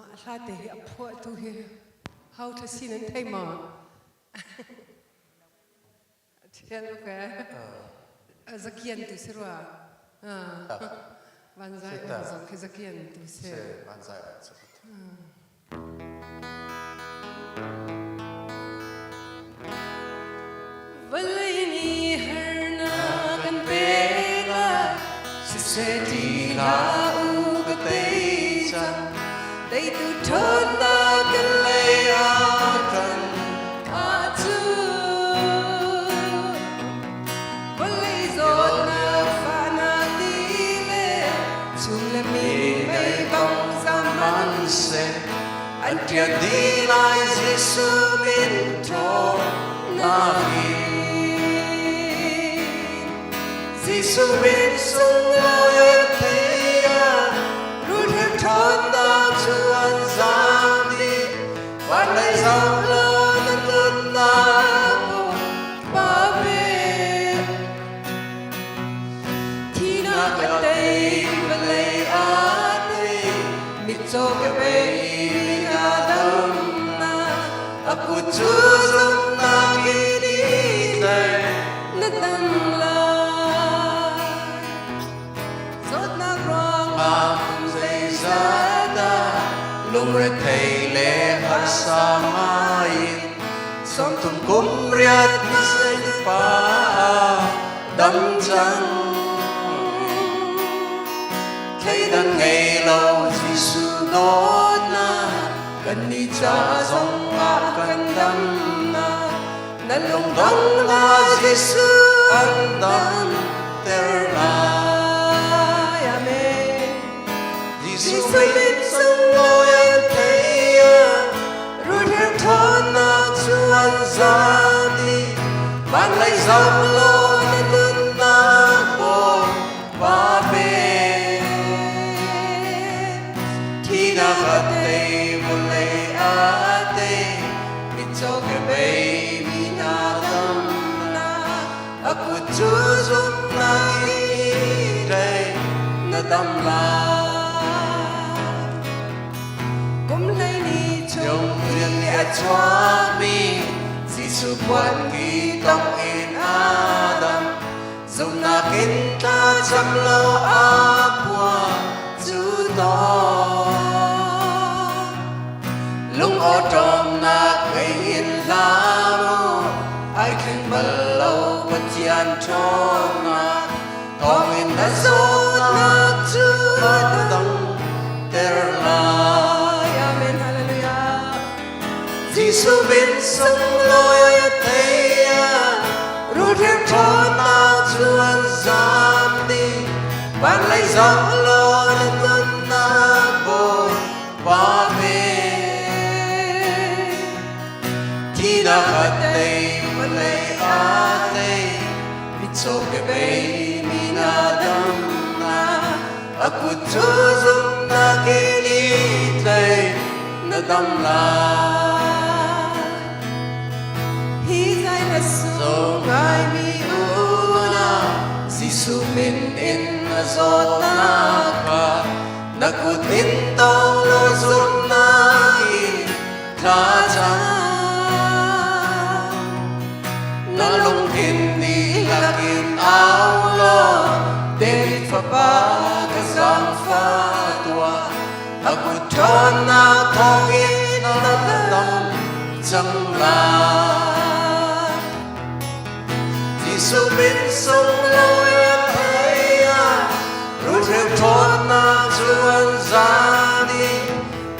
Mah hla te hi a phuahtu hi hau ṭha si nan thei maw? Thian ok. Zakian tu si rua. Vanzai zong khi zakian tu si. Vanzai Vawlei nih harnak kan pek lai, siseh ti hlah u ka tei cang. Teitu ṭhawnnak kan lei ah kan ahcun vawlei zawtnak fahnak ti le chum le minmei bang zam seh an ṭian dih lai Jesuh min ṭhawnnak in Jesuh min sunglawi an thei ah rulhreu ṭhawnnak cu an zaam dih van lei zoh law na nunnak Pa ve Thihnak a tei, vawlei aa tei, mitcaw ka bei mi hna damnak, a kut cu zumnak in i tlaih. Na dam lai. Zawtnak ruangah kum zeizat dah lungrethei le harsa ngai in 30 kum riat ni pa dam cang thleidan ngei lo Jesuh dawtnak kan nih ca zongah kan damnak na lungdong na Jesuh an dam ter lai. Amen. Jesuh min sunglawi an thei ah rulhreu ṭhawnnak cu an zam i van lei zoh law na nunnak Bawipa pe. Thihnak a tei, vawlei a tei, mitcaw kebei mi hna damnak a kut cu zumhnak in tlai na dam lai. Kum 12 chung rian a chuakmi Jesuh puan ki tong in Adam zumhnak in tla cam lo a pua cu tawn lung awṭawmnak ngei in hlah mu ai thleng bal lo Pathian ṭhawnnak thawngin na zawtnak cu a dang ter lai. Amen. Hallelujah. Jesuh min sunglawi a thei ah rulhreu ṭhawnnak cu an zam dih van lei zoh law na nunnak Bawipa pe thihnak a tei vawlei a tei mitcaw kebei mi na damnak a kut cu zumhnak in i tlai na dam lai. Hi zai na sung ngai mi unau Jesuh min in na zawtnak kha na kut in tawng law zumhnak in thla cam. Na lungthin dihlak in au law David fapa ka zaangfah tuah a kut ṭhawnnak thawngin na dam cang lai. Jesuh min sunglawi a thei ah rulhreu ṭhawnnak cu an zan i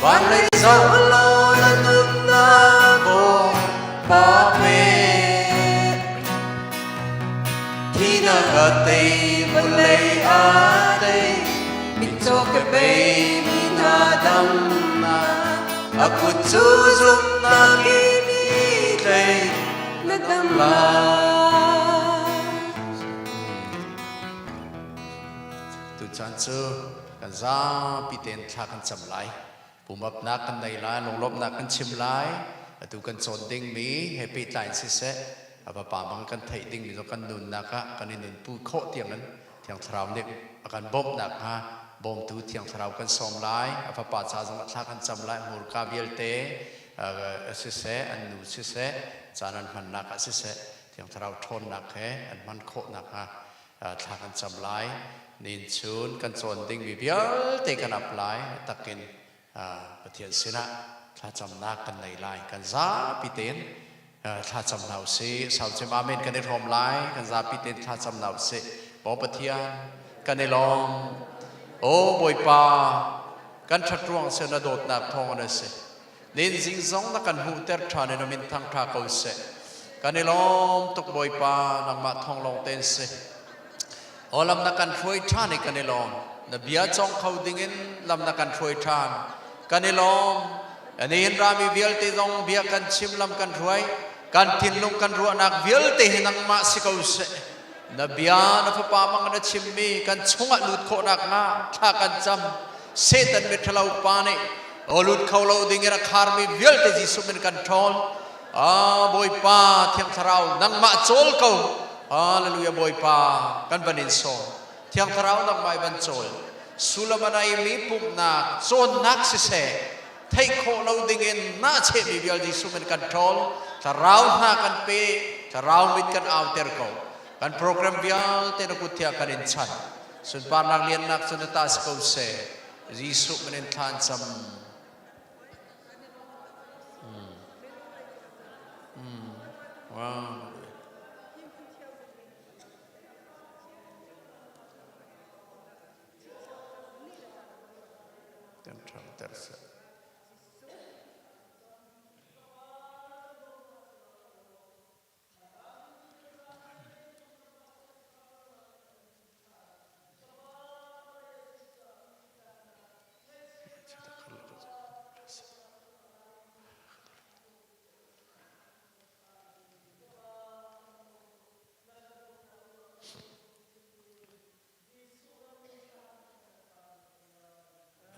van lei zoh law na nunnak Bawipa pe. Thihnak a tei, vawlei a tei, mitcaw kebei mi hna damnak a kut cu zumhnak in i tlai na dam lai. Tuchan cu kan zapi tein thla kan cam lai. Pumapnak kan nei lai, lunglawmhnak kan chim lai. Atu kan cawn dingmi he pehtlai in siseh, a vapa bang kan theih dingmi zong kan nunnak ah kan i nunpu khawh tiangin. Thiang Thlarau nih a kan bawmh nakhnga bawmtu Thiang Thlarau kan sawm lai. A fapa ca zongah thla kan cam lai. Hmurka vialte siseh, an nu siseh, caan an hmannak ah siseh, Thiang Thlarau ṭhawnnak he an hman khawh nakhnga thla kan cam lai. Nin chun kan cawn dingmi vialte kan ap lai. Takin Pathian sinah thlacamnak kan nei lai. Kan zapi tein thlacam hna usih. Saucem amen kan i hrawm lai. Kan zapi tein thlacam hna usih. Maw Pathian, kan i lawm. O Bawipa, kan ṭhat ruang seh na dawtnak thawng an si. Nin zing zong na kan hmuhter ṭhan in min thang ṭha ko seh. Kan i lawm tuk Bawipa, nangmah thawng lawng tein si. Aw lam na kan hruai ṭhan i kan i lawm. Na bia cawng kho dingin lam na kan hruai ṭhan. Kan i lawm. Nihin rami vialte zong bia kan chim lam kan hruai. Kan thinlung kan ruahnak vialte hi nangmah si ko seh. Na bia na fapa mang na chimmi kan chungah lut khawh nakhnga thla kan cam. Satan miṭhalo pa nih aw lut kho lo dingin a kharmi vialte Jesuh min kan ṭhawl. Ah Bawipa Thiang Thlarau nangmah cawl ko. Hallelujah Bawipa kan van in sawm. Thiang Thlarau nangmah i van cawl. Sullam a neimi pumhnak cawnnak siseh theih khawh lo dingin na chehmi vial Jesuh min kan ṭhawl. Thlarau hna kan pe, Thlarau mit kan auter ko. Kan program vialte na kut thiah kan in chan. Sunparnak liannak cu na ta si ko seh. Jesuh min in thla an cam. Wow. Kan ṭhangter seh.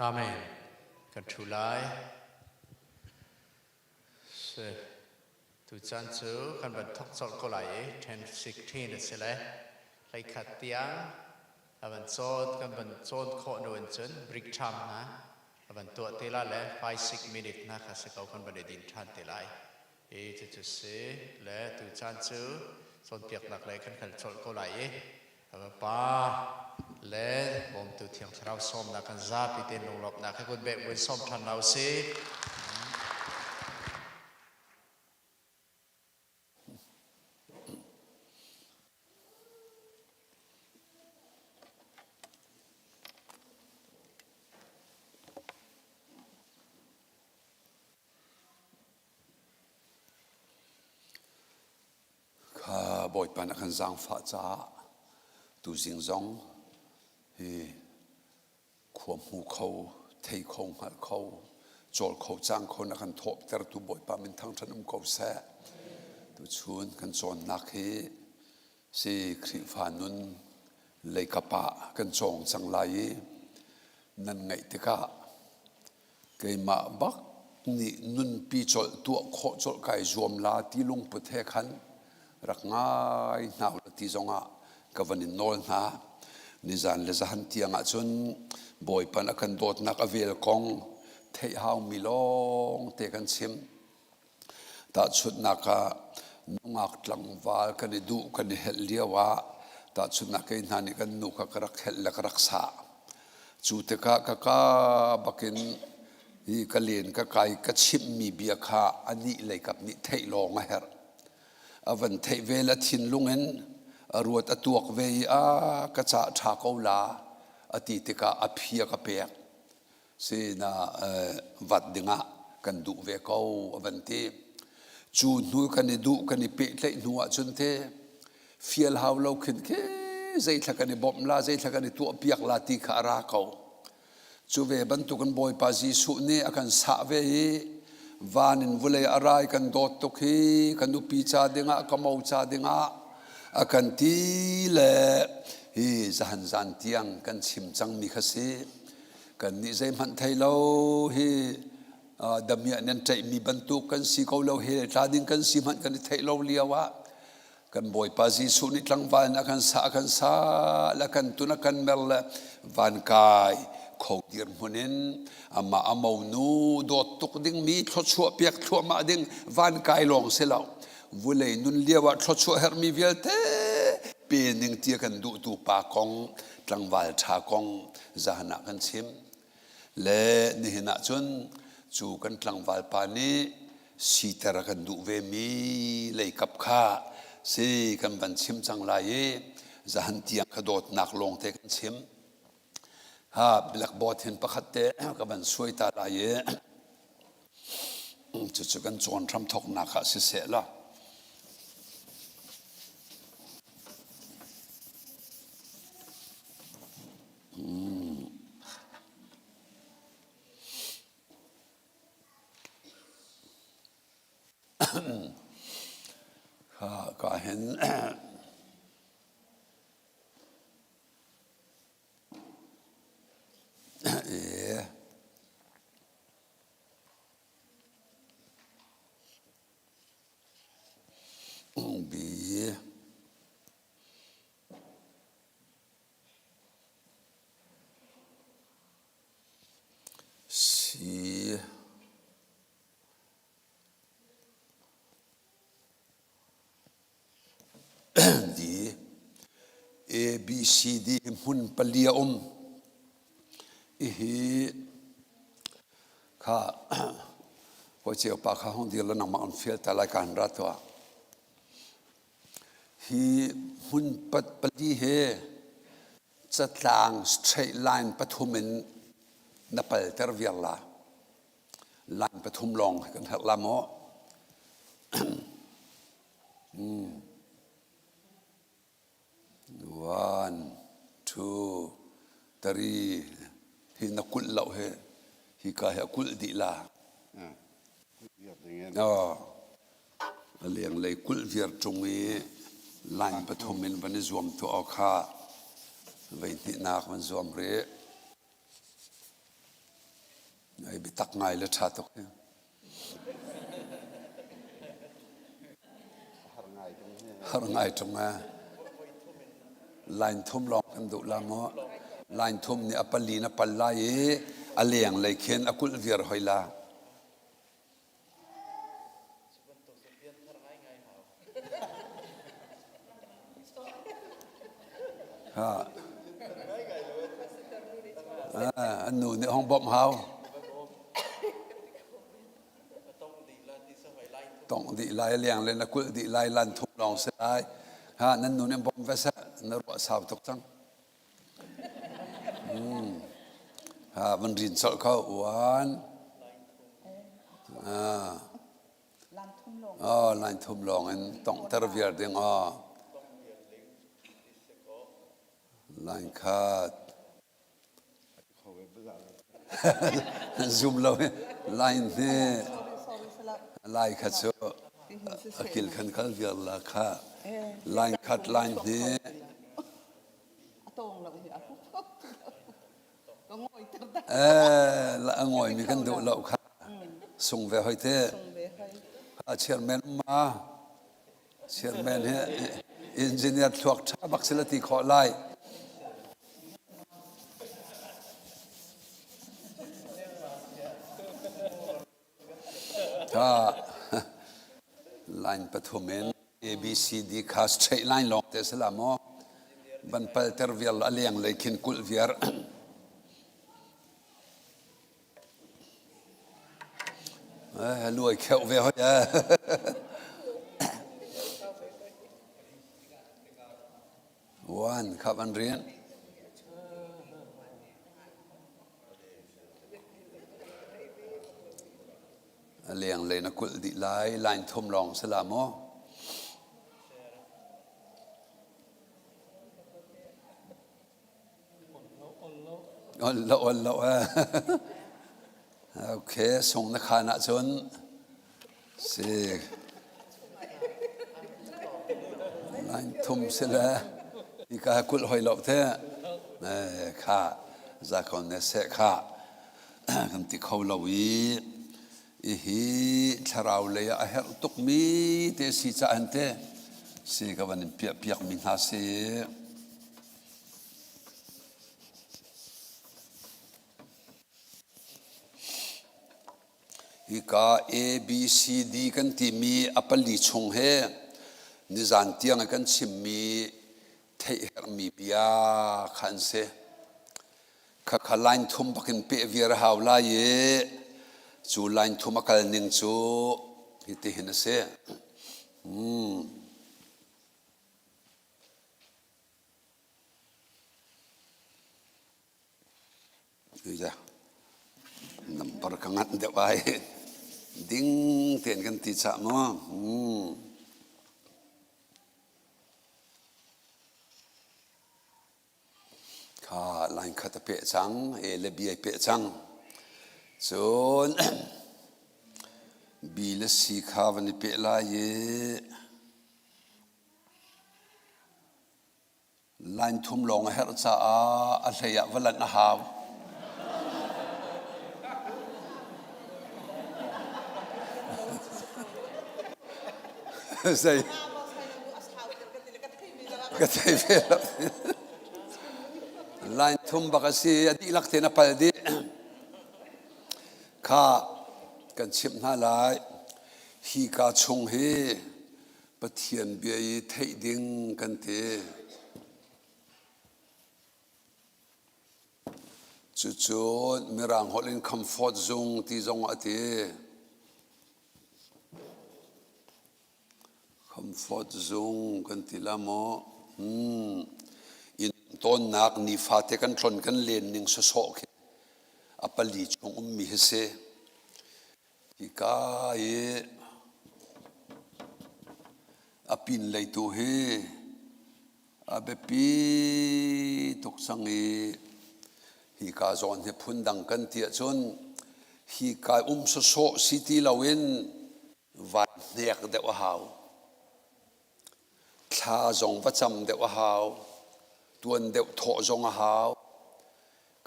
Amen. Kan ṭhu lai. Si. Tuchan cu kan van thok colh ko lai i 10:16 a si le hleikhat tiang a van cawn kan van cawn khawh nu in cun break time hna a van tuah te la le 5 6 minute hna kha si ko kan van i din ṭhan te lai i cucu si le tuchan cu cawnpiaknak le kan kal colh ko lai i Pa le bawmtu Thiang Thlarau sawmnak kan zapi tein lunglawmhnak he kut beh buin sawm ṭhan hna usih. Kha Bawipa na kan zaangfah caah tuzing zong hi khua hmu kho, thei kho, hngal kho, cawl kho, cang kho na kan thawhtertu Bawipa min thangṭhat um ko seh. Tuchun kan cawnnak hi si Khrihfa nun leikap ah kan cawng cang lai i nan ngaih tikah Keimah bak nih nunpi colh tuah khawh colh kai zuam la ti lungput he khan rak ngai hna u ti zongah ka van in nawl hna. Nizan le zahan tiang ah cun Bawipa a kan dawtnak a vel kong theih haumi lawng te kan chim. Tahchunhnak ah nungak tlangval kan i duh kan i helh lio ah tahchunhnak kei hna nih kan nu kha ka rak helh le ka rak sah. Cu tikah ka ka bakin hi ka len ka kai ka chimhmi bia kha anih leikap nih theih lawng a herh. A van theih ve le a thinlung in a ruat a tuak ve i a ka cah ṭha ko la a ti tikah a phi a ka pek. Si na vat dingah kan duh ve ko a van ti. Cu hnu kan i duh kan i pehtlaih hnu ahcun te fial hau lo khin khi zeithla kan i bawmh la zeithla kan i tuah piak la ti kha a ra ko. Cu ve bantukin Bawipa Jesuh nih a kan sah ve i van in vulei a rai kan dawt tuk hi kan nupi ca dingah ka mo ca dingah a kan ti le hi zahan zan tiang kan chim cangmi kha si. Kannih zeihmanh thei lo hi damiah nan ṭaihmi bantuk kan si ko lo he tla ding kan si hmanh kan i theih lo lio ah. Kan Bawipa Jesuh nih tlangval in a kan sah, a kan sah le kan tun a kan mer le van kai kho dirhmun in amah a monu dawt tuk dingmi thluachuah piak thluahmah ding van kai lawng si lo. Vulei nun lio ah thluachuah herhmi vialte pe ning tia kan duhtu pa kong, tlangval ṭha kong zahan ah kan chim. Le nihin ah cun cu kan tlangval pa nih siter a kan duh vemi leikap kha si kan van chim cang lai i zahan tiang kha dawtnak lawngte kan chim. Ha blackboard hin pakhat te ka van suai ta lai i cucu kan cawn hram thawknak ah siseh la. Ka hin B C D A B C D hi hmun pali a um. Hihi kha hawi cio pa kha hung dir la nangmah on fial ta lai kaan ra tuah. Hi hmun pali hi catlang straight line pathum in na palter viar la. Line pathum lawng kan herh la maw? One, two, three. Hi na kulh lo hi. Hi ka hi a kulh dih la. A lenglei kulh viar ṭung i line pathum in van i zuam tuah awk kha vei hnihnak van zuam rih. Ai biatak ngai le ṭha tuk hi. Har ngai ṭung eh. Line thum lawng kan duh la maw? Line thum nih a pali na pal lai i a lenglei khin a kulh viar hoi la. An nu nih hong bawmh hau. Tongh dih lai, liang le na kulh dih lai, lan thum lawng si lai. Ha, nan nu nih bawmh ve seh, na ruah sau tuk cang. Ha, van rin colh kho. One. Ah. Oh, line thum lawng in tonghter viar ding aw. Line khat. Zoom lo line hi lai kha cu a kil khan kal viar la kha line khat line hi Eh, a ngawimi kan duh lo kha sung ve hoi te. A chairman ma chairman hi engineer thluak ṭha bak sila ti khawh lai. Tha line pathum in A B C D kha straight line lawng te si la maw? Van palter vial a leng lei khin kulh viar. Eh, luai kheuh ve hoi eh. One kha van rian. A lenglei na kulh dih lai, line thum lawng si la maw? Ol lo, ol lo. Okay, sung na khan ahcun si line thum si le hika kulh hoi lo te kha zakon ne se kha kan ti kho lo i ihi thlarau lei ah a herh tukmi te si ca an te. Si ka van in piah piakmi hna si. Hika A, B, C, D kan timi a pali chung he nizan tiang i kan chimmi theih herhmi bia kha an si. Khakha line thum bakin peh viar a hau lai i cu line thum a kal ning cu hitihin a si. Hmm. Number ka nganh deuh ai. Ding tein kan ti chah maw? Hmm. Kha line khat a peh cang, A le B ai peh cang. Cun B le C kha van i peh lai i line thum lawng a herh caah a hlei ah va lanh a hau. Zei ka thei ve lo. Line thum bak a si, a dihlak tein a pal dih. Kha kan chimh hna lai. Hi ka chung hi Pathian bia i theih ding kan ti. Cucu Mirang holh in comfort zung ti zong a ti. Comfort zung kan ti la maw? Hmm. Inn tawnnak nifate kan tlon kan len ning sawsawh khi a pali chung ummi hi si. Hika i a pin lei tu hi a biapi tuk cang i hika zawn hi phundang kan ti ahcun hika um sawsawh si ti loin van hnek deuh a hau. Thla zong va cam deuh a hau. Tuan deuh thawh zong a hau.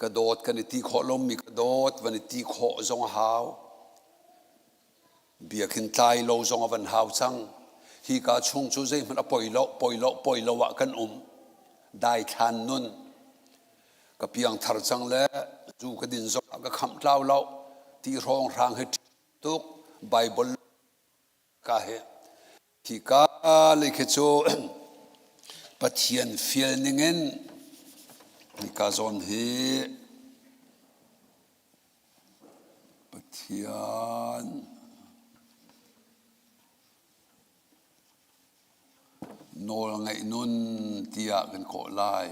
Ka dawt kan i ti khawh lomi ka dawt van i ti khawh zong a hau. Biakinn tlai lo zong a van hau cang. Hika chung cu zeihmanh a poi lo, poi lo, poi lo ah kan um. Daithlan nun. Ka piangthar cang le zu ka din zong ah ka khamh tlau lo. Ti hrawng hrang hi tuk Bible ka he hika lei khi cu Pathian fial ningin hika zawn hi Pathian Nawlngaih nun tiah kan kawh lai.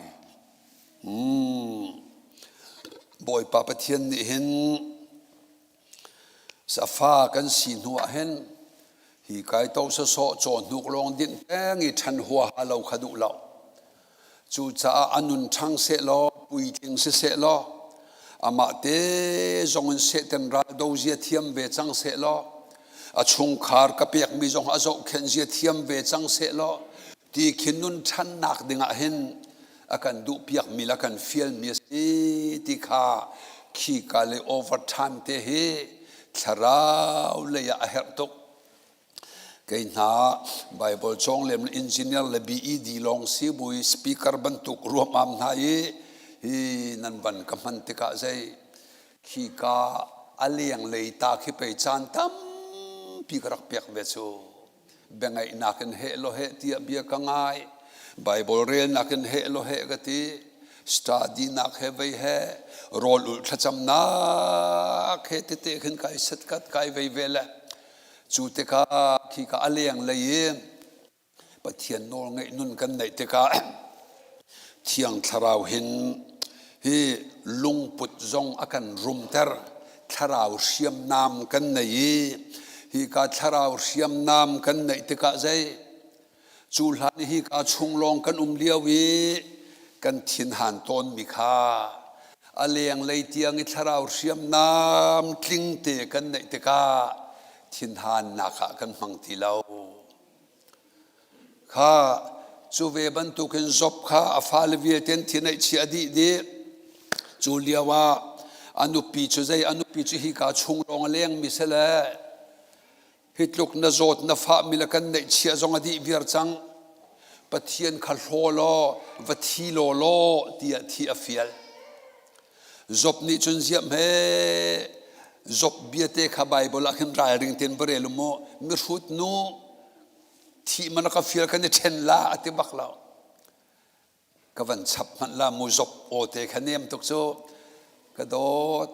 Hmm. Bawipa Pathian nih hin safa kan si hnu ah hin hi kai to sawsawh caw hnuk lawng dinh peng i ṭhan huaha lo kha duh lo. Cucaah a nun ṭhang sehlaw, puitling si sehlaw, amah te zong in Satan ral do zia thiam ve cang sehlaw, a chungkhar ka pekmi zong a zohkhenh zia thiam ve cang sehlaw, ti khin nun ṭhannak dingah hin a kan duhpiakmi le a kan fialmi a si ti kha khika le overtime te hi thlarau lei ah a herh tuk. Kei hna Baibal cawng lem le engineer le BED lawng si bui speaker bantuk ruamam hna i hi nan van ka hman tikah zei khika a leng lei ta khi pei caan tampi ka rak pek ve cu biangaihnak in heh lo heh tiah bia ka ngai Baibal relnak in heh lo heh ka ti study nak he vei he rawl ulh thlacamnak he tete khin kai set kat kai vei ve le Cu tikah khika a lenglei i Pathian nawlngeih nun kan neih tikah Thiang Thlarau hin hi lungput zong a kan rumter. Thlarau hriamnam kan nei i hika thlarau hriamnam kan neih tikah zei Cu hlan i hika chung lawng kan um lio i kan thinhan tawnmi kha a lenglei tiang i thlarau hriamnam tlingte kan neih tikah thinhannak ah kan hmang ti lo. Kha cu ve bantukin Job kha a fale vialte an thi neihchih a dih dih. Cu lio ah a nupi cu zei a nupi cu hika chung lawng a lengmi si le Hi tluk na zawt na fahmi le kan neihchiah zong a dih viar cang. Pathian kha hlaw law va thi law law tiah thi a fial. Job nih cun ziah hme Job biate kha Baibal ah khin ralring tein va rel u mu mihrut nu thih man ka fial kan i ṭhen la a ti bak lo. Ka van chap hmanh la mu Job aw te kha nem tuk cu ka dawt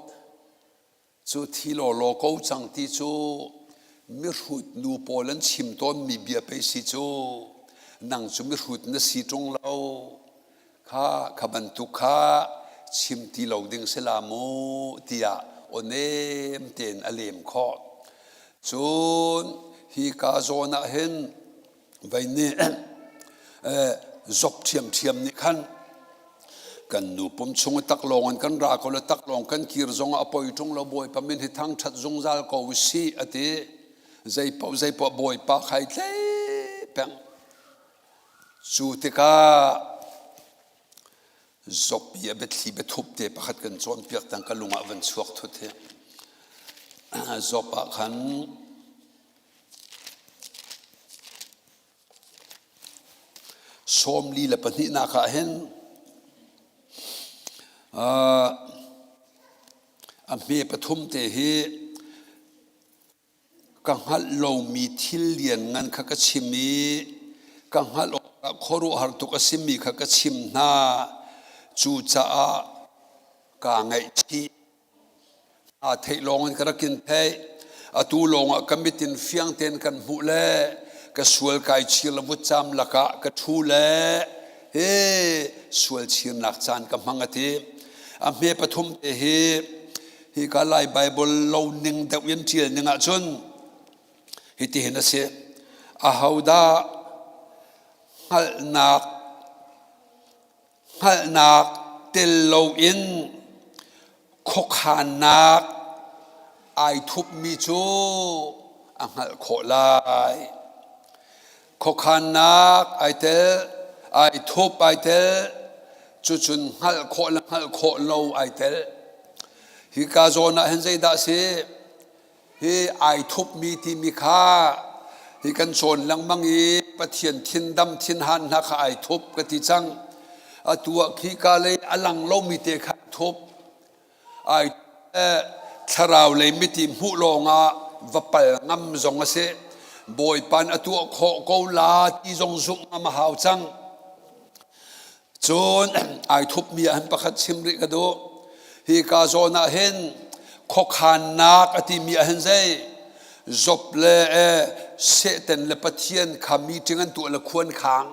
Cu thi lawlaw ko cang ti cu mihrut nu pawl an chim tawnmi bia pei si cu. Nang cu mihrut na si ṭung lo. Kha, kha bantuk kha chim ti lo ding si la mu tiah aw nem tein a lem khawh. Cun hi ka zawn ah hin vei nih zop ṭhiamṭhiam nih khan kan nu pum chung i taklawng in kan ra ko le taklawng kan kir zong ah a poi ṭung lo Bawipa min hi thangṭhat zungzal ko u sih a ti. Zeipaoh zeipaoh Bawipa khai tlei peng. Cu tikah Job i a biathli biathup te pakhat kan cawnpiak tang ka lung ah van chuak thut hi. Job ah khan Sawmli le pahnihnak ah hin a hme pathum te hi ka hngalh lomi thil lianngan kha ka chim i ka hngalh awkah khuaruahhar tuk a simi kha ka chim hna. Cucaah kaa ngaihchih. Aa theih lawng in ka rak in theih. Atu lawngah ka mit in fiang tein kan hmuh le ka sual kai chir le vutcam lakah ka ṭhu le he sual chirnak caan ka hmang a ti. A hme pathum te hi hika Lai Baibal lo ning deuh in ṭial ning ahcun hitihin a si. Ahodah hngalhnak hngalhnak tel loin khuakhannak ai thupmi cu a hngalh khawh lai. Khuakhannak ai tel, ai thup ai tel, cucun hngalh khawh le hngalh khawh lo ai tel. Hika zawn ah hin zeidah a si? Hi ai thupmi timi kha hi kan cawn lengmang i Pathian thindam thinhan hna kha ai thup ka ti cang. Atu ah khika lei a lang lomi te kha thup. Ai thlarau lei miti hmuh lawngah va pal ngam zong a si. Bawipa a tuah khawh ko la ti zong zumh ngam a hau cang. Cun ai thupmi ah hin pakhat chim rih ka duh. Hi ka zawn ah hin khuakhannak a timi ah hin zei Job le Satan le Pathian kha meeting an tuah le khuan khang.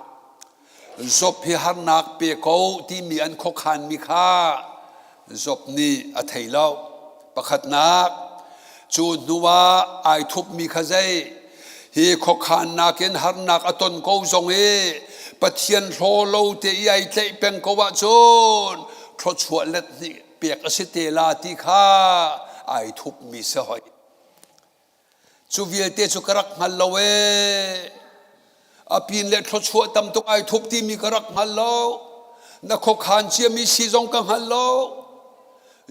Job hi harnak pe ko timi an khuakhanmi kha Job nih a thei lo. Pakhatnak, cu hnu ah ai thupmi kha zei? Hi khuakhannak in harnak a ton ko zong i Pathian hlaw lo te i ai tlaih peng ko ahcun thluachuah let hnih pek a si te la ti kha ai thupmi si hoi. Cu vialte cu ka rak hngal lo ee. A pin le thluachuah tam tuk ai thup timi ka rak hngal lo. Na khuakhan ciami si zong ka hngal lo.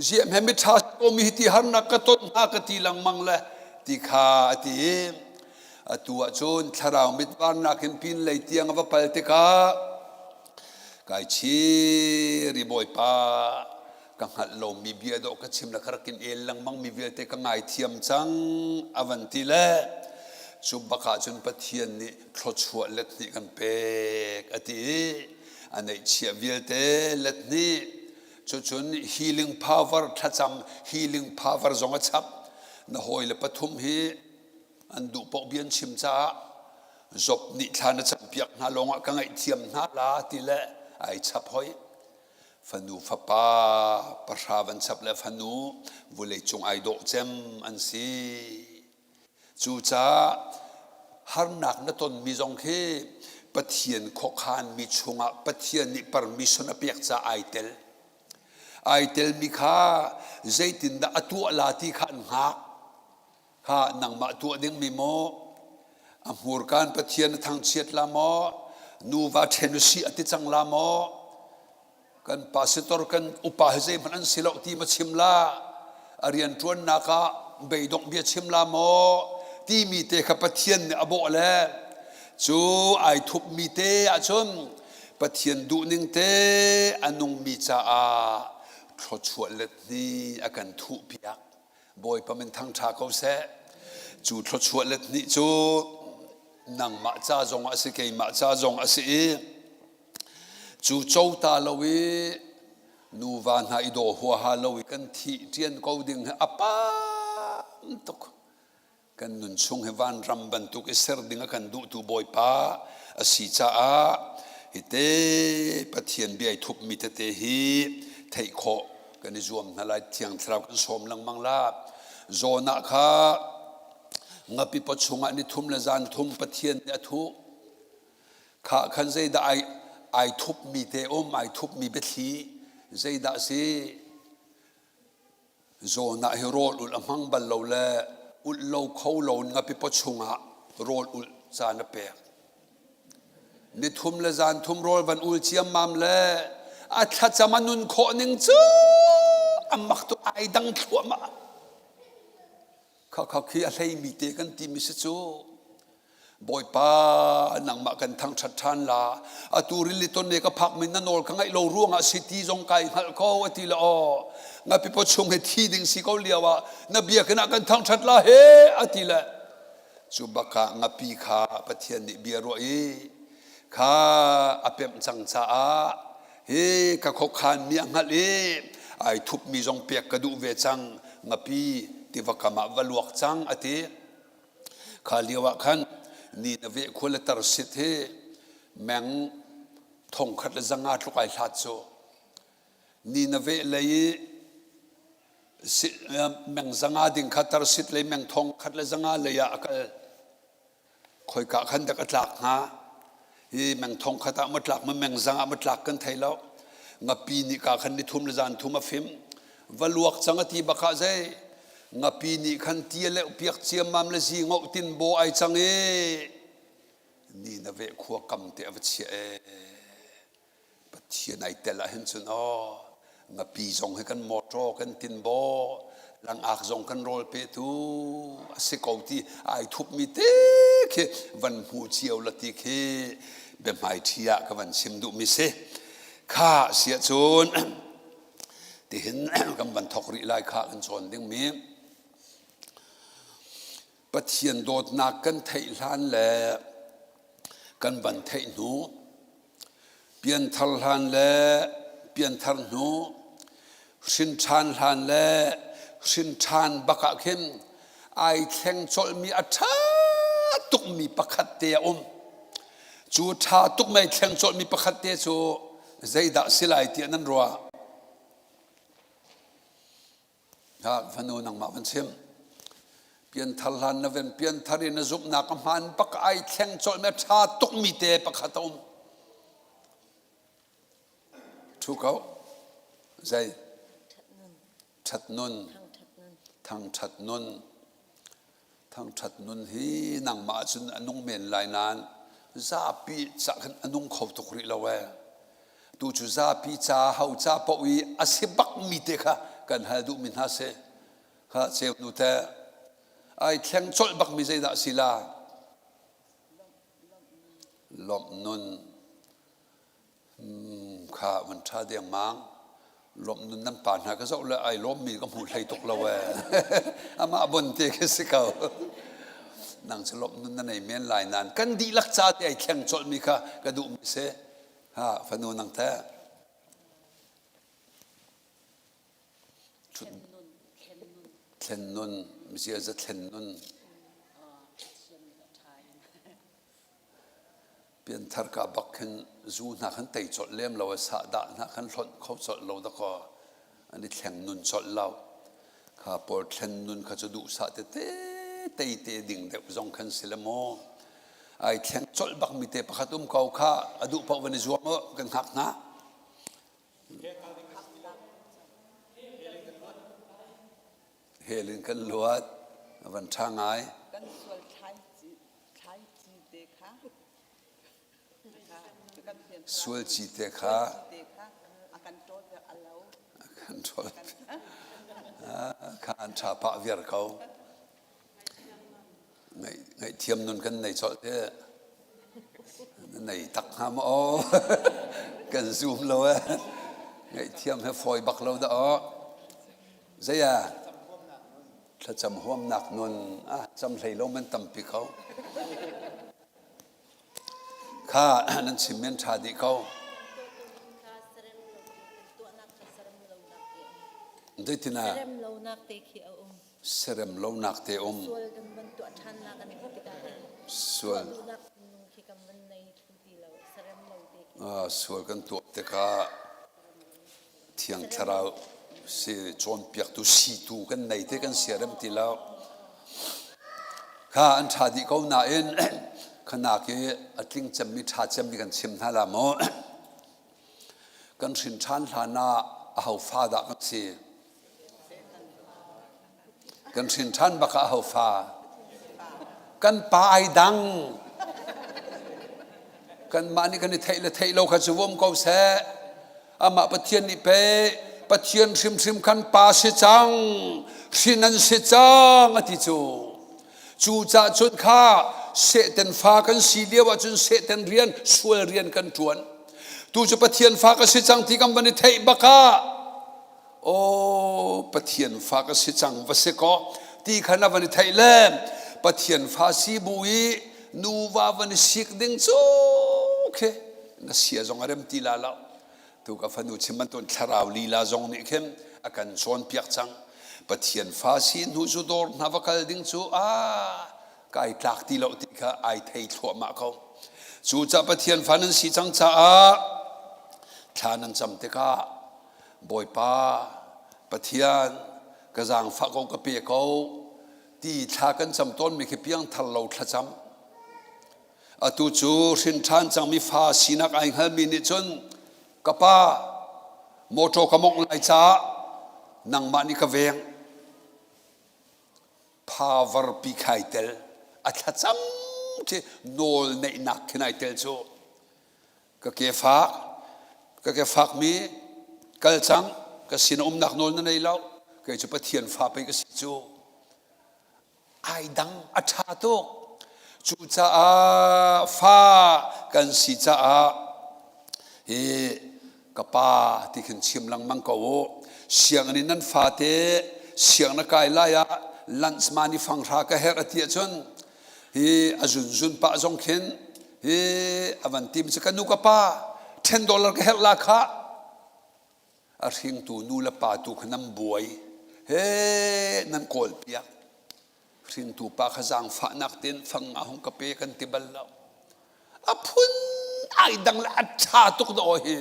Ziah hme miṭha komi hi ti harnak ka ton hna ka ti lengmang le ti kha a ti. Atu ahcun thlarau mitvarnak in pin lei tiang a va pal tikah kai chir i Bawipa ka hngalh lomi bia dawh ka chim le ka rak in el lengmang mi vialte ka ngaithiam cang a van ti le cu bak ah cun Pathian nih thluachuah let hnih kan pek a ti i a neihchiah vialte let hnih cucun healing power thlacam healing power zong a chap na hawi le pathum hi an duh paoh bia an chim caah Job nih thla na campiak hna lawngah ka ngaihthiam hna la ti le ai chap hoi Fanu fapa pahra van chap le fanu vawleicung ai dawh cem an si. Cucaah harnak na tonmi zong khi Pathian khuakhanmi chungah Pathian nih permission a pek caah ai tel. Ai telmi kha zeitindah a tuah la ti kha an hngak. Kha nangmah tuah dingmi maw? A hmurkaan Pathian a thangchiat la maw? Nuva ṭhen u sih a ti cang la maw? Kan pastor kan upa hi zeihmanh an si lo ti ma chim la? A rianṭuannak ah beidongh bia chim la maw? Timi te kha Pathian nih a bawh le. Cu ai thupmi te ahcun Pathian duhning te a nungmi caah thluachuah let hnih a kan thuhpiak. Bawipa min thangṭha ko seh. Cu thluachuah let hnih cu nangmah ca zong a si keimah ca zong a si i cu cota lo i nuva hna i daw huaha lo i kan thih ṭian ko ding hi a pam tuk. Kan nun chung hi vanram bantuk i ser ding a kan duhtu Bawipa a si caah hite Pathian bia i thupmi tete hi theih khawh kan i zuam hna lai. Thiang Thlarau kan sawm lengmang la. Jonah kha ngapi paw chungah ni thum le zan thum Pathian nih a thuh. Kha khan zeidah ai, ai thupmi te um, ai thupmi biathli zeidah si? Jonah hi rawl ulh a hmang bal lo le ulh lo kho lo in ngapi paw chungah rawl ulh caan a pek. Ni thum le zan thum rawl van ul ciammam le a thlacam a nun khawh ning cu a mak tuk ai dang thluahmah. Kha kha khi a hleimi te kan timi si cu. Bawipa nangmah kan thangṭhat ṭhan la atu rili ton ne ka phak min na nawl ka ngaih lo ruangah si ti zong kai hngalh ko a ti le aw ngapi paw chung he thi ding si ko lio ah na biakinn ah kan thangṭhat la he a ti le cu bakah ngapi kha Pathian nih bia ruah i kha a pemh cang caah hi ka khokhan mi a hngalh i ai thupmi zong pek ka duh ve cang ngapi tiva kam ah va luak cang a ti Kha lio ah khan Nineveh khua le Tarsit hi meng thongkhat le zanga tluk ai hlat cu. Nineveh lei i meng zanga ding kha Tarsit lei meng thongkhat le zanga lei ah a kal. Khoika khan dak a tlak hnga? Hi meng thongkhat ah maw tlak maw meng zang ah maw tlak kan thei lo. Ngapi nih ka khan ni thum le zan thum a fim. Va luak cang a ti bak ah zei ngapi nih khan ti a leuh piak ciammam le zingoh tin baw ai cang i ni na veh khua kam te a va chiah e. Pathian ai tel ah hin cun aw ngapi zong hi kan mawṭaw kan tinbaw langak zong kan rawl petu a si ko ti ai thupmi te khi van hmu cio la ti khi biahmai ṭhi ah ka van chim duhmi si kha siah cun tihin kan van thok rih lai kha kan cawn dingmi Pathian dawtnak kan theih hlan le kan van theih hnu pianthar hlan le pianthar hnu hrin ṭhan hlan le hrin ṭhan bak ah khin ai thleng colhmi a ṭha tukmi pakhat te a um cu ṭha tuk mei thleng colhmi pakhat te cu zeidah si lai tiah nan ruah Fanu nangmah van chim. Pianthar hlan na ven pianthar in na zumhnak a hmaan bak ai thleng colh me ṭha tukmi te pakhat a um. Ṭhu ko. Zei? Ṭhat nun. Thangṭhat nun. Thangṭhat nun hi nangmah cun a nung men lai nain zapi ca khan a nung kho tuk rih lo ee. Tu cu zapi ca ho ca paoh i a si bakmi te kha kan hal duhmi hna si. Kha ceu nu te ai thleng colh bakmi zeidah si la? Lawmh nun. Kha van ṭha dengmang. Lawmh nun nan pa hna ka zoh le ai lawmmi ka hmu hlei tuk lo ee. Amah bon te khi si ko. Nang cu lawmh nun na nei men lai nain kan dihlak ca te ai thleng colhmi kha ka duhmi si. Ha fanu nang teh. Thlen nun, ziaza thlen nun. Pianthar ka bak khin zu hna khan tei colh lem lo a sahdah hna khan hlonh kho colh lo dakaw an i thleng nun colh lo. Kha pawl thlen nun kha cu duhsah tete tei te ding deuh zong khan si le maw. Ai thleng colh bak mi te pakhat um ko kha a duh paoh van i zuam u kan hngak hna. Hell in kan luat a van ṭha ngai. Kan sual thlaici te kha Sual ci te kha a kan ṭawl piak a lo. A kan ṭawl kha an ṭha pah viar ko. Ngaihthiam nun kan nei colh te. Nei tak hnga maw aw? Kan zoom lo eh. Ngaihthiam he fawi bak lo dah aw. Zei ah? Thlacam huamnak nun ah cam hlei lo man tampi ko. Kha nan chim men ṭha dih ko. Zeitin ah? Serem lonak te khi a um. Serem lonak te um. Sual kan van tuah ṭhannak kan i tikah hin Sual. duhnak thinlung khi kan van nei thlu ti lo. Serem lo te khi. Ah, sual kan tuah tikah Thiang Thlarau si cawnpiaktu situ kan nei te kan siarem ti lo. Kha an ṭha dih ko nain khanak i a tling cemmi ṭha cemmi kan chim hna la maw? Kan hrin ṭhan hlan ah aho fa dah kan si? Kan hrin ṭhan bak ah aho fa? Kan pa ai dang. Kanmah nih kan i theih le theih lo kha cu um ko seh. Amah Pathian nih pe Pathian hrimhrim khan pa si cang, hrin an si cang a ti cu. Cucah cun kha Satan fa kan si lio ahcun Satan rian, sual rian kan ṭuan. Tu cu Pathian fa ka si cang ti kan van i theih bak ah aw Pathian fa ka si cang va si kaw ti kha na van i theih le Pathian fa si bu i nuva van i sik ding cu khi na sia zong a rem ti la lo tu ka fanu chim bantuk thlarau lila zong nih khin a kan cawnpiak cang Pathian fa si hnu cu dawr hna va kal ding cu a kai tlak ti lo ti kha ai thei thluahmah ko cucah Pathian fa nan si cang caah thla nan cam tikah Bawipa Pathian ka zaangfah ko ka pe ko ti thla kan cam tawnmi khi piangthar lo thlacam atu cu hrin ṭhan cangmi fa sinak ai hngalmi nih cun ka pa mawṭaw ka mongh lai caah nangmah nih ka veng phavar pi khai tel a thlacam khi nawl neihnak khin ai tel cu Ka ke fak, ka ke fakmi kal cang, ka sin umnak nawl na nei lo, kei cu Pathian fa pei ka si cu. Ai dang a ṭha tuk. Cucaah fa kan si caah hi ka pa ti khin chim lengmang ko u. Sianginn in nan fate siang na kai lai ah lunch mani fanghra ka herh a ti ahcun hi a zunzun pah zong khin hi a van tim cu ka nu ka pa $10 ka herh la kha a hringtu nu le pa tu kha nan buai he nan kawl piak hringtu pa kha zaangfahnak ten fang nga hung ka pe kan ti bal lo a phun ai dang le a ṭha tuk do hi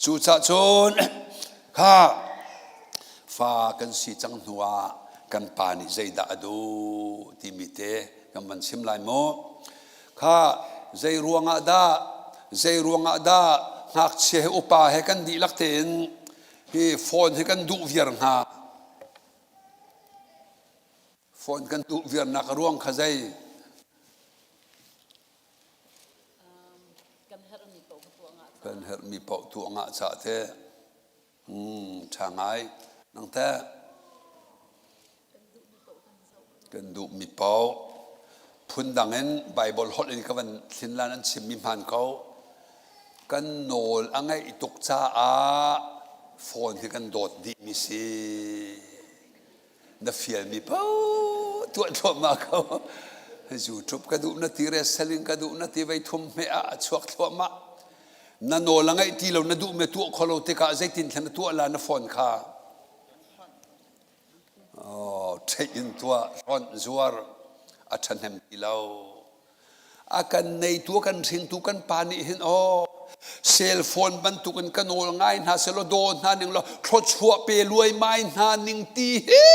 Cucah cun kha fa kan si cang hnuah kan pa nih zeidah a duh timi te kan van chim lai mu. Kha zei ruangah dah zei ruangah dah ngakchia he upa he kan dihlak tein hi phone hi kan duh viar hnga. Phone kan duh viarnak a ruang kha zei? Kan herhmi paoh tuah ngah cah te. Ṭha ngai. Nang teh? Kan duhmi paoh. Phundang in Bible holh in ka van thlen lan an chimmi hmaan ko. Kan nawl a ngeih tuk caah phone hi kan dawt dihmi si. Na fialmi paoh tuah thluahmah ko. YouTube ka duh na ti wrestling ka duh na ti vei thum hme ah a chuak thluahmah. Na nawl a ngeih ti lo na duh me tuah kho lo tikah zeitin thlen na tuah la na phone kha. Oh, theih in tuah hlonh zuar a ṭhahnem ti lo. A kan neitu a kan hringtu kan pa nih hin aw cell phone bantukin ka nawl ngai hna selaw daw hna ning law thluachuah pe luaimai hna ning ti hi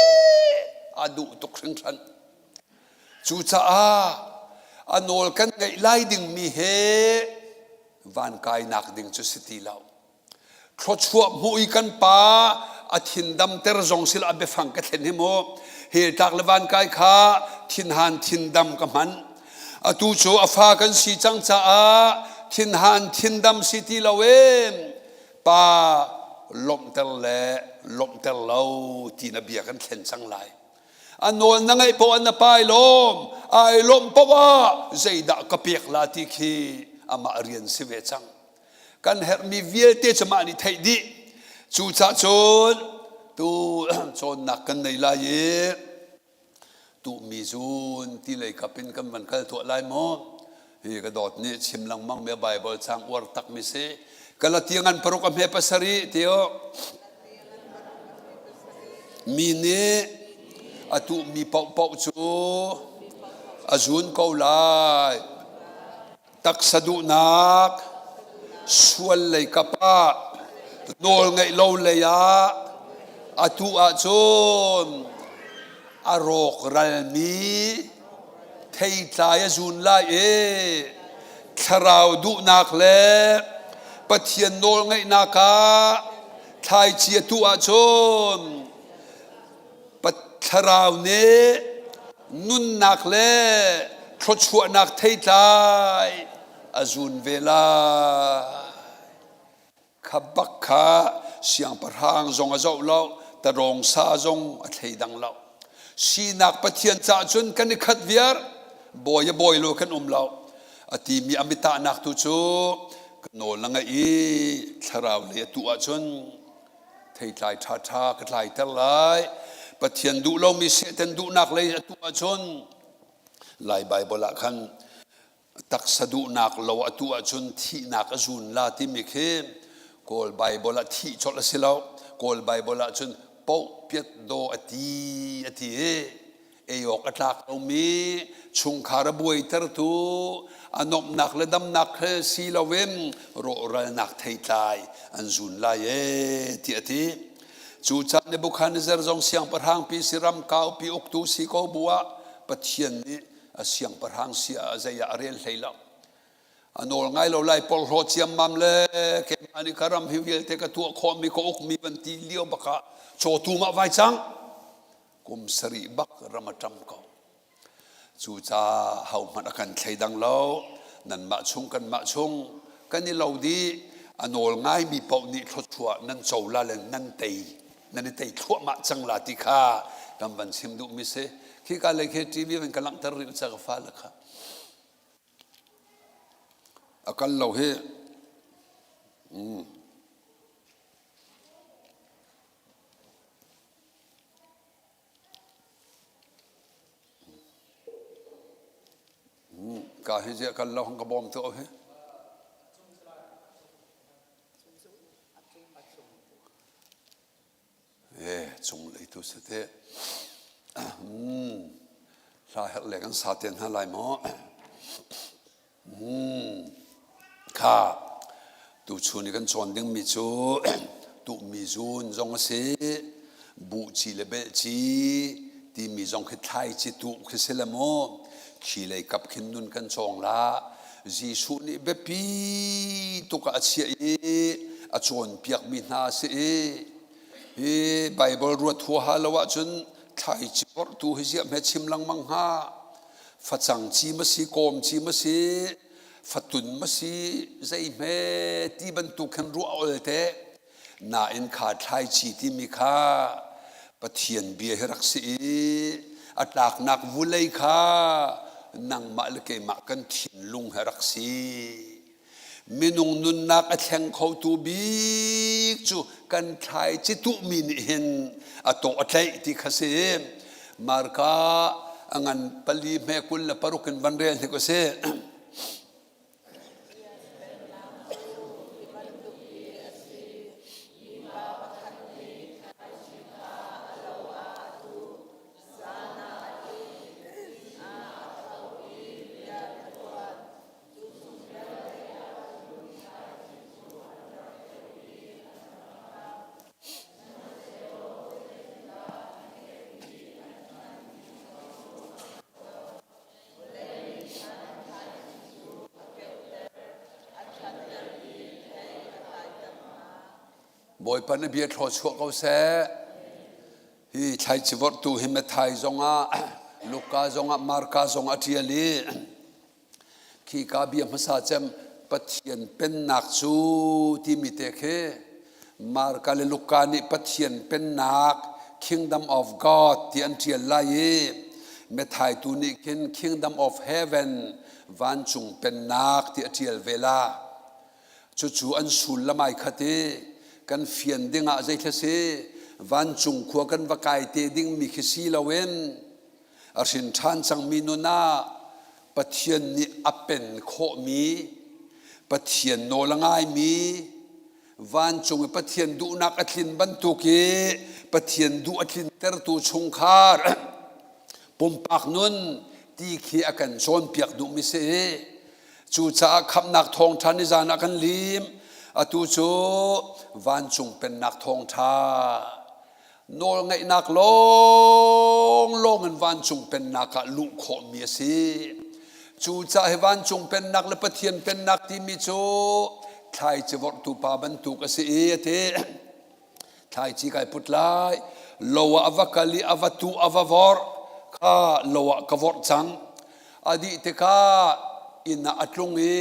a duh tuk hringhran. Cucaah a nawl kan ngeih lai dingmi he van kainak ding cu si ti lo. Thluachuah hmuh i kan pa a thin damter zong sil a biafang ka thlen hi mu. Heltlak le vankai kha thinhan thindam ka hman. Atu cu a fa kan si cang caah thinhan thindam si ti lo em. Pa lawmhter le lawmhter lo ti na bia kan thlen cang lai. A nawl na ngaih poah na pa ai lawm. Ai lawmh poah zeidah ka pek la ti khi amah rian si ve cang. Kan herhmi vialte cu mah nih theih dih. Cucaah cun tu cawnnak kan nei lai i tuhmi zun ti lei kap in kan van kal tuah lai maw? Hi ka dawt nih chim lengmang mi Bible chang uar tak mi si. Galatia ngan paruk a hme pasarih tio. Mi nih a tuhmi paohpaoh cu a zun ko lai. Taksa duhnak, sual lei kap ah, nawl ngeih lo lei ah a tuh ahcun a rawkralmi theitlai a zun lai i thlarau duhnak le Pathian nawlngaihnak ah thlaici a tuh ahcun thlarau nih nunnak le thluachuahnak theitlai a zun ve lai. Kha bak kha siangpahrang zong a zoh lo, tarawng sa zong a thleidang lo. Sinak Pathian caah cun kan i khat viar, bawi a bawi lo kan um lo. A timi a mitahnak tu cu ka nawl na ngaih i thlarau lei a tuh ahcun theitlai ṭhaṭha ka tlaiter lai. Pathian duh lomi Satan duhnak lei a tuh ahcun Lai Baibal ah khan taksa duhnak lo a tuh ahcun thihnak a zun la timi khi Kawl Baibal ah thih colh a si lo. Kawl Baibal ah cun poh piat daw a ti a ti i ei awk a tlak lomi chungkhar a buaitertu a nuamhnak le damnak he si loin rawhralnak theitlai an zun lai e ti a ti. Cucaah Nebuchadnezzar zong siangpahrang pi si ram kaupi uktu si ko bu ah Pathian nih a siangpahrang si ah zei ah a rel hlei lo. A nawl ngai lo lai porhlaw ciammam le keimah nih ka ram hi vialte ka tuah khawhmi ka ukmi van ti lio bak ah cawtu mah vai cang. Kum sarih bak ram a ṭam ko. Cucaah hohmanh a kan thleidang lo. Nanmah chung kanmah chung kan i lo dih. A nawl ngaimi paoh nih thluachuah nan co la le nan tei nan i tei thluahmah cang la ti kha kan van chim duhmi si. Khika lei khi TV van ka langhter rih ca ka fale kha. A kal lo hi. Mm. Ka hi ziah kal lo hong ka bawm tu hi. E cung lei tu si te. Hla herh le kan sa te hna lai maw? Kha tuchun i kan cawn dingmi cu tuhmi zun zong a si, buhci le belhci timi zong khi thlaici tuh khi si le maw khi lei kap khin nun kan cawng la. Jesuh nih biapi tuk ah a chiah i a cawnpiakmi hna a si i hi Baibal ruat huaha lo ahcun thlaici vorhtu hi ziah hme chim lengmang hnga? Facang ci ma si, kawm ci ma si, fatun ma si, zeihme ti bantuk khin ruah ol te. Nain kha thlaici timi kha Pathian bia hi rak si i a tlaknak vulei kha nangmah le keimah kan thinlung he rak si. Minung nunnak a thleng khotu bik cu kan thlaici tuhmi nih hin a tawh a tlaih ti kha si. Marka a ngan pali hme 26 in van rel hnik u sih. Bawipa na bia thlawchuah ko seh. Hi thlaici vorhtu hi Matthai zongah, Luka zongah, Marka zongah a ṭial i Khika bia hmasa cem Pathian pennak cu timi te khi Marka le Luka nih Pathian pennak Kingdom of God ti an ṭial lai i. Matthai tu nih khin Kingdom of Heaven vancung pennak ti a ṭial ve la. Cucu an sullam ai khat i kan fian ding ah zeithla si vancung khua kan va kai te dingmi khi si loin a hrin ṭhan cangmi nun ah Pathian nih a pen khawhmi Pathian nawl a ngaimi vancung i Pathian duhnak a tlin bantuk i Pathian duh a tlintertu chungkhar pumpak nun ti khi a kan cawnpiak duhmi si. Cucaah khamhnak thawngṭha ni zan ah kan lim. Atu cu vancung pennak thawngṭha nawlngaihnak lawnglawng in vancung pennak ah luh khawhmi a si. Cucaah hi vancung pennak le Pathian pennak timi cu thlaici vorhtu pa bantuk a si i a ti. Thlaici kai put lai, lo ah a va kal i a va tuh a va vorh kha lo ah ka vorh cang. A dih tikah inn ah a tlung i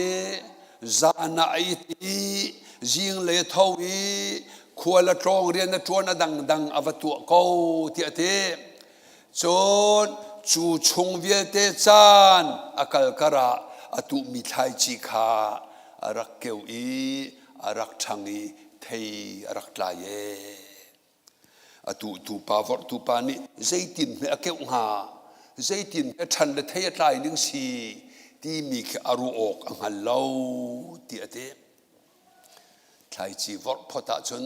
zan ah a it i zinglei a tho i khual a tlawng rian a ṭuan a dangdang a va tuah ko tiah a ti. Cun cu chung vialte caan a kal karah a tuhmi thlaici kha a rak keuh i a rak ṭhang i thei a rak tlai ee. A tuhtu pa vorhtu pa nih zeitin hme a keuh hnga, zeitin hme ṭhan le thei a tlai ning si timi khi a ruah awk a hngal lo ti a ti. Thlaici vorh phot ahcun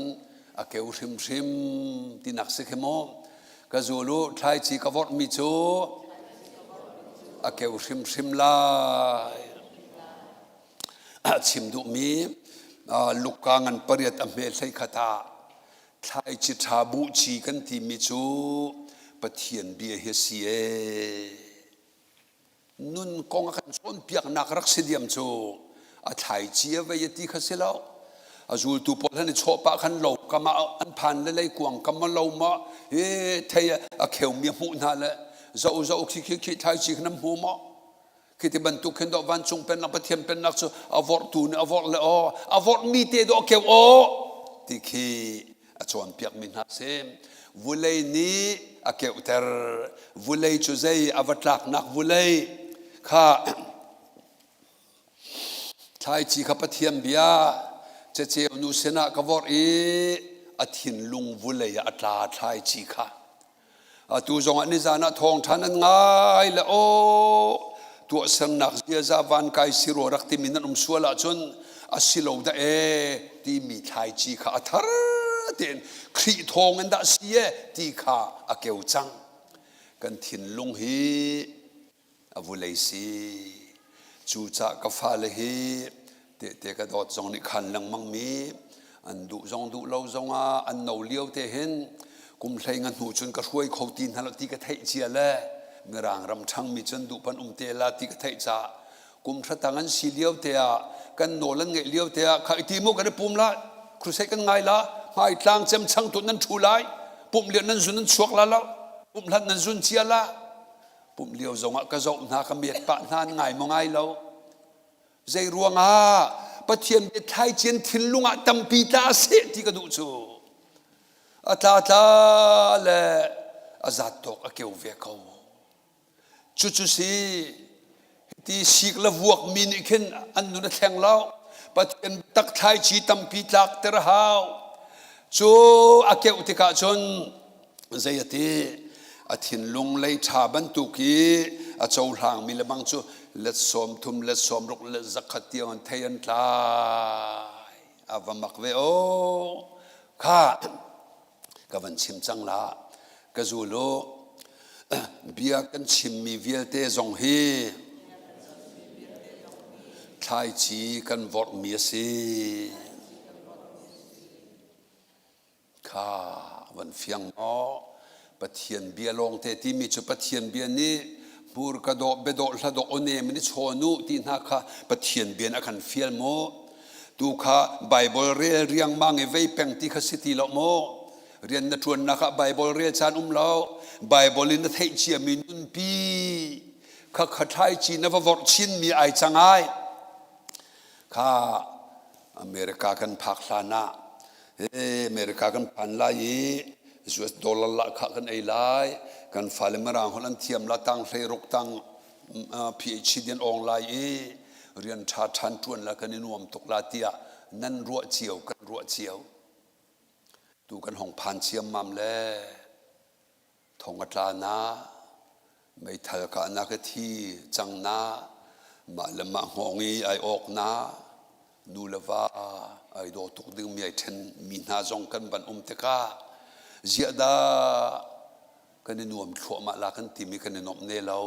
a keu hrimhrim tinak si khi maw? Ka zul u, thlaici ka vorhmi cu a keu hrimhrim lai. Chim duhmi Luka ngan pariat a hme hlei khat ah thlaici ṭha buhci kan timi cu Pathian bia hi a si ee. Nun kong a kan cawnpiaknak rak si diam cu a thlaici a vei a ti kha si lo. A zultu pawl han i chawh pah khan lo kam ah an phan le leikuang kam a lo ma he thei a kheumi a hmuh hna le zo zo khi khi khi thlaici khan an hmu maw khi ti bantuk khin dawh vancung pennak Pathian pennak cu a vorhtu nih a vorh le aw a vorhmi te dawh keu aw ti khi a cawnpiakmi hna si. Vulei nih a keuhter. Vulei cu zei a va tlaknak vulei kha thlaici kha Pathian bia ceceu nu sinah ka vorh i a thinlung vulei ah a tla thlaici kha. Atu zongah nizan ah thawngṭha nan ngai le aw tuahsernak ziaza vankai siraw rak timi nan um sual ahcun a si lo dah ee timi thlaici kha a thar tein Khrih thawng in dah si e ti kha a keu cang. Kan thinlung hi a vulei si. Cucah ka fale hi tehte ka dawt zong nih khan lengmang mi an duh zong duh lo zongah an no lio te hin kum hlei nga hnu cun ka hruai kho ti hna lo ti ka theih cia le mirang ram ṭhangmi cun duh pan um te la ti ka theih caah kum hratang an si lio te ah kan nawl an ngeih lio te ah kha iti mu kan i pum la crusade kan ngai la hmai tlang cem chang tu nan ṭhu lai pumh lian nan zun nan chuak la lo pumh hlan nan zun cia la Pumh lio zongah ka zoh hna ka met pah hna an ngai maw ngai lo. Zei ruangah Pathian bia thlaician thinlung ah tampi tla seh ti ka duh cu. A tla tla le a zat tawk a keu ve ko. Cucu si ti sik le vuak mi nih khin an nun a thleng lo. Pathian tak thlaici tampi tlak ter a hau. Cu a keuh tikah cun zei a ti a thinlung lei ṭha bantuk i a cohlangmi lebang cu let 30 let 60 let 100 tiang an thei an tlai a va mak ve o kha ka van chim cang la ka zul u bia kan chimmi vialte zong hi thlaici kan vorhmi a si Kha van fiang maw? Pathian bia lawngte timi cu Pathian bia nih hmurka dawh biadawh hladawh awnem in i chawn u ti hna kha Pathian bia nih a kan fial maw? Tu kha Baibal rel riangmang i vei peng ti kha si ti lo maw? Rian na ṭuannak ah Baibal rel caan um lo. Baibal in na theih ciami nunpi kha kha thlaici na va vorh chinmi ai cang ai. Kha America kan phak hlan ah America kan phan lai i. US dollar lahkhah kan ei lai, kan fale mirang holh an thiam la tang hlei ruk tang PhD an awng lai i rian ṭha ṭhan ṭuan la kan i nuam tuk la tiah nan ruah cio kan ruah cio. Tu kan hong phan ciammam le thong a tla na, meithal kahnak i thi cang na, mah le mah hngawng i ai awk na, nu le va ai daw tuk dingmi ai ṭhen mi hna zong kan van um tikah ziah dah kan i nuam thluahmah la kan timi kan i nuamh ne lo.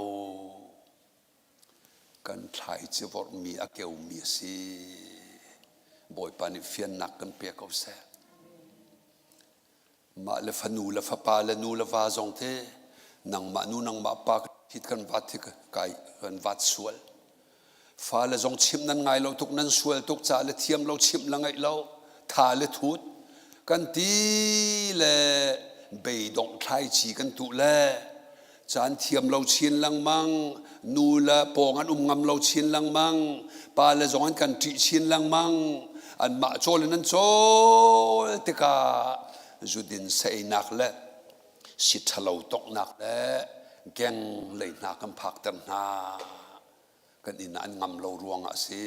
Kan thlaici vorhmi a keumi a si. Bawipa nih fiannak kan pe ko seh. Mah le fanu le fapa le nu le va zong te nangmah nu nangmah pa hit kan vat hi kai kan vat sual. Fale zong chimh nan ngai lo tuk nan sual tuk ca le thiam lo chimh le ngaih lo tha le thut kan ti le beidongh thlaici kan tuh le caan thiam lo chin lengmang nu le pawng an um ngam lo chin lengmang pa le zong an kan ṭih chin lengmang anmah cawl in an cawl tikah zudin saeinak le si ṭhalo tonghnak le geng lei hna kan phakter hna kan inn ah an ngam lo ruangah a si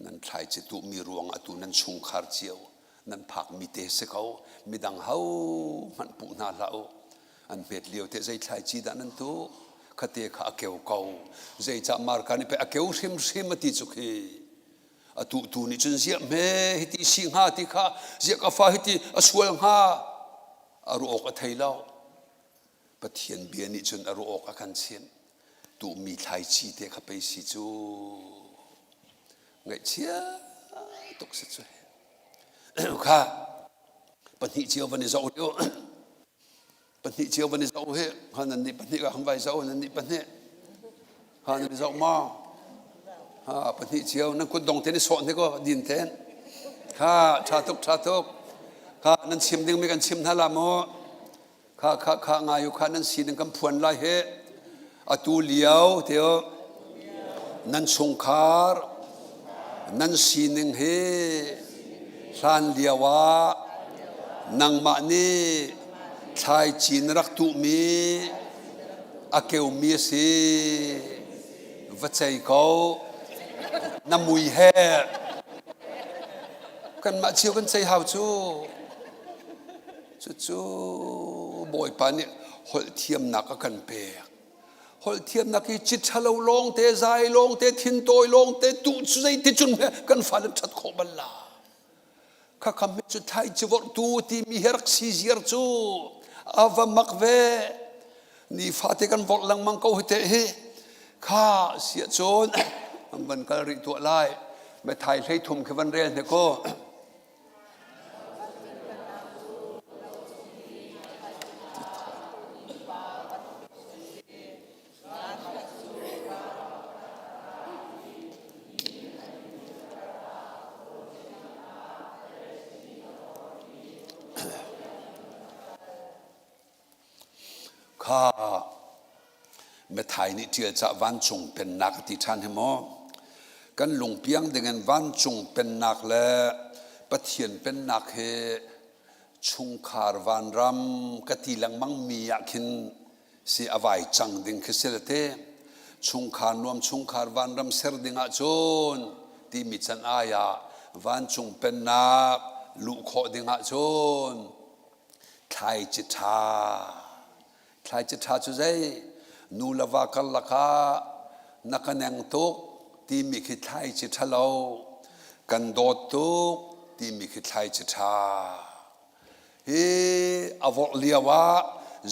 nan thlaici tuhmi ruangah atu nan chungkhar cio nan phakmi te si ko midang ho hmanh puh hna hlah u an hmet lio te zei thlaici dah nan tuh khate kha a keu ko zeicah marka nih pei a keu hrimhrim a ti cu khi a tuhtu nih cun ziah hme hiti si hnga ti kha ziah ka fa hiti a sual hnga a ruah awk a thei lo Pathian bia nih cun a ruah awk a kan chimh. Tuhmi thlaici te kha pei si cu. Ngaihchia tuk si cu. Kha pahnih cio van i zoh u. Pahnih cio van i zoh hi. Ha nan nih pahnih ka han vai zoh nan nih pahnih. Ha nan i zoh maw? Ha pahnih cio nan kut dong ten i sawh hnik aw din ten. Kha tha tuk tha tuk. Kha nan chim dingmi kan chim hna la maw? Kha kha kha ngai u kha nan sining kan phuan lai he atu lio teo nan chungkhar nan sining hi hlan lio ah nangmah nih thlaici na rak tuhmi a keumi a si va cei ko na mui he kanmah cio kan cei hau cu Cucu Bawipa nih holh thiamnak a kan pek. Holh thiamnak hi ci ṭhalo lawngte, zai lawngte, thintawi lawngte, tuh cu zeiticun kan fale ṭhat khawh bal la. Khakha hme cu thlaici vorhtu timi hi rak si ziar cu a va mak ve. Nifate kan vorh lengmang ko hi te hi. Kha siah cun an van kal rih tuah lai. Methai hlei thum khi van rel hne ko. Kha Mathai nih ṭial cah vancung pennak a ti ṭhan hi maw? Kan lungpiang dingin vancung pennak le Pathian pennak hi chungkhar vanram ka ti lengmang mi ah khin si a vai cang ding khi si le te. Chungkhar nuam chungkhar vanram ser ding ahcun timi can ai ah vancung pennak luh khawh ding ahcun thlaici ṭha thlaici ṭha cu zei nu le va karlak ah na ka neng tuk timi khi thlaici ṭhalo kan dawt tuk timi khi thlaici ṭha hi a vorh lio ah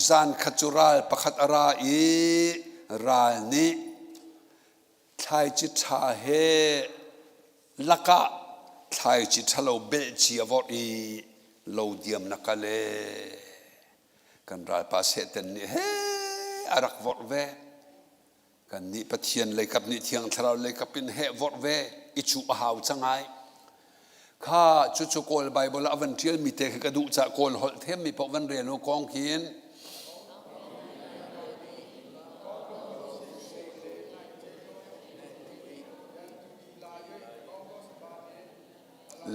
zan khat cu ral pakhat a ra i ral nih Thlaici ṭha he lakah thlaici ṭhalo belhci a vorh i lo diam na kal ee. Kan ralpa Satan nih he a rak vorh ve. Kannih Pathian leikap nih Thiang Thlarau leikap in heh vorh ve i cuh a hau cang ai. Kha cucu Kawl Bible ah a van ṭialmi te khi ka duh cah Kawl holh themmi paoh van rel u kong khin.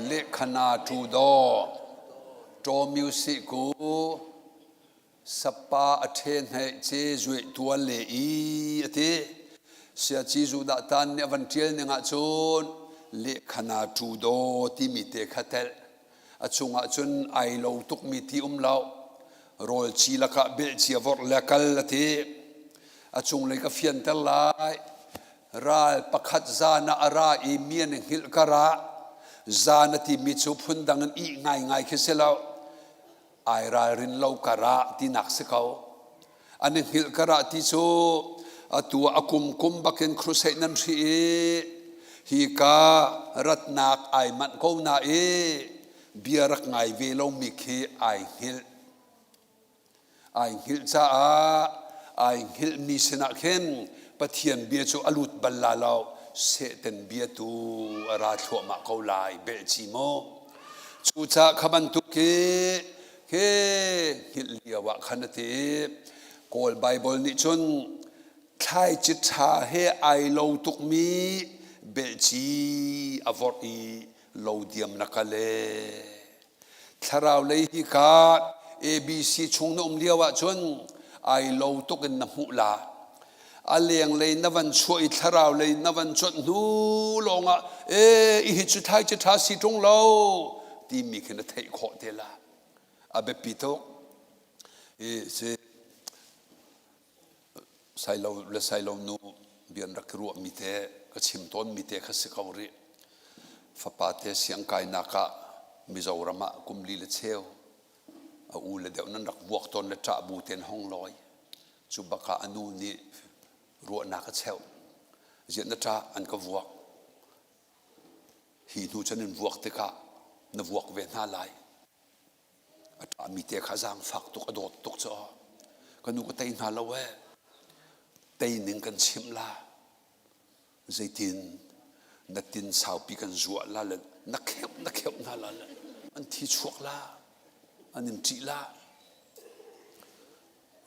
Lehkhana ṭu daw. Ṭawmyu sih ku sapa a ṭhe hneih ce zuih tual le i a ti. Siaci Judah tan nih a van ṭial ning ahcun lehkhana ṭu daw timi te kha telh. A chungah cun ai lo tukmi ti um lo. Rawl ci lakah belh cia vorh le kal a ti. A cunglei ka fianter lai. Ral pakhat zan ah a ra i mi an i hngilh karah zan a timi cu phundang in ih ngaingai khi si lo. Ai ralrin lo karah tinak si ko. An i hngilh karah ti cu atu a kum kum bakin crusade nan hri i hi ka ratnak ai manh ko na i bia rak ngai ve lomi khi ai hngilh. Ai hngilh caah ai hngilhmi sinah khin Pathian bia cu a lut bal la lo. Satan bia tu a ra thluahmah ko lai belhci mu. Cucaah kha bantuk khi khi hngilh lio ah khan a ti. Kawl Baibal nih cun thlaici ṭha he ai lo tukmi belhci a vorh i lo diam na kal ee. Thlarau lei hi ka ABC chung na um lio ahcun ai lo tuk in na hmuh la. A lenglei na van chuah i thlarau lei na van cuanh hnu lawngah ee hi cu thlai ci ṭha si ṭung lo timi khi na theih khawh te la. A biapi tuk. Hi si Sailo le sailo nu bian rak ruahmi te ka chim tawnmi te kha si ko rih. Fapa te siangkainak ah Mizoram ah kum li le cheu a u le deuh nan rak vuak tawn le ṭah bu ten hong lawi. Cu bak ah a nu nih ruahnak a cheuh. Ziah na ṭah an ka vuak. Hi hnu cun in vuak tikah na vuak ve hna lai. A ṭahmi te kha zaangfak tuk, a dawt tuk cu. Ka nu ka tei hna lo ee. Tei ning kan chimh la. Zeitin na tin saupi kan zuah la le na kheuh na kheuh hna la le an thi chuak la. An in ṭih la.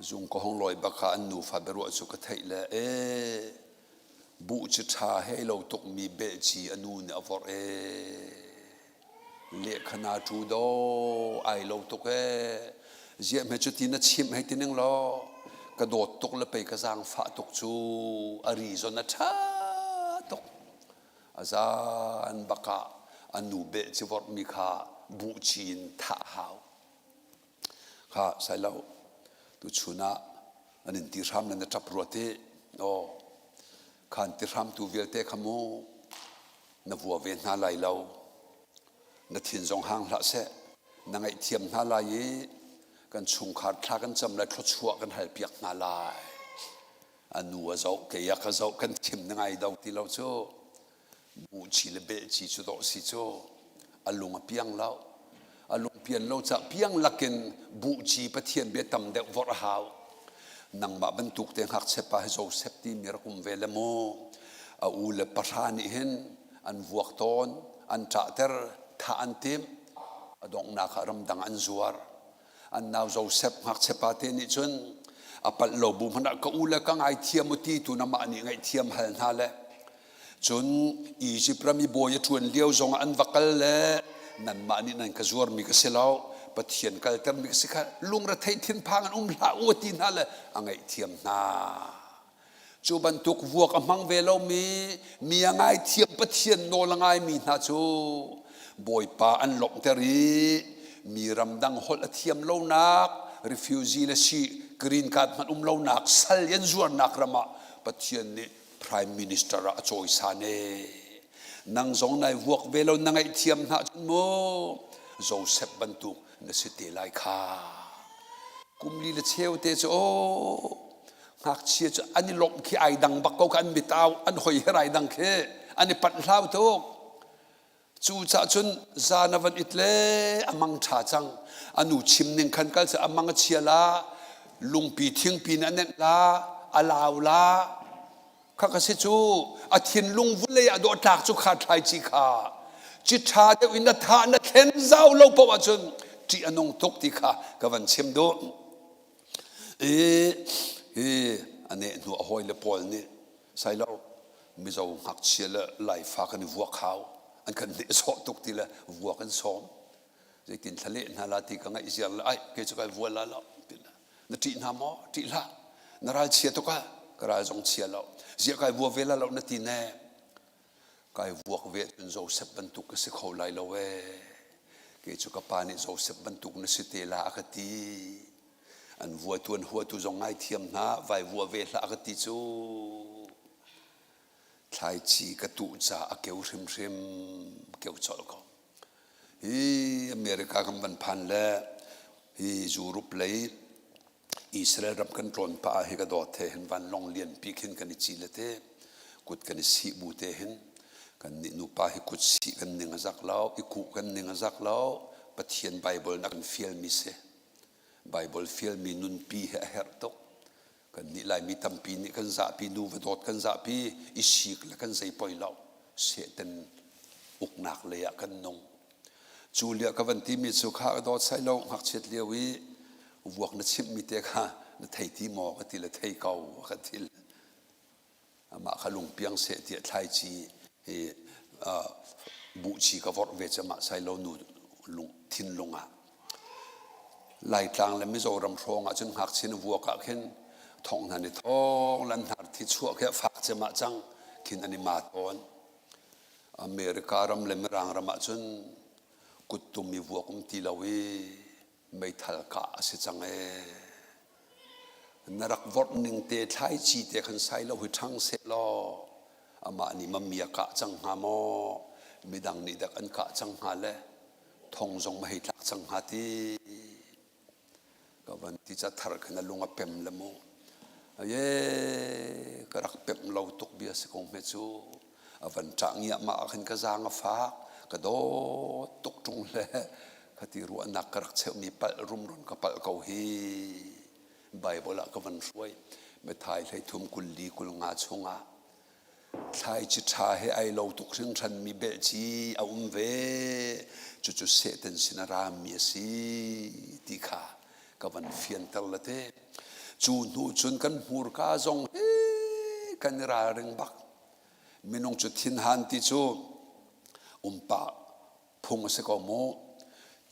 Zung ka hong lawi bak kha an nufa biaruah cu ka theih le ee buh ci ṭha hei lo tukmi belhci a nu nih a vorh ee. Lehkhana ṭu daw ai lo tuk ee. Ziah hme cuti na chimh hei ti ning law ka dawt tuk le pei ka zaangfah tuk cu a ri zon a ṭha tuk. A zan bak ah a nu belhci vorhmi kha buhci in thah a hau. Kha sailo tuchun ah an in ti hram le na ṭap rua ti aw khan ti hramtu vialte kha mu na vua ve hna lai lo na thin zong hang hlah seh na ngaihthiam hna lai i kan chungkhar thla kan cam lai thluachuah kan hal piak hna lai a nu a zoh kei a ka zoh kan thim na ngai do ti lo cu Buhci le belhci cu dawh si cu a lung a piang lo. A lung pian lo caah piang lakin buhci Pathian bia tam deuh vorh a hau. Nangmah bantuk te ngakchia pa hi Joseph timi rak um ve le mu. A u le pahra nih hin an vuak tawn, an ṭahter, thah an timh. A donghnak ah ramdang an zuar. An nau Joseph ngakchia pa te nih cun a palh lo bu hmanh ah ka u le ka ngaithiam u ti tu na mah nih ngaihthiam hal hna le Cun Izipt ram i bawi a ṭuan lio zongah an va kal le nanmah nih nan ka zuarmi ka si lo, Pathian kaltermi ka si kha lungrethei thinphang in um hlah u a ti hna le a ngaihthiam hna. Cu bantuk vuak a hmang ve lomi mi a ngaithiam Pathian nawl a ngaimi hna cu Bawipa an lawmhter i mi ramdang holh a thiam lonak refugee le si green card hmanh um lonak sal i an zuarnak ram ah Pathian nih Prime Minister ah a cawisan ee. Nang zong nai vuak ve lo na ngaihthiam hna cun mu Joseph bantuk na si te lai kha. Kum li le cheu te cu aw ngakchia cu an i lawmh khi ai dang bak ko kha an mitau an hoi her ai dang khi an i panh hlau tuk. Cucaah cun zan a van it le a mang ṭha cang. A nu chim ning khan kal seh a mang a chia la, lungpi thingpi in a nenh la, a lau la. Kha ka si cu a thinlung vulei ah dawh tlak cu kha thlaici kha ci ṭha deuh in na thah na thlen zau lo paoh ahcun ṭih a nung tuk ti kha ka van chim duh. I hi a neh hnu a hawile pawl nih Sailo Mizo ngakchia le Laifa kan i vuak hau an kan nehsawh tuk ti le vuak an sawm. Zeitin thla leh hna la ti ka ngaih ziar le ai kei cu kai vual la lo. Na ṭih hna maw? Ṭih hlah. Na ral chia tuk ah ka ral zong chia lo. Ziah kai vua ve la lo na ti ne. Kai vuak ve cun Joseph bantuk ka si kho lai lo ee. Kei cu ka pa nih Joseph bantuk na si te la a ka ti. An vuatu an huatu zong ngaithiam hna, vai vua ve hlah a ka ti cu. Thlaici ka tuh ca a keu hrimhrim, keu colh ko. Hi America kan van phan le hi Europe lei Israel ram kan tlawn pah ah hi ka dawt he hin vanlawng lianpi khin kan i ci le te kut kan i sih bu te hin kan nih nupa hi kut sih kan ning a zak lo i kuh kan ning a zak lo Pathian Bible na kan fialmi si Bible fialmi nunpi hi a herh tuk kan nih Laimi tampi nih kan zahpi nuva dawt kan zahpi i sik le kan zei poi lo Satan uknak lei ah kan nung Cu lio ka van timi cu kha ka dawt sai lo ngakchiat lio i vuak na chimhmi te kha na thei ti maw ka ti le thei ko ka ti le amah kha lungpiang seh tiah thlaici hi buhci ka vorh ve cu amah sai lo nu lung thinlung ah Laitlang le Mizoram hrawng ah cun ngakchia na vuak ah khin thong hna ni thong lan hnar thi chuah khi a fak cem ah cang khin an i ma tawn America ram le Mirang ram ahcun kuttum i vuak um ti lo i meithal kah a si cang ee. Na rak vorh ning te thlaici te khan sai lo hi ṭhang seh law amah nih mami a kah cang hnga maw midang nih dak an kah cang hnga le thong zong ma hei tlak cang hnga ti. Ka van ti ca thar khin a lung a pem le mu. Ye ka rak pemh lo tuk bia si ko hme cu. A van ṭah ngiahmah ah khin ka zaang a fak. Ka dawt tuk ṭung le khati ruahnak ka rak cheuhmi palh rumron ka palh ko hi. Bible ah ka van hruai. Matthai hleithum 24 50 chungah Thlaici ṭha he ai lo tuk hringhranmi belhci a um ve. Cucu Satan sin a rami a si ti kha ka van fianter la te. Cu hnu cun kan hmurka zong hi kan i ralring bak. Minung cu thinhan ti cu umpa phung a si ko mu.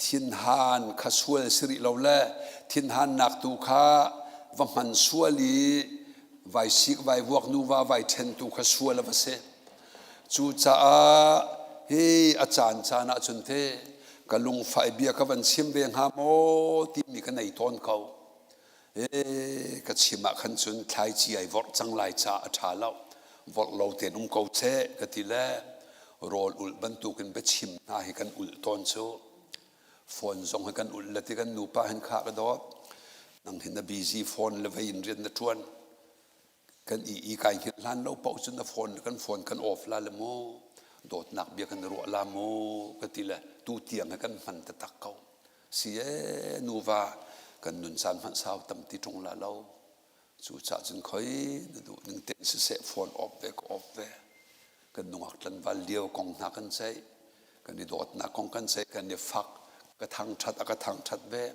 Thinhan kha sual si rih lo le thinhannak tu kha va hman sual i vai sik vai vuak nuva vai ṭhen tu kha sual a va si. Cucaah hi a caan caan ah cun te ka lungfai bia ka van chim ve hnga maw timi ka nei tawn ko. E ka chim ah khan cun thlaici ai vorh cang lai caah a ṭha lo. Vorh lo tein um ko seh ka ti le rawl ulh bantukin biachim hna hi kan ulh tawn cu. Phone zong hi kan ulh le ti kan nupa hin kha ka dawt. Nang hi na busy phone le vei in rian na ṭuan. Kan i i kai hngilh hlan lo paoh cun na phone kan phone kan off la le mu. Dawtnak bia kan ruah la mu ka ti le tu tiang hi kan hman taktak ko. Si ee nuva kan nun caan hmanh sau tam ti ṭung la lo. Cucaah cun khoi na duh ning tein siseh phone off ve ka off ve. Kan nungak tlanval lio kong hna kan ceih. Kan i dawtnak kong kan ceih kan i fak. Ka thangṭhat a ka thangṭhat ve.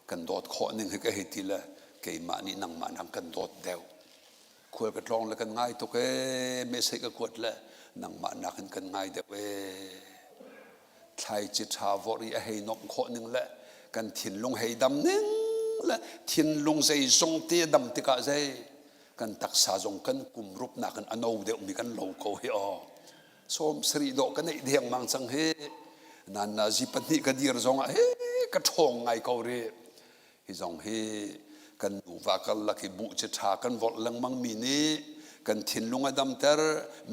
Kan dawt khawh ning hi ka hei ti le keimah nih nangmah nang kan dawt deuh. Khual ka tlawng le kan ngai tuk ee message ka kuat le nangmah nakin kan ngai deuh ee. Thlaici ṭha vorh i a hei nomh khawh ning le kan thinlung hei dam ning le thinlung zeizong te dam tikah zei kan taksa zong kan kum rup nakin a no deuhmi kan lo ko hi aw. 70 dawh ka neih dengmang cang hi. Nan na zi pahnih ka dir zongah he ka ṭhawng ngai ko rih. Hi zong hi kan nuva karlak i buh ci ṭha kan vorh lengmang mi nih kan thinlung a damter,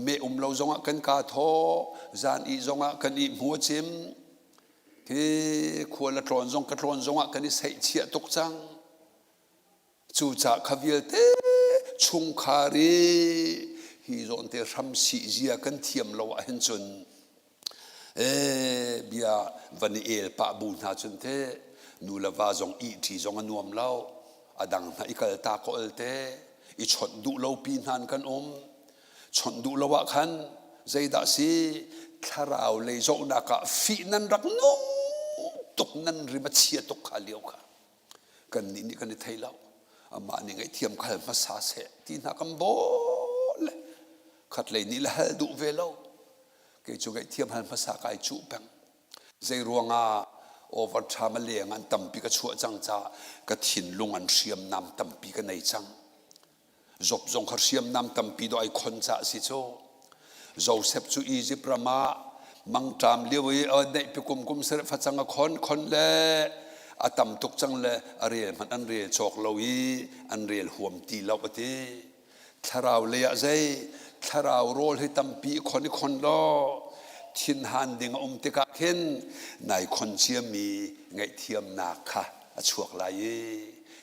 meh um lo zongah kan kaa thaw, zan ih zongah kan ih hmu a cim. Hi khual a tlawn zong ka tlawn zongah kan i seihchiah tuk cang. Cucaah kha vialte chungkhar i hi zawnte hramsih zia kan thiam lo ahhin cun Ee, bia van i el pah bu hna cun te nu le va zong ihṭi zong a nuam lo. A dang hna i kal ta ka ol te i chawnh duh lo pi hna in kan um. Chawnh duh lo ah khan zeidah si thlarau lei zohnak ah fih nan rak nung tuk nan rim a chia tuk kha lio kha. Kannih nih kan i thei lo. Amah nih ngaihthiam khal hmasa seh ti hna kan bawl. Khatlei nih le hal duh ve lo. Kei cu ngaihthiam hal hmasa kai cuh peng. Zei ruangah? Overtime a leng an tampi ka chuah cang caah ka thinlung an hriamnam tampi ka nei cang. Job zong kha hriamnam tampi dawh ai khon caah si cu. Joseph cu Egypt ram ah mangṭam lio i neihpi kum kum sarih facang a khon khon le a tam tuk cang le a rel hmanh an rel cawk lo i an rel huam ti lo a ti. Thlarau lei ah zei thlarau rawl hi tampi i khon i khon law thinhan ding a um tikah khin nai khon ciami ngaihthiamnak kha a chuak lai i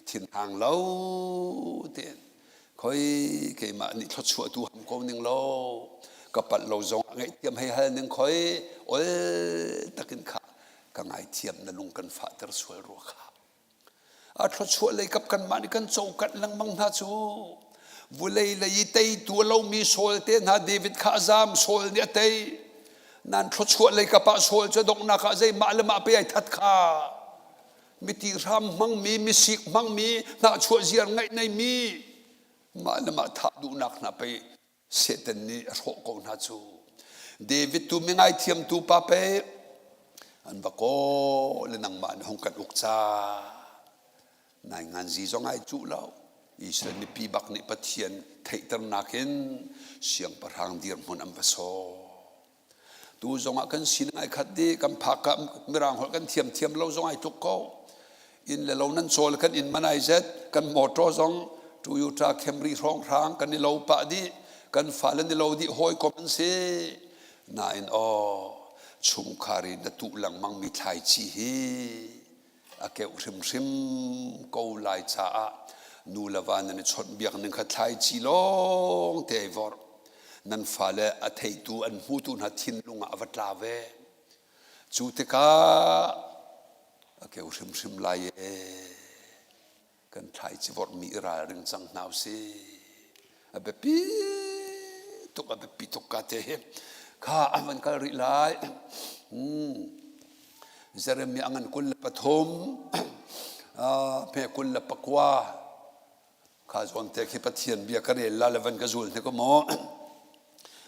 thinhang lo tein khoi keimah nih thluachuah tu ham ko ning law ka palh lo zong ah ngaihthiam hei hal ning khoi ol takin kha ka ngaithiam na lung kan fahter sual rua kha a thluachuah lei kap kanmah nih kan cokanh lengmang hna cu vulei lei i teitu a lomi Saul te hna David kha a zam Saul nih a tei nan thluachuah lei kap ah Saul cu donghnak ah zeimah le mah pe ai that kha miti hram hmangmi misik hmangmi hnahchuah ziar ngaih neimi mah le mah thah duhnak hna pei Satan nih a hrawh ko hna cu David tu mi ngaithiamtu pa pei an va kaw le nangmah nih hung kan uk ca nai nganzi zong ai cuh lo Israel mipi bak nih Pathian theihternak in siangpahrang dirhmun an va sawh Tu zongah kan sining ai khat dih, kan phak ah mirang holh kan thiam thiam lo zong ai tluk ko. Inn le lo nan cawl kan inn man ai zet, kan motor zong Toyota Camry hrawnghrang kan i lo pah dih, kan fale ni lo dih hawikom an si. Nain aw, chungkhar i na tuh lengmang mi thlaici hi a keuh hrimhrim ko lai caah nu le va nan i chawnhbiak ning kha thlaici lawng te ai vorh. Nan fale a theitu an hmutu hna thinlung ah a va tla ve. Cu tikah a keu hrimhrim lai ee. Kan thlaici vorhmi i ralring cang hna usih. A biapi tuk, a biapi tuk ka te hi. Kha a van kal rih lai. Hmm. Jeremiah ngan 23, hme 29, kha zawn te khi Pathian bia ka rel la le van ka zul hne ko maw.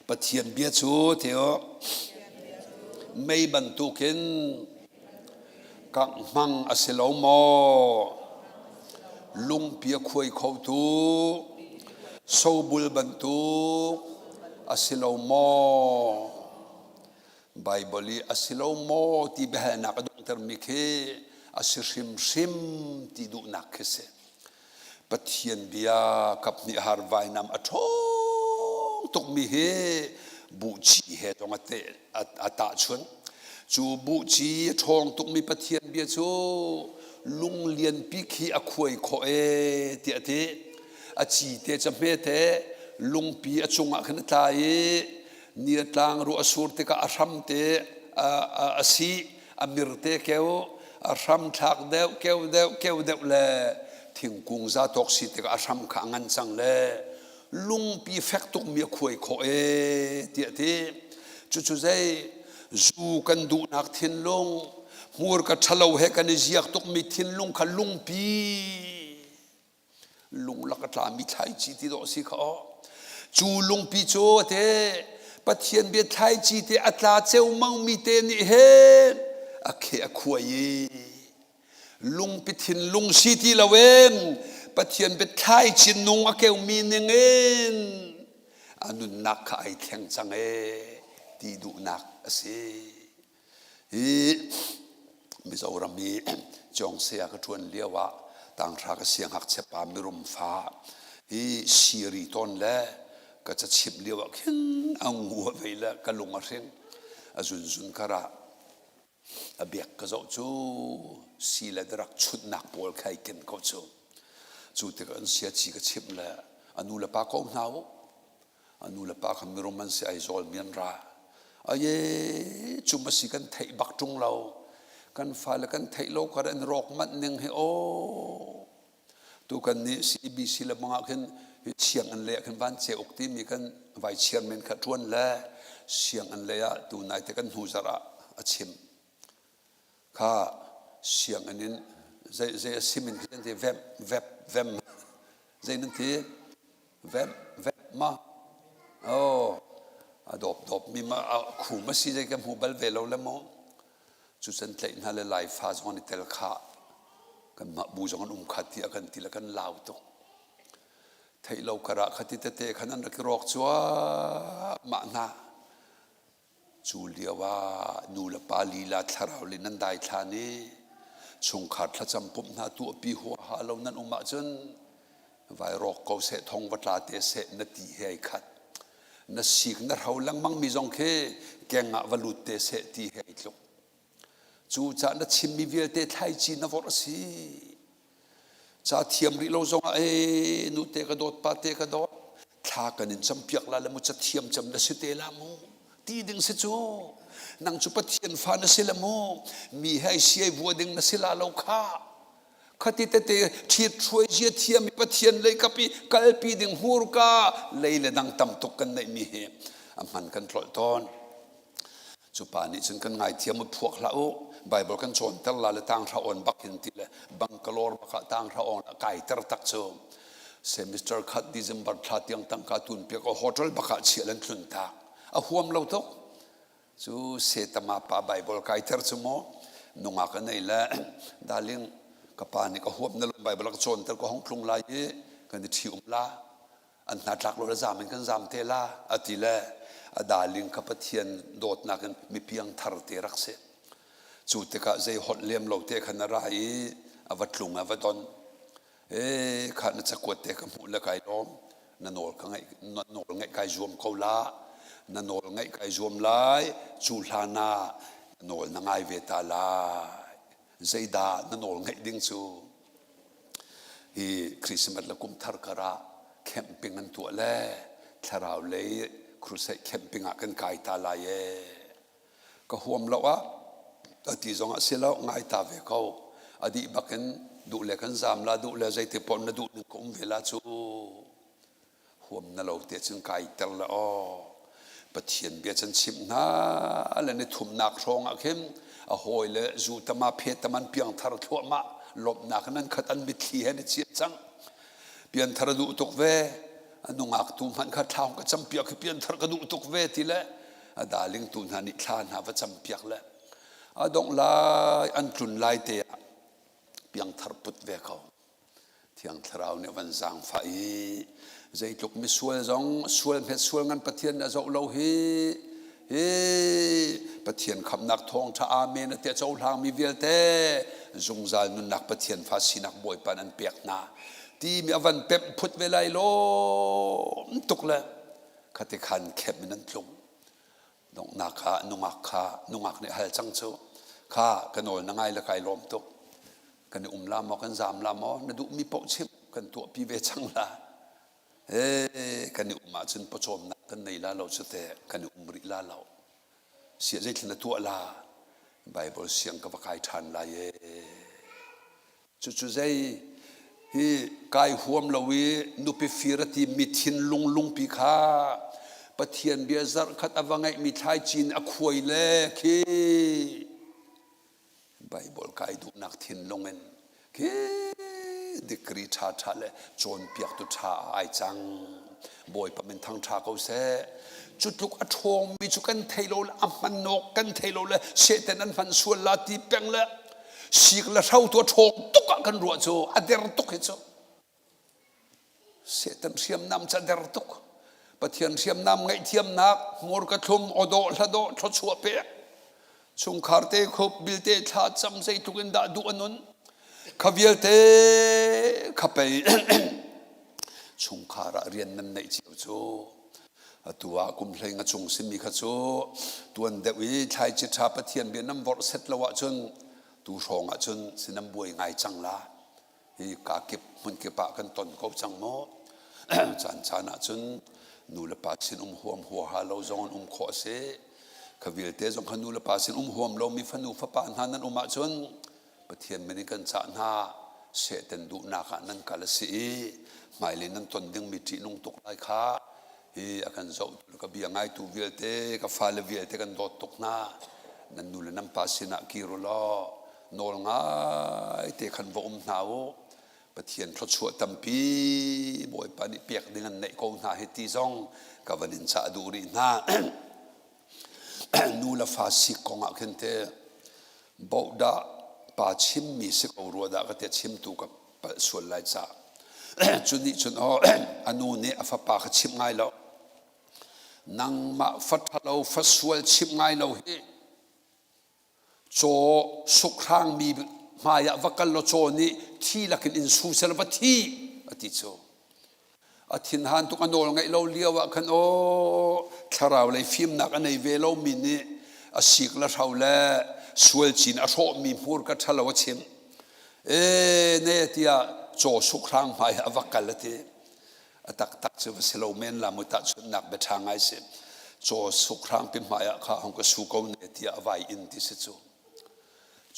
Pathian bia cu theo mei bantukin kangh hmang a si lo maw? Lungpi a khuai khotu sobul bantuk a si lo maw? Baibal i a si lo maw ti biahalnak a donghtermi khi a si hrimhrim ti duhnak khi si. Pathian bia kaphnih har vainam a ṭhawng tukmi hi buhci he zong a tahchunh. Cu buhci a ṭhawng tukmi Pathian bia cu lung lianpi khi a khuai khawh ee tiah a ti. A ci te ca hmete lungpi a cungah khin a tla i ni a tlang ruah a sur tikah a hram te a si a mir te keu a hram thlak deuh keu deuh keu deuh le thingkung za tawk si tikah a hram kha a ngan cang le lungpi fek tukmi a khuai khawh ee tiah ti cucu zei zu kan duhnak thinlung hmurka ṭhalo he kan i ziak tukmi thinlung kha lungpi Lunglak a tlami thlaici ti dawh si kha aw. Cu lungpi cu te Pathian bia thlaici te a tla ceumang mi te nih hin a khe a khuai i lungpi thinlung si ti loin Pathian bia thlaici nung a keumi ning in a nunnak kha ai thleng cang ee ti duhnak a si. Hi Mizoram i Cawngse ah ka ṭuan lio ah tanghra ka siangngakchia pa mirum fa hi siri tawn le ka cachimh lio ah khin a ngu a vei le ka lung a hring. A zunzun kar ah a biak ka zoh cu si le darak chunhnak pawl kha ai ken ko cu. Cu tikah an siaci ka chimh le a nu le pa ko hna u. A nu le pa kha mirum an si Aizawl mi an ra. Aye cum a si kan theih bak ṭung lo. Kan fale kan theih lo kar an rawk manh ning hi aw. Tu kan nih CBC le bang ah khin sianginn lei ah khin van ceuk timi kan vai chairman kha ṭuan le sianginn lei ah tu nai te kan hnu zarh ah a chim. Kha sianginn in zei zei a sim in khi an ti vem vep vem zei nan ti vem vep ma oh a dawp dawp mi ma a khum a si zei ka hmu bal ve lo le maw. Cucan tlaih hna le Laifa zong an i tel khah. Kanmah bu zong an um kha tiah kan ti le kan lau tuk. Theih lo karah khati tete khan an rak i rawk cuahmah hna. Cu lio ah nu le pa lila thlarau le nan daithlan i chungkhar thlacam pumh hna tuahpi huaha lo nan um ahcun vai rawk ko seh thong va tla te seh na ti he ai khat. Na sik na hro lengmang mi zong khi keng ah va lut te seh ti he ai tluk. Cucaah na chimmi vialte thlaici na vorh a si. Ca thiam rih lo zongah ee nute ka dawt pate ka dawt thla kan in campiak la le mu ca thiam cem na si te la mu ti ding si cu nang cu Pathian fa na si le mu mi he siai vua ding na si la lo kha khati tete ṭhit hruai zia thiam i Pathian lei kap i kalpi ding hmurka lei le dang tam tuk kan neih mi hi a hman kan tlolh tawn. Cu pa nih cun kan ngaithiam u phuak hlah u Bible kan cawnter la le tanghra awn bak hin ti le Bangalore bak ah tanghra awn a kaiter tak cu semester khat December thla tiang tangka tun piak o hotel bak ah chiah lan tlun tak a huam lo tuk cu setama pa Bible kaiter cu maw nungak a nei le darling ka pa nih ka huam na lo Bible ka cawnter ka hong tlung lai i kan i ṭhi um la an hna tlak lo le zam in kan zam te la a ti le a darling kha Pathian dawtnak in mipiang thar te rak si cu tikah zei holh lem lo te khan a ra i a va tlung a va don e kha na cakuat te ka hmuh le kai lawm na nawl ka ngaih na nawl ngaih kai zuam ko la na nawl ngaih kai zuam lai cu hlan ah nawl na ngai ve ta lai zeidah na nawl ngaih ding cu Hi Christmas le kum thar kar ah camping an tuah le thlarau lei crusade camping ah kan kai ta lai ee. Ka huam lo ah a ti zong ah si lo ngai ta ve ko. A dih bak in duh le kan zam la duh le zeiti paoh na duh ning ka um ve la cu. Huam na lo te cun kai ter le aw. Pathian bia can chimh hna le ni thumnak hrawng ah khin a hawi le zu tama phe taman piangthar thluahmah lawmhnak in an khat an mitthli he ni chiah cang. Pianthar a duh tuk ve a nungak tu hmanh kha thla ka campiak hi pianthar ka duh tuk ve ti le a darling tu hna nih thla hna va campiak le a dongh lai an tlun lai te ah piangthar put ve ko. Thiang Thlarau nih a van zaangfah i zeitluk misual zong sual hmet sual ngan Pathian nih a zoh lo hi hi Pathian khamnak thawngṭha amen a ti a cohlangmi vialte zungzal nunnak Pathian fa sinak Bawipa an pek hna timi a van pemh phut ve lai lawm tuk le khati khan khem in an tlung Donghnak kha nungak kha nungak nih hal cang cu kha ka nawl na ngai le kai lawm tuk kan i um la maw kan zaam la maw na duhmi paoh chim kan tuahpi ve cang la ee kan i um ahcun pawcawmnak kan nei la lo cu te kan i um rih la lo sia zeithil na tuah la Bible siang ka va kai ṭhan lai ee Cucu zei hi kai huam lo i nupi fir a timmi thinlung lungpi kha Pathian bia zarh khat a va ngeihmi thlaicin a khuai le khi Bible kai duhnak thinlung in khi degree ṭhaṭha le cawnpiaktu ṭha ai cang. Bawipa min thangṭha ko seh. Cu tluk a ṭhawngmi cu kan thei lo le a hman awk kan thei lo le Satan an hman sual la ti peng le sik le hro tu a ṭhawng tuk ah kan ruah cu a der tuk hi cu Satan hriamnam cu a der tuk Pathian hriamnam ngaihthiamnak hmurka thlum awdawh hladawh thluachuah pek chungkhar te khup bilte thla cam zeitluk in dah duh a nun kha vialte kha pei chungkhar ah rian nan neih cio cu Atu ah kum hlei nga chung simi kha cu tuan deuh i thlaici ṭha Pathian bia nan vorh set lo ahcun tu hrawng ahcun si nan buai ngai cang la. Hi ka kip hmun kip ah kan ton ko cang maw? Caan caan ahcun nu le pa sin um huam huaha lo zong an um khawh a si. Kha vialte zong kha nu le pa sin um huam lomi fanu fapa hna nan um ahcun Pathian min in kan cah hna Satan duhnak ah nan kal a si i hmailei nan ton dingmi ṭihnung tuk lai kha hi a kan zohtu ka bia ngaitu vialte ka fale vialte kan dawt tuk hna nan nu le nan pa sinah kir u law nawl ngai te khan va um hna u Pathian thluachuah tampi Bawipa nih pek ding an neih ko hna hi ti zong ka van in cah duh rih hna nu le fa sik kong ah khin te. Bohdah pa chimmi si ko rua dah ka ti chimtu ka palh sual lai caah. Cu nih cun aw a nu nih a fapa kha chimh ngai lo. Nangmah fa ṭhalo fa sual chimh ngai lo hi caw sukhrangmi hmai ah va kal law caw nih thi lakin in su seh law va thi a ti cu. A thinhan tuk a nawl ngaih lo lio ah khan aw thlarau lei fimnak a nei ve lomi nih a sik le hro le sual cin a hrawhmi hmurka ṭhalo a chim. E ne tiah caw sukhrang hmai ah a va kal a ti. A taktak cu va si lo men la mu tahchunhnak bia ṭha ngai si. Caw sukhrang pi hmai ah kha hong ka su ko ne tiah a vai in ti si cu.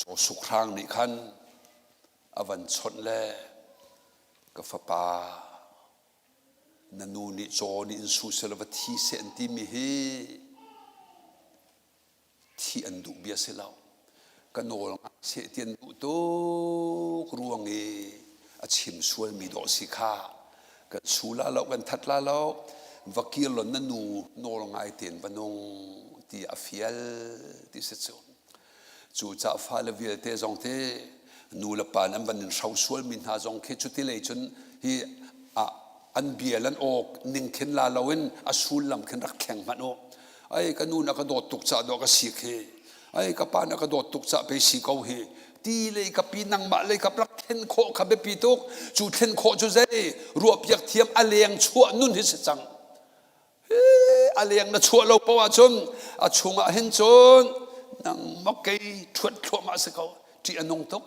Caw sukhrang nih khan a van chawnh le ka fapa na nu nih caw nih in su seh law va thi seh an timi hi thih an duh bia si lo ka nawl ngai seh ti an duh tuk ruang i a chim sualmi dawh si kha kan su la lo kan that la lo va kir law na nu nawl ngai tein va nung ti a fial ti si cu Cucaah fale vialte zong te nu le pa an van in hro sualmi hna zong khi cuti lei cun hi an bia an aw ning khin la loin a sullam khin rak thleng hmanh u. Ai ka nu na ka dawt tuk cah dawh ka sik hi. Ai ka pa na ka dawt tuk cah pei si ko hi. Ti lei ka pi nangmah lei ka rak thlen khawh kha biapi tuk. Cu thlen khawh cu zei ruahpiak thiam a leng chuah nun hi si cang. A leng na chuah lo paoh ahcun a chungah hin cun nangmah kei ṭhuat thluahmah si ko ṭih a nung tuk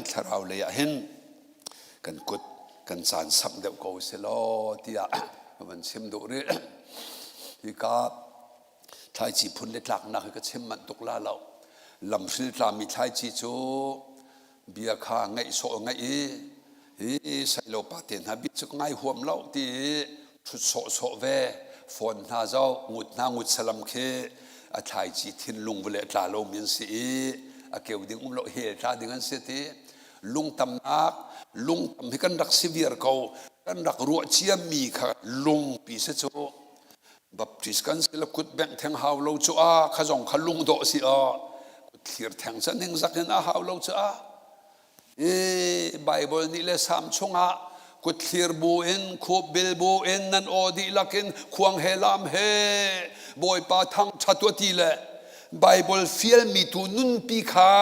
thlarau lei ah hin kan kut kan caan samh deuh ko si law tiah ka van chim duh rih hika thlaici phun le tlaknak hi ka chim manh tuk la lo lamhril tlami thlaici cu bia kha ngaih sawh ngaih i hi sailo pa te hna bia cu ngai huam lo ti i ṭhut sawhsawh ve phone hna zoh ngut hna ngut salam khi a thlaici thinlung vale tla lo mi an si i a keu ding um lo hel tla ding an si ti lungtamnak lungtam hi kan rak si viar ko kan rak ruah cia mi kha lungpi si cu Baptist kan si le kut bengh theng hau lo cu a kha zong kha lung dawh si a kut thlir theng ca ning zak in a hau lo cu a e Bible nih le Sam chungah kut thlir bu in khup bil bu in nan aw dihlak in khuang he lam he Bawipa thang ṭha tu ti le Bible fialmi tu nunpi kha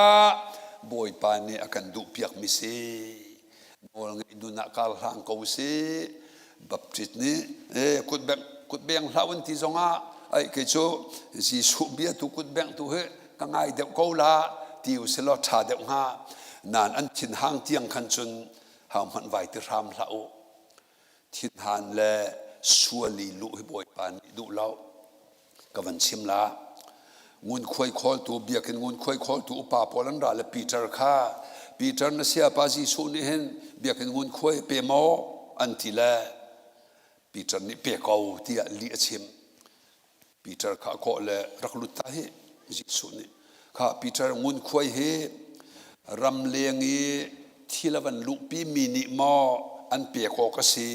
Bawipa nih a kan duh piak mi si Nawlngeih nun ah kar hlang ko si. Baptist nih eh kutbeng kutbeng hlah un ti zongah ai kei cu Jesuh bia tu kutbeng tu hi ka ngai deuh ko la ti u selaw ṭha deuh hnga. Nan an thinhang tiang khan cun hau hmanh vai ti hram hlah u. Thinhan le sual i luh hi Bawipa nih duh lo. Ka van chim la. Ngunkhuai khawltu biakinn ngunkhuai khawltu upa pawl an ra le Peter kha Peter na siapa Jesuh nih hin biakinn ngunkhuai pe maw an ti le Peter nih pe ko tiah lih a chim. Peter kha a kawh le rak lut ta hi Jesuh nih kha Peter ngunkhuai hi ramleng i thil a van luhpi mi nih maw an pek awk a si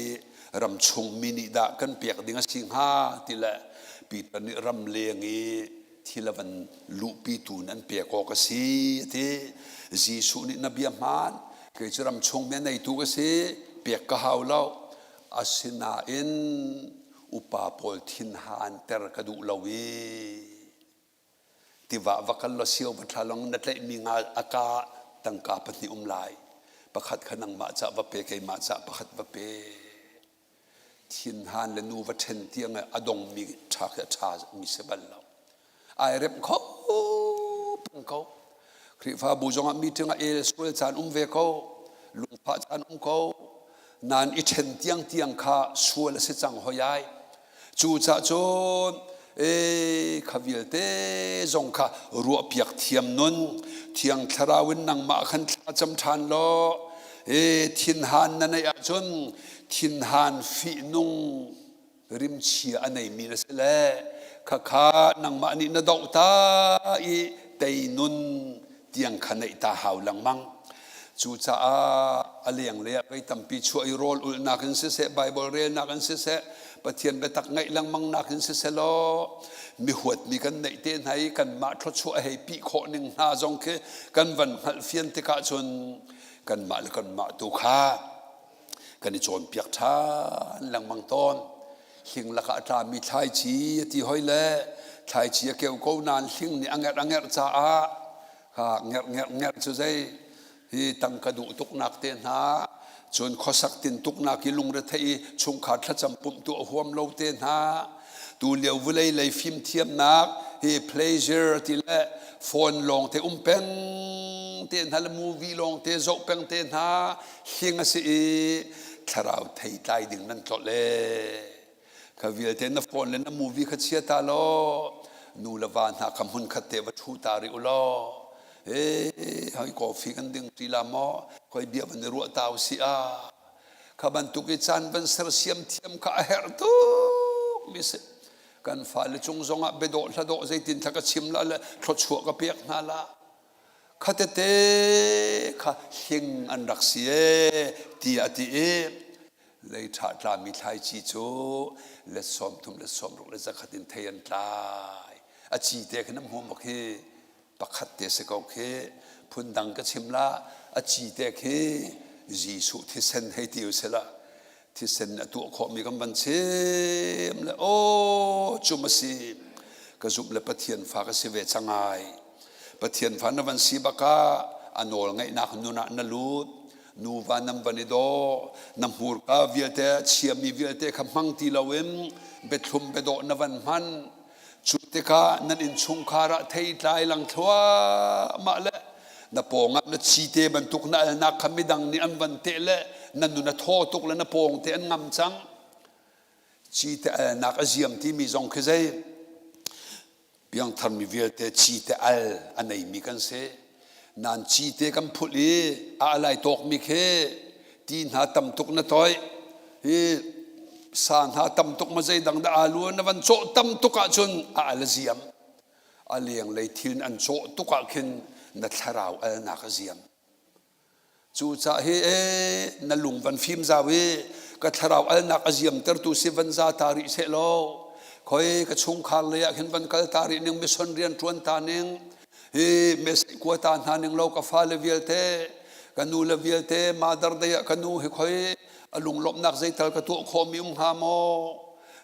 ramchung mi nih dah kan pek ding a si hnga ti le Peter nih ramleng i thil a van luhpi tu an pek awk a si a ti Jesuh nih na bia hmaan kei cu ramchung mi a neitu ka si pek ka hau lo asinain upa pawl thinhan ter ka duh lo i Tiva va kal law sio va thla long na tlaihmi nga a ka tangka pahnih um lai. Pakhat kha nangmah cah va pe keimah cah pakhat va pe. Thinhan le nu va ṭhen tiang a dongmi ṭha khi a ṭha mi si bal lo. Ai remh kho peng ko. Khrihfabu zongah meeting ah el sual caan um ve ko. Lungfah caan um ko. Nan i ṭhen tiang tiang kha sual a si cang hoi ai. Cucaah cun ee kha vialte zong kha ruahpiak thiam nun Thiang Thlarau in nangmah khan thlacam ṭhan law ee thinhan na neih ahcun thinhan fihnung rimchia a neimi na si le khakha nangmah nih na doh ta i tei nun tiang kha neih ta hau lengmang. Cucaah a lenglei ah vei tampi chuah i rawl ulhnak in siseh, Baibal relnak in siseh, Pathian biatak ngaih lengmangnak in siseh law mi huatmi kan neih te hna i kanmah thluachuah a hei pih khawh ning hna zong khi kan van hngalh fian tikah cun kanmah le kanmah tu kha kan i cawnpiak ṭhan lengmang tawn. Hling lakah a tlami thlaici a ti hoi le thlaici a keu ko nain hling nih a ngerh a ngerh caah kha ngerh ngerh ngerh cu zei hi tangka duh tuknak te hna cun khuasak tin tuknak i lungretheih i chungkhar thlacam pumh tu a huam lo te hna tu lio vulei lei fimthiamnak hi pleasure ti le phone lawng te um peng te hna le movie lawng te zoh peng te hna hling a si i thlarau thei tlai ding nan tlolh le Kha vialte na phone le na movie kha chia ta law nu le va hna kha hmun khat te va ṭhu ta rih u law he hoi coffee kan ding ṭi la maw khoi bia van i ruah ta usih ah kha bantuk i caan van sersiam thiam kha a herh tuk mi si kan fale cung zongah biadawh hladawh zeitin thla ka chim la le thluachuah ka pek hna la kha tete kha hling an rak si ee tiah a ti i lei ṭha tlami thlaici cu let 30 let 60 le zakhat in thei an tlai. A ci te khin an hmuh bak hi pakhat te si ko khi phundang ka chim la a ci te khi Jesuh thisen hei ti usila thisen a tuah khawhmi kan van chim le aw cum a si ka zumh le Pathian fa ka si ve cang ai Pathian fa na van si bakah a nawl ngaihnak nun ah na lut nuva nan van i daw na hmurka vialte a chiami vialte kha hmang ti loin biathlum biadawh na van hman cu tikah nan innchungkhar ah theitlai lang thluahmah le na pawngah na chite bantuk na alnak kha midang nih an van teh le na nun a thaw tuk le na pawng te an ngam cang cite alnak a ziam timi zong khi zei Piangtharmi vialte cite al a neimi kan si. Nan cite kan phulh i a alai tawkmi khi ti hna tam tuk na toih. Hi sa hna tam tuk ma zeidang dah alu na van cawh tam tuk ahcun a al a ziam. A lenglei thil an cawh tuk ah khin na thlarau alnak a ziam. Cucaah hi ee na lung van fim zau i ka thlarau alnak a ziamtertu si van za ta rih seh law khoi ka chungkhar lei ah khin van kal ta rih ning mission rian ṭuan ta ning hi message kua ta hna ning lo ka fale vialte ka nu le vialte mother day ah ka nu hi khoi a lunglawmhnak zeital ka tuah khawhmi um hnga maw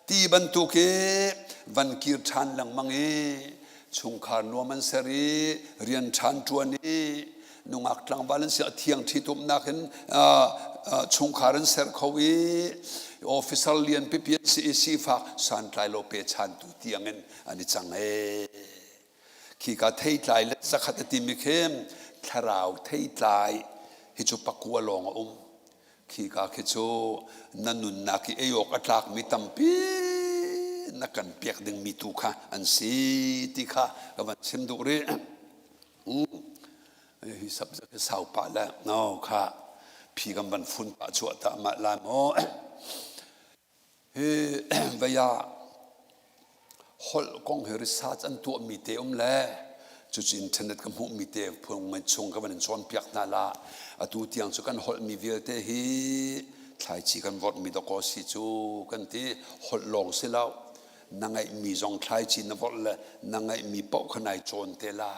ti bantuk i van kir ṭhan lengmang i chungkhar nuam an ser i rian ṭhan ṭuan i nungak tlangval an si a thiang ṭhitumnak in chungkhar an ser kho i officer lian pipi an si i sifak santlai lo pe chantu tiang in an i cang ee khika theitlai le zakhat a timi khi thlarau theitlai hi cu pakua lawng a um khika khi cu na nunnak i ei awk a tlakmi tampi na kan pek dingmi tu kha an si ti kha ka van chim duh rih Hi subject hi sau pah le no kha phi kan van fun pah chuah ta mah lai maw. Hi vei ah holh kong hi research an tuahmi te um le cucu internet ka hmuhmi te phung chung ka van in cawnpiak hna la. Atu tiang cu kan holhmi vialte hi thlaici kan vorhmi dawkaw si cu kan ti holh lawng si lo. Na ngeihmi zong thlaici na vorh le na ngeihmi paoh kha nai cawn te la.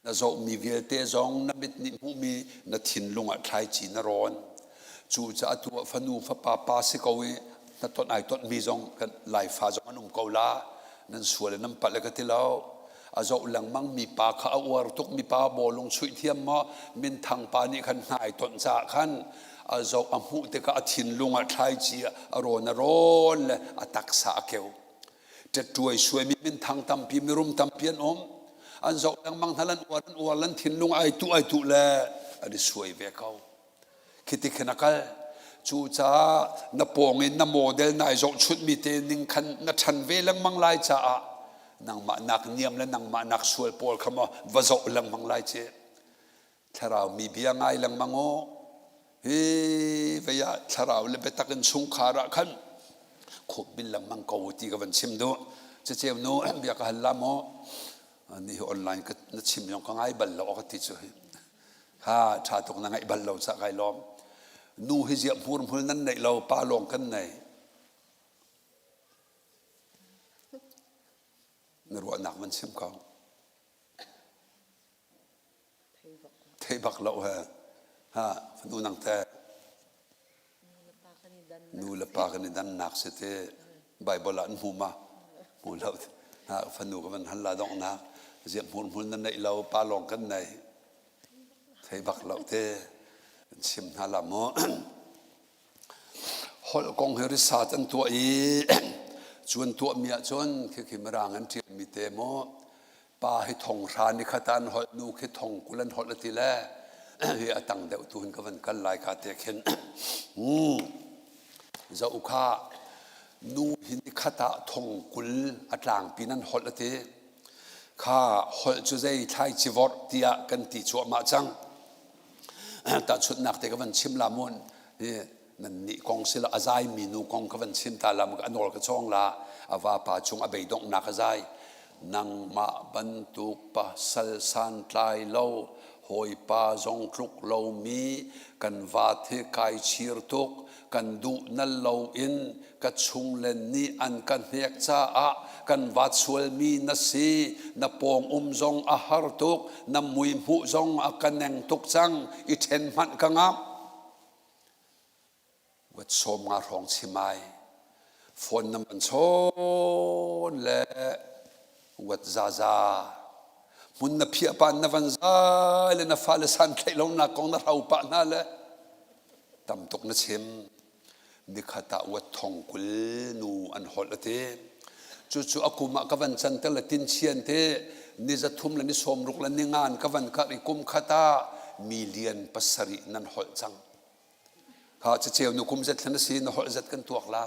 Na zohmi vialte zong na mit nih hmuhmi na thinlung ah thlaici na rawn. Cucaah atu ah fanu fapa pa si ko i na ton ai tonmi zong kan Laifa zong an um ko la. Nan sual in nan palh ka ti lo. A zoh lengmang mi pa kha a uar tuk mi pa bawlung chuih thiam maw minthang pa nih khan hna ai tonh caah khan a zoh a hmuh tikah a thinlung ah thlaici a rawn a rawn le a taksa a keu. Ṭetṭuai suaimi minthang tampi mirum tampi an um. An zoh lengmang hna lan uar an uar lan thinlung ai tuh ai tuh le an i suai ve ko. Khi ti khin a kal. Cucaah na pawng in na model nai zohchunhmi te ning khan na ṭhan ve lengmang lai caah nangmah nak niam le nangmah nak sual pawl kha maw va zoh lengmang lai ci. Thlarau mi bia ngai lengmang u. Hi vei ah thlarau le biatak in chungkhar ah khan khup bil lengmang ko ti ka van chim duh. Ceceu nu bia ka hal la maw? Ni hi online ka na chim yong ka ngai bal lo ka ti cu hi. Kha ṭha tuk na ngaih bal lo cah kai lawm. Nu hi ziah hmurhmul nan neih lo, pa lawng kan nei. Na ruahnak van chim ko. Theih bak lo he. Ha, fanu nang te. Nu le pa kan i dannak si te. Bible ah an hmu ma? Hmu lo. Ha, fanu ka van hal la donghnak. Ziah hmurhmul nan neih lo, pa lawng kan nei. Thei bak lo te. Kan chim hna la mu. Holh kong hi research an tuah i cu an tuahmi ahcun khikhi Mirang an ṭialmi te maw pa hi thong hra ni khat ah an holh nu khi thong 20 an holh a ti le hi a tang deuh tu hin ka van kal lai ka te khin zoh kha nu hi ni khat ah thong 20 a tlangpi nan holh a ti kha holh cu zei thlaici vorh tiah kan ti cuahmah cang Tahchunhnak te ka van chim la mun hi nan nih kong sila a zai mi nu kong ka van chim ta la a nawl ka chawng la a vapa chung a beidonghnak a zai nangmah bantuk pasal santlai lo hawipa zong tluk lomi kan vat hi kai chir tuk kan duh nal lo in ka chungle nih an ka hnek caah kan vat sualmi na si na pawng um zong a har tuk na mui hmuh zong a ka neng tuk cang i ṭhen hmanh ka ngamh wat 50 hrawng chimai phone nam an chawn le wat zaza hmun na phiah pan na van zai le na fale san thlaih lo nak kong na hrau pah hna le tam tuk na chim Nikhat ah uat 20 nu an holh a ti. Cucu a kum ah ka van canter le tinchian te ni 3 le ni 60 le ni ngan ka van karh i kum khat ah million 7 nan holh cang. Kha caceu nu kum zet thlen a si na holh zet kan tuak la.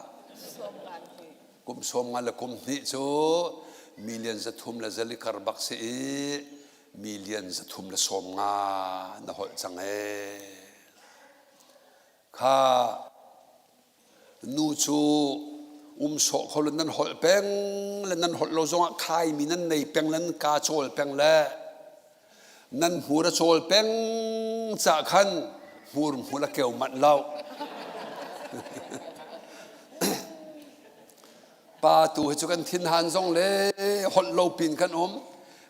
Kum 50 le kum hnih cu million 3 le zali kar bak si i million 350 na holh cang ee. Kha nu cu um sawh kho lo nan holh peng le nan holh lo zongah khaimi nan nei peng le nan kaa cawl peng le nan hmur a cawl peng cah khan hmur hmul a keu manh lo. Pa tu hi cu kan thinhan zong le holh lo pin kan um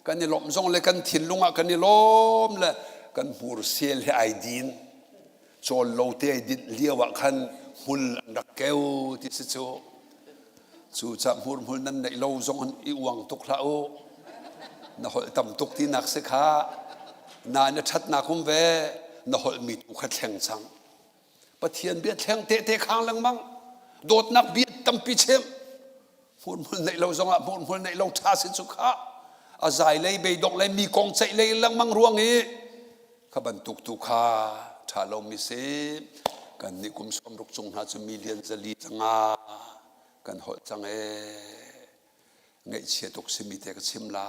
kan i lawmh zong le kan thinlung ah kan i lawm le kan hmur sel he ai din. Cawl lo te ai dinh lio ah khan hmul an rak keu ti si cu. Cu ca hmurhmul nan neih lo zong in i uang tuk hlah u. Na holh tam tuk tinak si kha. Na na ṭhatnak um ve, na holhmi tu kha thleng cang. Pathian bia thleng tehte khang lengmang. Dawtnak bia tampi chim. Hmurhmul neih lo zongah hmurhmul neih lo ṭha si cu kha. A zai lei beidongh lei mi kong ceih lei lengmang ruang i Kha bantuk tu kha ṭha lomi si. Kannih kum 60 cung hna cu million 400 canga kan holh cang ee. Ngaihchia tuk simi te ka chim la.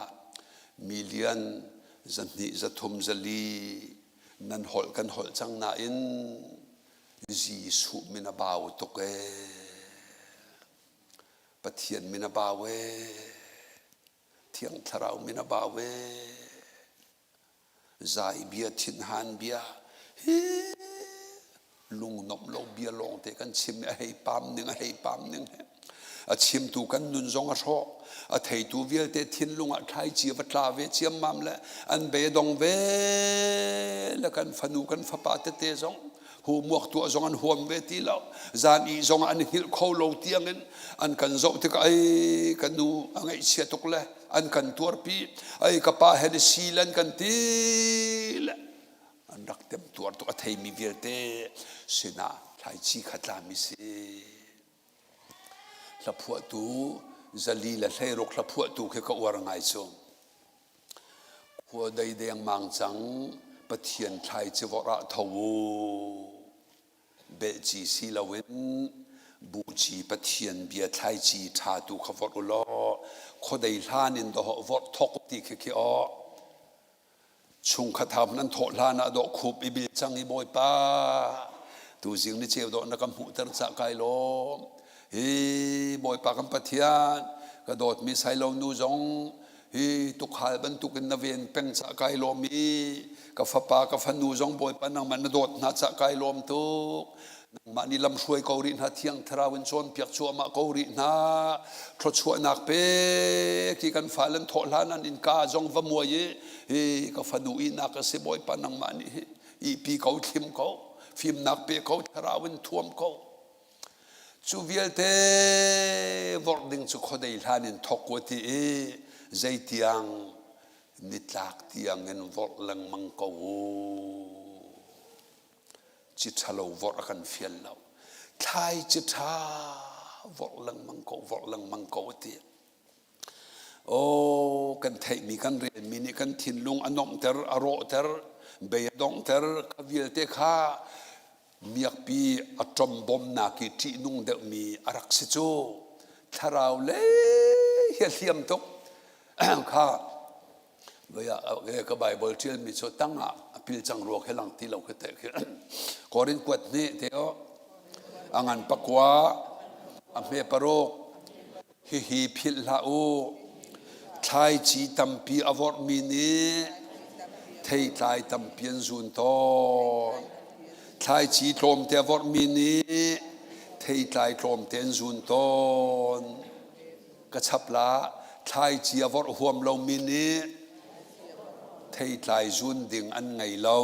Million 200, 300, 400 nan holh kan holh cang nain Jesuh min a bau tuk ee. Pathian min a bau ee. Thiang Thlarau min a bau ee. Zai bia thinhan bia hi lungnomh lo bia lawngte kan chim i a hei pam ning a hei pam ning he a chimtu kan nun zong a hrawk a theitu vialte thinlung ah thlaici va tla ve ciammam le an beidong ve le kan fanu kan fapa tete zong hu muak tuah zong an huam ve ti lo zan i zong an hngilh kho lo tiangin an kan zoh tikah ei kan nu a ngaihchia tuk le an kan tuarpi ai ka pa he ni si lan kan ti le an rak tem tuar tuk a theimi vialte sinah thlaici kha tlami si hlaphuahtu 416 hlaphuahtu khi ka uar ngai cu khua dei dengmang cang pathian thlaici vorh ah tho u Belhci si loin buci Pathian bia thlaici ṭha tu kha vorh u law khuadei hlan in dawh vorh thawk ti khi khi aw. Chungkhat hau hmanh an thawh hlan ah dawh khup i bil cang i Bawipa tuzing ni ceu dawh na ka hmuhter cah kai lawm. Hi Bawipa kan Pathian ka dawtmi Sailo nu zong. Hi tukhal bantukin na ven peng ca kai lawm i ka fapa ka fanu zong Bawipa nangmah na dawt hna ca kai lawm tuk. Nangmah nih lamhruai ko rih hna thiang thlarau in cawnpiak cuahmah ko rih hna. Thluachuahnak pe khi kan fale an thawh hlan an innka zong va muai i hi ka fanu ihnak a si Bawipa nangmah nih hi ihpi ko thlim ko fimnak pe ko thlarau in thuam ko. Cu vialte vorh ding cu khuadei hlan in thawk u ti i zeitiang nitlak tiangin vorh lengmang ko u. Ci ṭhalo vorh a kan fial lo. Thlai ci ṭha vorh lengmang ko, vorh lengmang ko a ti. Aw, kan theihmi kan relmi nih kan thinlung a nuamhter, a rawhter, bei a donghter, kha vialte kha miakpi a ṭom bomnak i ṭihnung deuhmi a rak si cu. Thlarau lei hi a hliam tuk. Kha ka Bible ṭialmi cu tang ah a pil cang rua khi lang ti lo khi te khi. Korin kuat hnih te o a ngan pakua a hme paruk Hihi philh hlah u. Thlaici tampi a vorhmi nih theitlai tampi an zun tawn. Thlaici tlawmte a vorhmi nih theitlai tlawmte an zun tawn. Ka chap la, thlaici a vorh huam lomi nih theitlai zun ding an ngei lo.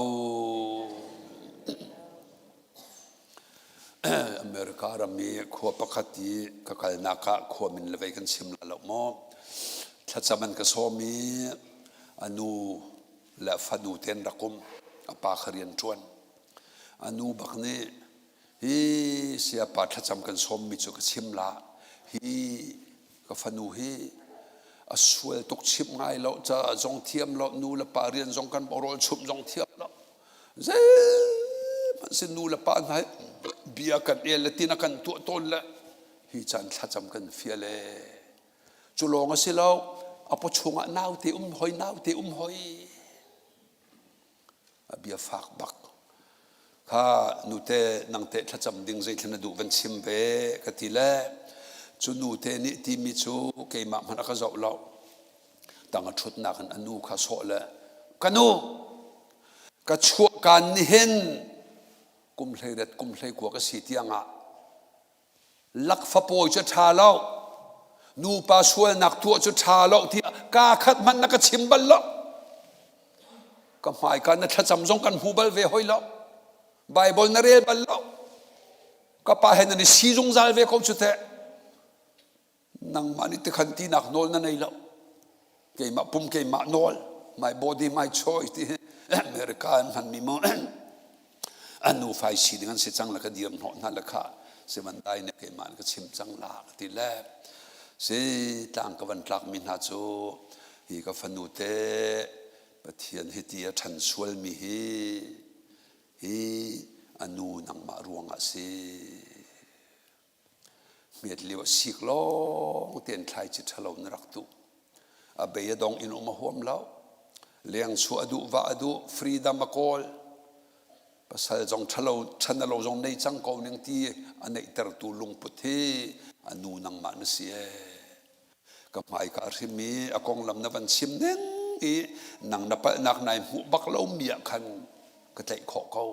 America ram i khua pakhat i ka kalnak ah khua min le vei kan chim la lo maw. Thlacam an ka sawm i a nu le a fanu te an rak um. A pa kha rian ṭuan. A nu bak nih hi sayapa thlacam kan sawmmi cu ka chim la. Hi ka fanu hi a sual tuk chimh ngai lo ca zong thiam lo nu le pa rian zong kan rawl chumh zong thiam lo zeihmanh sin nu le pa hna bia kan el le tin a kan tuah tawn le hi caan thlacam kan fial e cu lawng a si lo a paw chungah naute um hoi naute um hoi a bia fak bak kha nute nangte thlacam ding zeithil na duh van chim ve ka ti le cu nute nih timi cu keimah hmanh a ka zoh lo tang a ṭhutnak in a nu kha sawh le ka nu ka chuahkaan nihin kum hleiret kum hleikua ka si tiangah lakfapawi cu ṭha lo nupa sualnak tuah cu ṭha lo tiah kaa khat hmanh na ka chim bal lo ka hmaika na thlacam zong kan hmu bal ve hoi lo Bible na rel bal lo ka pa he nan i si zungzal ve ko cu teh Nangmah nih tikhan tinak nawl na nei lo. Keimah pum keimah nawl, my body my choice ti hi America an hmanmi mu an nu fai si ding an si cang la ka dir hnawh hna le kha simandai nih keimah ka chim cang la ka ti le si tlang ka van tlak mi hna cu hi ka fanu te Pathian hi ti a ṭhan sual mi hi hi a nu nangmah ruangah si Hmet lio a sik lawng tein thlaici ṭhalo na rak tuh. A bei a dong in um a huam lo. Leng chuah a duh, vah a duh, freedom a kawl. Pasal zong ṭhalo, ṭhan a lo zong nei cang ko ning ti a neihtertu lungput hi a nu nangmah na si ee. Ka hmaika a hrim i a konglam na van chim ning i nang na palhnak nai hmuh bak lomi ah khan ka tlaih khawh ko.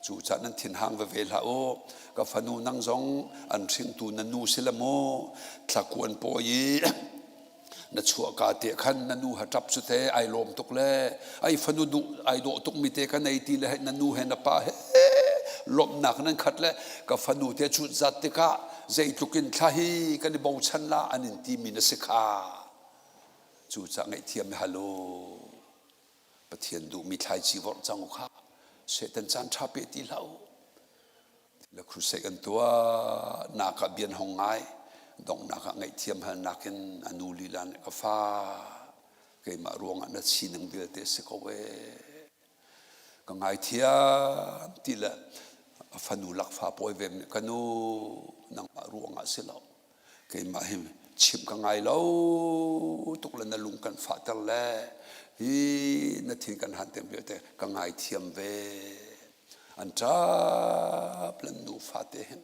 Cucaah nan thinhang veve hlah u. Ka fanu nang zong an hringtu na nu si le mu. Thlakuan pawi i na chuahka te khan na nu ha ṭap cu te ai lawm tuk le ai fanu duh ai dawh tuk mi te ka nei ti le na nu he na pa he lawmhnak nan khat le ka fanu te cut zat tikah zeitluk in thla hi kan i bochan la an in timi na si kha cucaah ngaihthiam i hal u Pathian duhmi thlaici vorh cang u kha Satan caan ṭha pe ti hlah u le crusade kan tuah nak ah bian hong ngai donghnak ah ngaihthiam halnak in a nu lila nih ka fa keimah ruangah na sining vialte si ko ee ka ngaithiam ti le a fanu lakfa pawi ve nih ka nu nangmah ruangah si lo keimah hi chimh ka ngai lo tuk le na lung kan fahter le hi na thin kan han tem vialte ka ngaithiam ve an ṭap lan nu fate hin.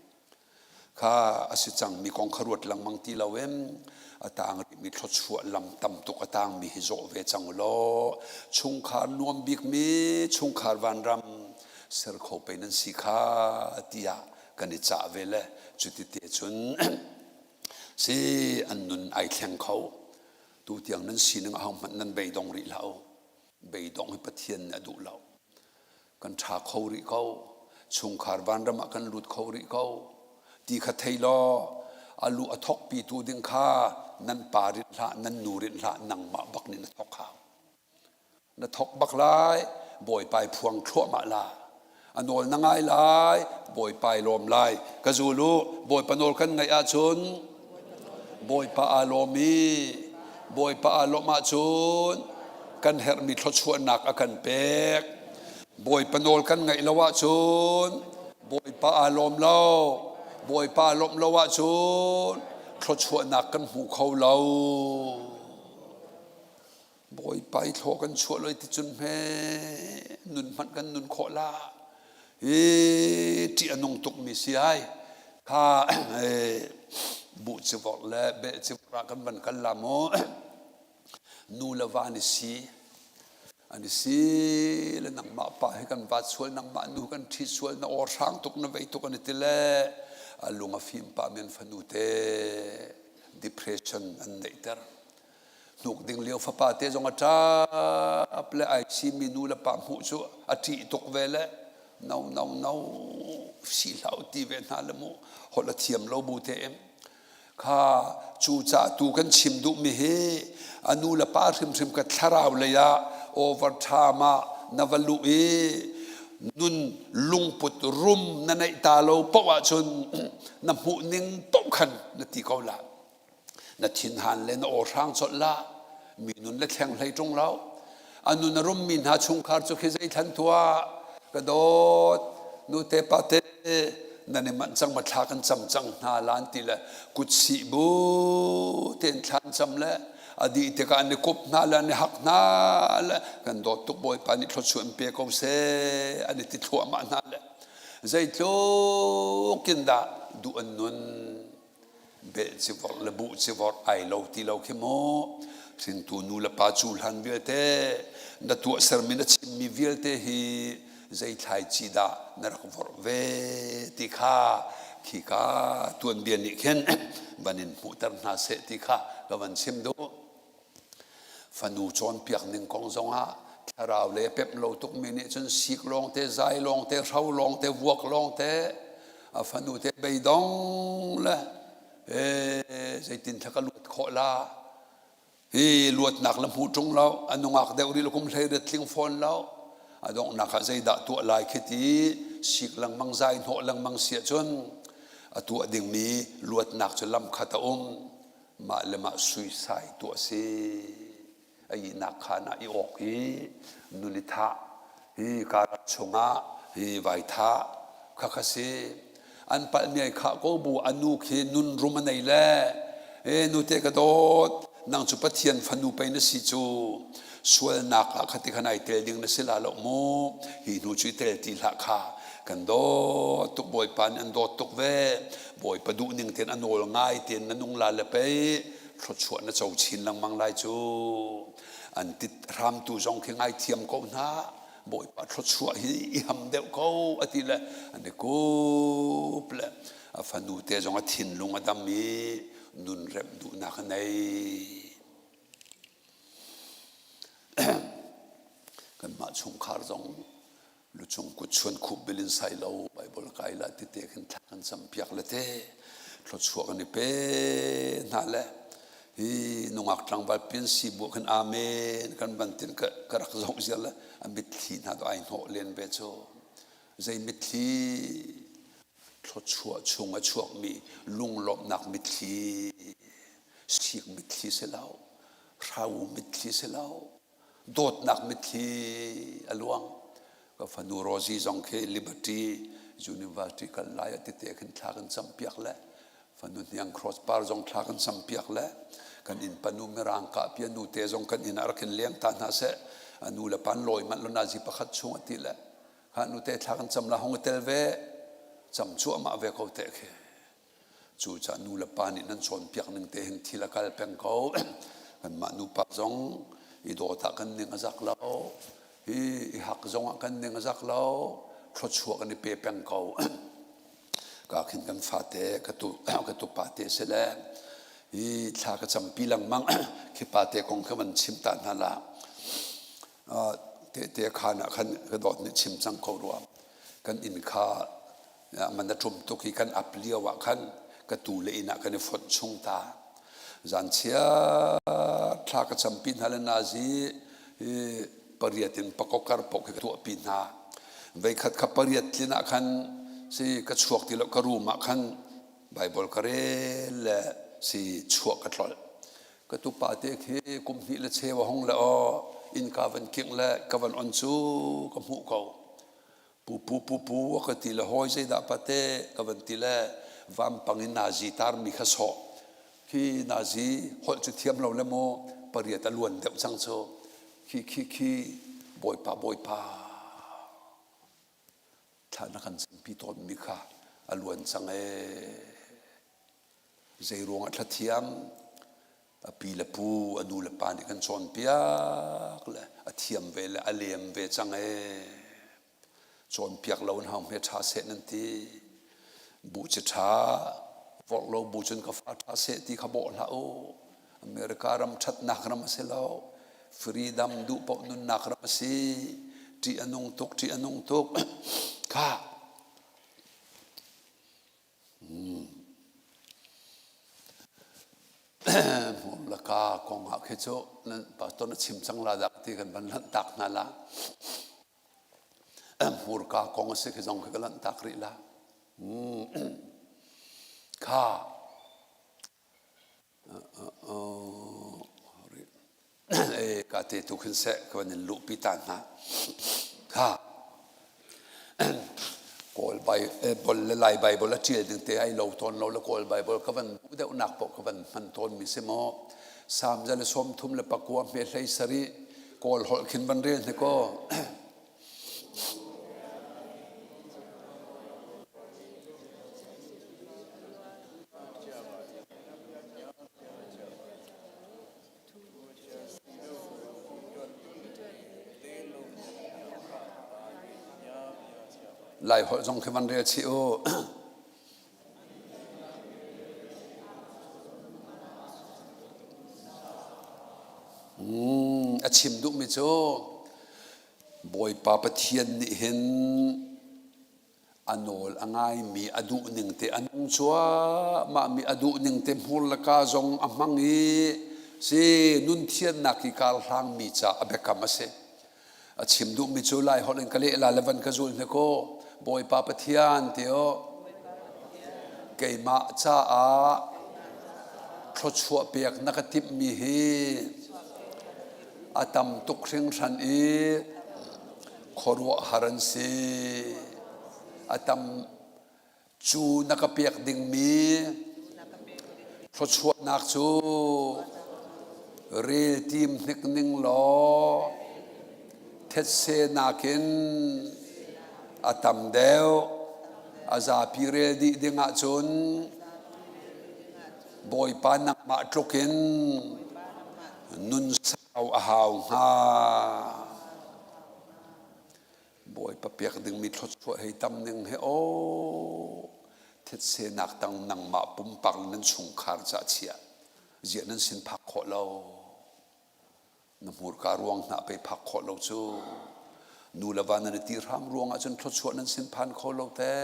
Kha a si cangmi kong kha ruat lengmang ti loin a tang rihmi thluachuah lam tam tuk a tangmi hi zawh ve cang u law chungkhar nuam bikmi chungkhar vanram ser kho pei nan si kha tiah kan i cah ve le cuti te cun si an nun ai thleng kho. Tu tiang nan sining ahohmanh nan beidong rih hlah u. Beidong hi Pathian nih a duh lo. Kan ṭha kho rih ko. Chungkhar vanram ah kan lut kho rih ko. Ti kha thei law a lu a thokpitu ding kha nan pa rinh hlah, nan nu rinh hlah, nangmah bak nih na thok hau. Na thok bak lai, Bawipa i phuang thluahmah la. A nawl na ngai lai, Bawipa i lawm lai. Ka zul u, Bawipa nawl kan ngaih ahcun Bawipa aa lawm i Bawipa aa lawmh ahcun kan herhmi thluachuahnak a kan pek. Bawipa nawl kan ngaih lo ahcun Bawipa aa lawm lo. Bawipa aa lawmh lo ahcun thluachuahnak kan hmu kho lo. Bawipa i thlaw kan chuah loi ti cun hme nun hmanh kan nun khawh la. Hi ṭih a nung tukmi si ai. Kha buh civorh le bel civorh ah kan van kal la mu. Nu le va an i si. An i si le nangmah pa hi kan vat sual, nangmah nu kan ṭhi sual, na aw hrang tuk, na vei tuk an i ti le a lung a fim pah men fanu te depression an neihter. Hnuk ding lio fapa te zong a ṭap le ai simi nu le pa hmuh cu a ṭih tuk ve le no no no si hlah ti ve hna le mu holh a thiam lo bu te em kha cu ca tu kan chim duhmi hi a nu le pa hrimhrim ka thlarau lei ah overtime ah na va luh i nun lungput rum na neih ta lo paoh ahcun na hmuh ning paoh khan na ti ko la. Na thinhan le na aw hrang colh la mi nun le thleng hlei ṭung lo. A nun a rummi hna chungkhar cu khi zeithlan tuah ka dawt nute pate nan i manh cang ma thla kan cam cang hna lan ti le kutsih bu tein thla an cam le a dih tikah an i kup hna le an i hak hna le kan dawt tuk Bawipa nih thluachuah in pe ko seh an i ti thluahmah hna le zeitluk in dah duh an nun. Bel civorh le buh civorh ai lo ti lo khi mu. Hringtu nu le pa cu hlan vialte na tuahsermi na chimmi vialte hi zei thlaici dah na rak vorh ve ti kha khika tuanbia nih khin van in hmuhter hna seh ti kha ka van chim duh. Fanu cawnpiak ning kong zongah thlarau le pemh lo tukmi nih cun sik lawngte, zai lawngte, hro lawngte, vuak lawngte, a fanu te beidong le zeitin thla ka luat khawh la hi luatnak la hmu ṭung lo a nungak deuh rih lo kum hlei ret tling fawn lo a donghnak ah zeidah tuah lai khi ti sik lengmang zai hnawh lengmang si ahcun a tuah dingmi luatnak cu lam khat a um mah le mah suicide tuah si a ihnak khaan ah i awk i nun i thah hi karat chungah hi vai thah kha kha si an palh mi ai khah ko bu a nu khi nun rum a nei le e nute ka dawt nang cu Pathian fanu pei na si cu sualnak ah khati khan ai tel ding na si la lo mu hi hnu cu i tel ti hlah kha kan dawt tuk Bawipa nih an dawt tuk ve Bawipa duh ning tein a nawl ngai tein na nung la le pei thluachuah na co chin lengmang lai cu an tit hramtu zong khi ngaithiam ko hna Bawipa thluachuah hi i ham deuh ko a ti le an i kup le a fanu te zong a thinlung a dam i nun remh duhnak a nei kanmah chungkhar zong lucung kut chuan khup bil in sai lo Bible kai la ti te khin thla kan cam piak le te thluachuah kan i pe hna le hi nungak tlangval pian si bu khin amen kan van tin ka ka rak zoh ziar le a mitthli hna to ai hnawh len ve cu zei mitthli thluachuah chung a chuakmi lunglawmhnak mitthli sik mitthli si lo hrau mitthli si lo dawtnak mitthli a luang. Ka fanu Rosie zong khi Liberty University kal lai a tite khin thla kan campiak le fanu hniang cross par zong thla kan campiak le kan inn panu mirang kah pia nu te zong kan inn ah rak in leng ta hna seh a nu le pan lawi manh lo nazi pakhat chung a ti le kha nu te thla kan cam la hong i tel ve cam cuahmah ve ko te khi. Cucaah nu le pa nih nan cawnpiak ning te hin thil a kal peng ko. Kanmah nupa zong i dawt ah kan ning a zak lo. Hi i hak zong ah kan ning a zak lo. Thluachuah kan i pe peng ko. Ka khin kan fate ka tu ka tupa te si le hi thla ka campi lengmang khi pa te kong kha van chim ta hna la. Tehte khaan ah khan ka dawt nih chim cang ko rua. Kan inn kha man a ṭum tuk i kan ap lio ah khan ka tu le inn ah kan i fonh chung ta. Zan chia thla ka campi hna le nazi hi pariat in pakokar pok hi ka tuahpi hna. Veikhat kha pariat tlin ah khan si ka chuak ti lo ka room ah khan Bible ka rel le si chuah ka tlolh. Ka tupa te khi kum hnih le cheu a hung le aw innka van kingh le ka van on cu ka hmuh ko. Pu pu pu pu a ka ti le hawi zeidah pate ka van ti le vampang in nazi tarmi kha sawh. Khi nazi holh cu thiam lo le maw pariat a luan deuh cang cu. Khi khi khi bawipa bawipa thla na kan campi tawnmi kha a luan cang ee. Zeiruangah thlathiam a pi le pu a nu le pa nih kan cawnpiak le a thiam ve le a lem ve cang ee. Cawnpiak lo in hau hme ṭha seh nan ti. Buh ci ṭha vorh lo bu cun ka fa ṭha seh ti kha bawh hlah u. America ram ṭhatnak ram a si lo. Freedom duh paoh nunnak ram a si. Ṭih a nung tuk, ṭih a nung tuk. Kha Laka kong ah khi cu nan pastor na chim cang la dah ti kan van lanh tak hna la. Hmurka kong a si khi zong khi ka lanh tak rih la. Kha Ka te tu khin seh ka van in luhpi ta hna. Kha Kawl Bible le Lai Bible a ṭial ding te ai lo tawn lo le Kawl Bible ka van duh deuh nak paoh ka van hman tawn mi si maw. Salm za le 39 hme hlei sarih Kawl holh khin van rel hne kaw. Lai holh zong khi van rel chih u. A chim duhmi cu Bawipa Pathian nih hin a nawl a ngaimi a duh ning te a nung cuahmahmi a duh ning te hmur le ka zong a hmang i si nun thiannak hi kar hlangmi ca a biakam a si. A chim duhmi cu Lai holh in ka leh la le van ka zul hne kaw Bawipa Pathian ti aw keimah caah thluachuah pek na ka timhmi hi a tam tuk hringhran i khuaruahhar an si. A tam cu na ka pek dingmi thluachuahnak cu rel tim hnik ning law thetse nakin a tam deuh. A zapi rel dih ding ahcun Bawipa nangmah tluk in nun sau a hau hnga. Bawipa pek dingmi thluachuah hei tam ning he aw thetse nak tang nangmah pumpak nan chungkhar ca chia ziah nan sin phak khawh lo. Na hmurka ruang hna pei phak khawh lo cu. Nu le va nan i ti hram ruang ahcun thluachuah nan sin phan kho lo te.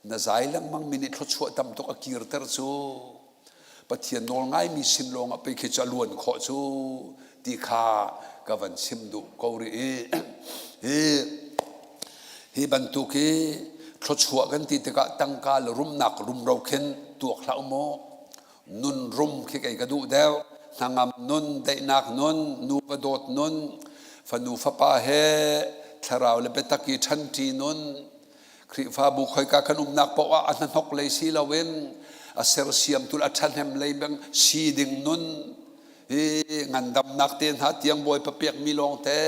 Na zai lengmang mi nih thluachuah tam tuk a kirter cu. Pathian nawl ngaimi sin lawng ah pei khi cu a luan khawh cu ti kha ka van chim duh ko rih i hi hi bantuk hi thluachuah kan ti tikah tangka le rumnak rumro khin tuak hlah u mu. Nun rum khi kei ka duh deuh. Hnangam nun, daihnak nun, nuva dawt nun, fanu fapa he thlarau le biatak i ṭhanṭi nun, Khrihfabu khoika kan umnak paoh ah a hnahnok lei si loin a sersiamtu le a ṭhahnem lei bang si ding nun hi ngandamnak te hna tiang Bawipa pekmi lawngte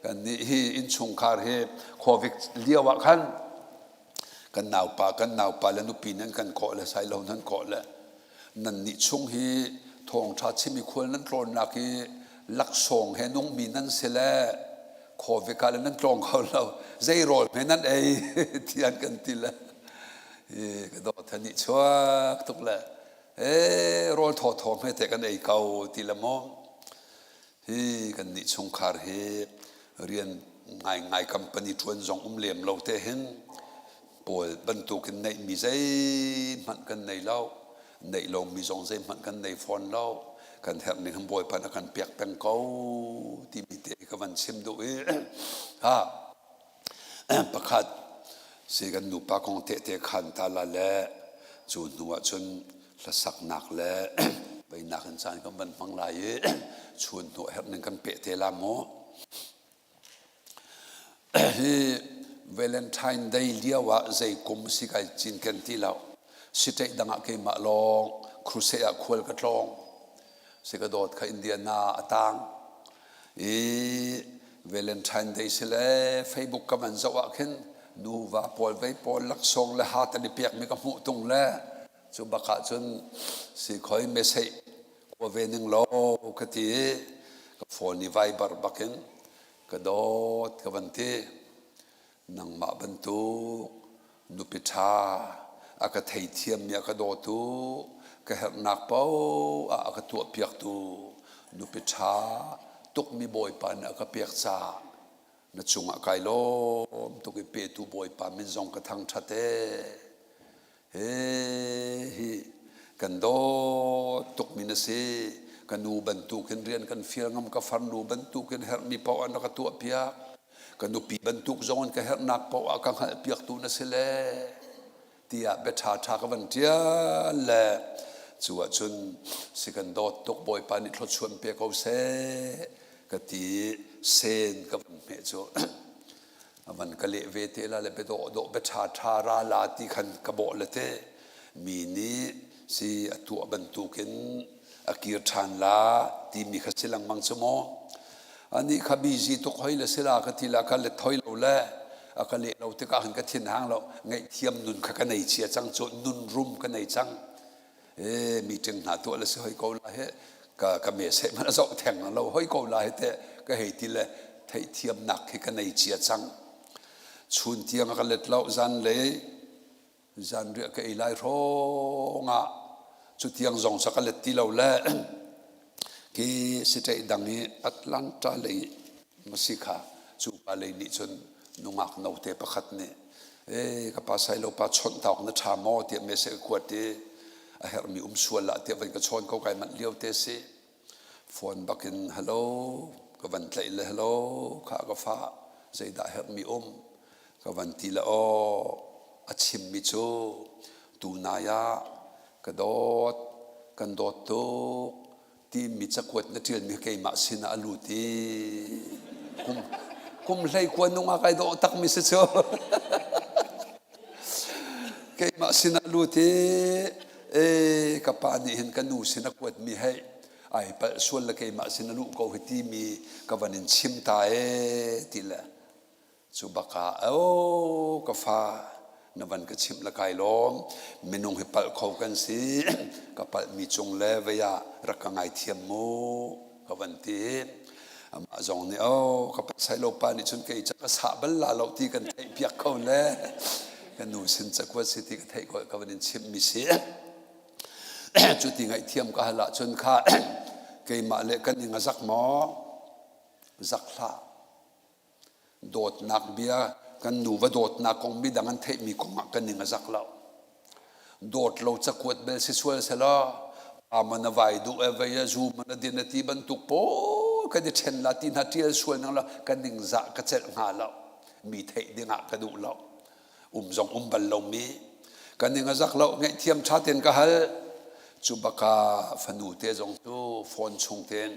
kan nih hi innchungkhar hi COVID lio ah khan. Kan naupa kan naupa le nupi nan kan kawh le sailo nan kawh le nan nih chung hi thawngṭha chim i khual nan tlawnnak i laksawng he nungmi nan si le khawvika le nan tlawng kho lo zei rawl hme nan ei ti an kan ti le ka dawt he nih chuak tuk le e rawl thaw thaw hme te kan ei ko ti le maw Hi kannih chungkhar hi rian ngaingai company ṭuan zong um lem lo te hin pawl bantukin neihmi zeihmanh kan nei lo. Neih lomi zong zeihmanh kan nei fawn lo. Kan herh ning hin Bawipa na kan pek peng ko timi te ka van chim duh i ha Pakhat si kan nupa kong tehte khan ta la le cu hnu ah cun hlasaknak le veinak in caan kan van hmang lai i chun hnu herh ning kan peh te la mu. Hi Valentine Day lio ah zei kum si kai cinken ti lo. State dang ah keimah lawng crusade ah khual ka tlawng. Si ka dawt kha Indiana a tang. I Valentine Day si le Facebook ka van zoh ah khin nuva pawl vei pawl laksawng le hat an i pekmi ka hmuh tung le cu bak ah cun si khoi message kua ve ning law ka ti i ka phone i Viber bakin ka dawt ka van ti. Nangmah bantuk nupi ṭha a ka theithiammi a ka dawtu ka herhnak paoh ah a ka tuahpiaktu nupi ṭha tukmi Bawipa nih a ka pek caah na cungah kai lawm tuk i petu Bawipa min zong ka thangṭhat ee. Hi kan dawt tukmi na si. Ka nu bantukin rian kan fial ngam, ka farnu bantukin herhmi paoh ah na ka tuahpiak. Ka nupi bantuk zong in ka herhnak paoh ah ka hngalhpiaktu na si le tiah bia ṭhaṭha ka van ṭial le cu ahcun si kan dawt tuk Bawipa nih thluachuah pe ko seh ka ti sen ka van hmeh cu. A van ka leh ve te la le bia dawhdawh bia ṭhaṭha ra la ti khan ka bawh le te mi nih si a tuah bantukin a kir ṭhan la timi kha si lengmang cu maw. Anih kha busy tuk hoi le si la ka ti la ka let hoi lo le a ka leh lo tikah khan ka thin hang lo ngaihthiam nun kha ka nei chia cang cu nun rum ka nei cang e meeting hna tuah le si hoi ko la he ka ka me se man a zoh theng lo hoi ko la he te ka hei ti le theihthiamnak khi ka nei cia cang chun tiang ka let lo zan le zan riah ka ei lai hrawng ah cu tiang zong sa ka let ti lo le ki state dang i Atlanta lei masi kha cu pa lei nih cun nungak note pakhat nih e ka pa sai lo pa chawnh tauk na ṭha maw tiah message ka kuat i a herhmi um sual lah tiah van ka chawn ko kai manh lio te si phone bakin hello ka van tlaih le hello kha ka fa zeidah herhmi um ka van ti le aw a chimmi cu tunai ah ka dawt kan dawt tuk timi cakuat na ṭialmi keimah sinah a lut i kum kum hlei kua nung ah kai dawh takmi si cu keimah sinah lut i e ka pa nih hin ka nu sin a kuatmi hei ai palh sual le keimah sin a luh ko hi timi ka van in chim ta e ti le Cu bak ah, oh ka fa, na van ka chimh le kai lawm. Minung hi palh kho kan si. Ka palhmi cung le vei ah rak ka ngaithiam mu, ka van ti. Amah zong nih, oh ka pasai lo pa nih cun kei ca ka sah bal la lo ti kan theih piak ko le ka nu sin cakuat si ti ka theih ko ka van in chimh mi si. Cu ti ngaihthiam ka hal ahcun kha keimah le kan ing a zak maw? Zak hlah. Dawtnak bia kan nuva dawtnak kong midang an theihmi kong ah kan ning a zak lo. Dawt lo cakuat bel si sual selaw pa man a vai duh e vei a zu man a din a ti bantuk pawl kan i ṭhen la ti hna ṭial sual nang la kan ning zah ka celh hnga lo. Mi theih ding ah ka duh lo. Um zong um bal lomi kan ning a zak lo ngaihthiam ṭha tein ka hal. Cu baka fanu te zong cu phone chung tein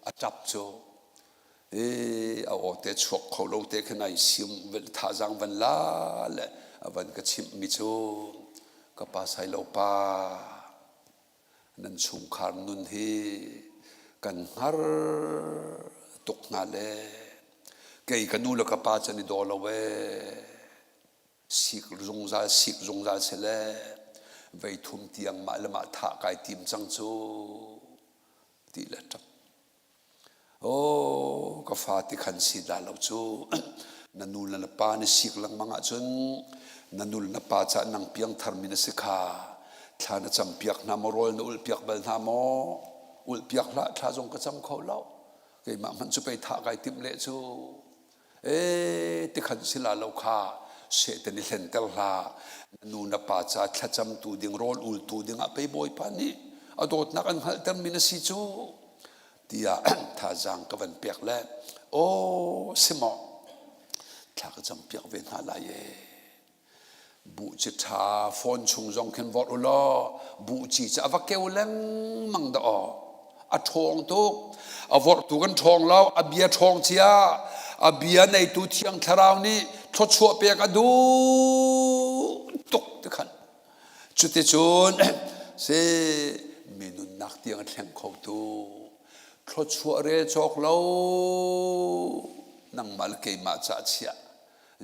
a ṭap cu e a aw te chuak kho lo te khin ai siam thazaang van la le a van ka chimh mi cu ka pa sai lo pa nan chungkhar nun hi kan hngar tuk hna le kei ka nu le ka pa can i daw lo ee. Sik zungzal sik zungzal si le vei thum tiang mah le mah thah kai tim cang cu ti le ṭap. Aw ka fa ti khan si dah lo cu na nu le na pa na sik lengmang ahcun na nu le na pa caah nang piangthar mi na si kha thla na cam piak hna maw rawl na ulh piak bal hna maw ulh piak hlah thla zong ka cam kho lo keimah hmanh cu pei thah kai timh leh cu ee tikhan si la lo kha Satan i hlenter hlah na nu na pa ca thlacamtu ding rawl ultu dingah pei Bawipa nih a dawtnak an hngalhter mi na si cu tiah thazaang ka van pek le aw si maw thla ka cam piak ve hna lai ee buh ci ṭha phone chung zong khin vorh u law buh ci cu a va keu lengmang dah aw a ṭhawng tuk a vorhtu kan ṭhawng lo a bia ṭhawng cia a bia neitu thiang thlarau nih thluachuah pek a duh tuk ti khan cuticun si mi nunnak tiang a thleng khotu thluachuah rel cawk lo nangmah le keimah cah chiah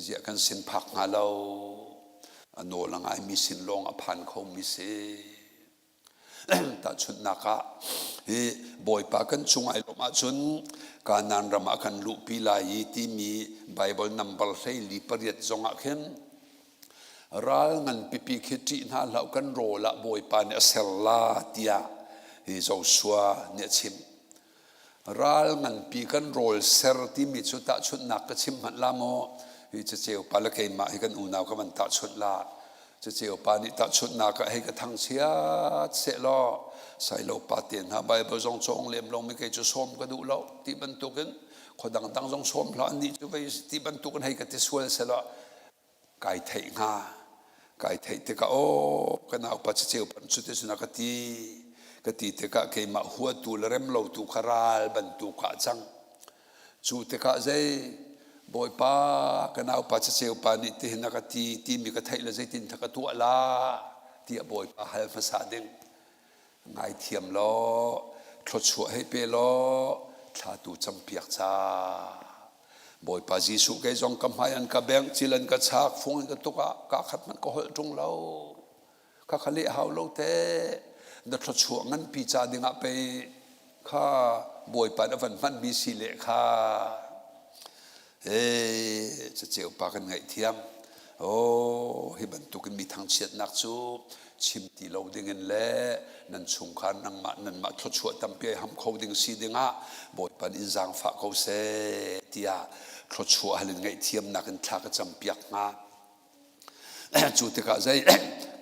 ziah kan sin phak hnga lo a nawl a ngaimi sin lawng a phan khomi si tahchunhnak ah hi bawipa kan cung ai lawmh ahcun Kanaan ram ah kan luhpi lai i timi Bible number 48 zong ah khin ral ngan pipi khi ṭih hna hlah kan rawl ah bawipa nih a ser la tiah hi Joshua nih a chim Ral nganpi kan rawl ser timi cu tahchunhnak ka chim hmanh la maw? Hi caceu pa le keimah hi kan unau ka van tahchunh la. Caceu pa nih tahchunhnak ah hei ka thangchiat sehlaw sailo pa te hna Bible zong cawng lem lo mi kei cu sawm ka duh lo ti bantukin khua dangdang zong sawm hlah annih cu vei ti bantukin hei ka ti sual sehlaw kai theih hnga kai theih tikah aw ka naupa caceu pan cu ti cun a ka ti ka ti tikah keimah huatu le rem lotu kha ral bantuk ah cang cu tikah zei bawipa ka naupa caceu pa nih tihin a ka ti timi ka theih le zeitin ka tuah la tiah bawipa hal hmasa ding Ngaithiam law, thluachuah hei pe law, thla tu campiak ca. Bawipa Jesuh kei zong ka hmai an ka bengh, cil an ka chak, fung an ka tuk ah ka khat hmanh ka holh ṭung lo. Kha kha leh hau lo te. Na thluachuah nganpi ca dingah pei kha Bawipa na van hmanmi si le kha. Hey, caceu pa kan ngaihthiam. Oh, hi bantukin mi thangchiatnak cu chim ti lo dingin le nan chungkhar nangmah nanmah thluachuah tampi ai ham kho ding si dingah Bawipa in zaangfah ko seh tiah thluachuah hal in ngaihthiamnak in thla ka campiak hnga. Cu tikah zei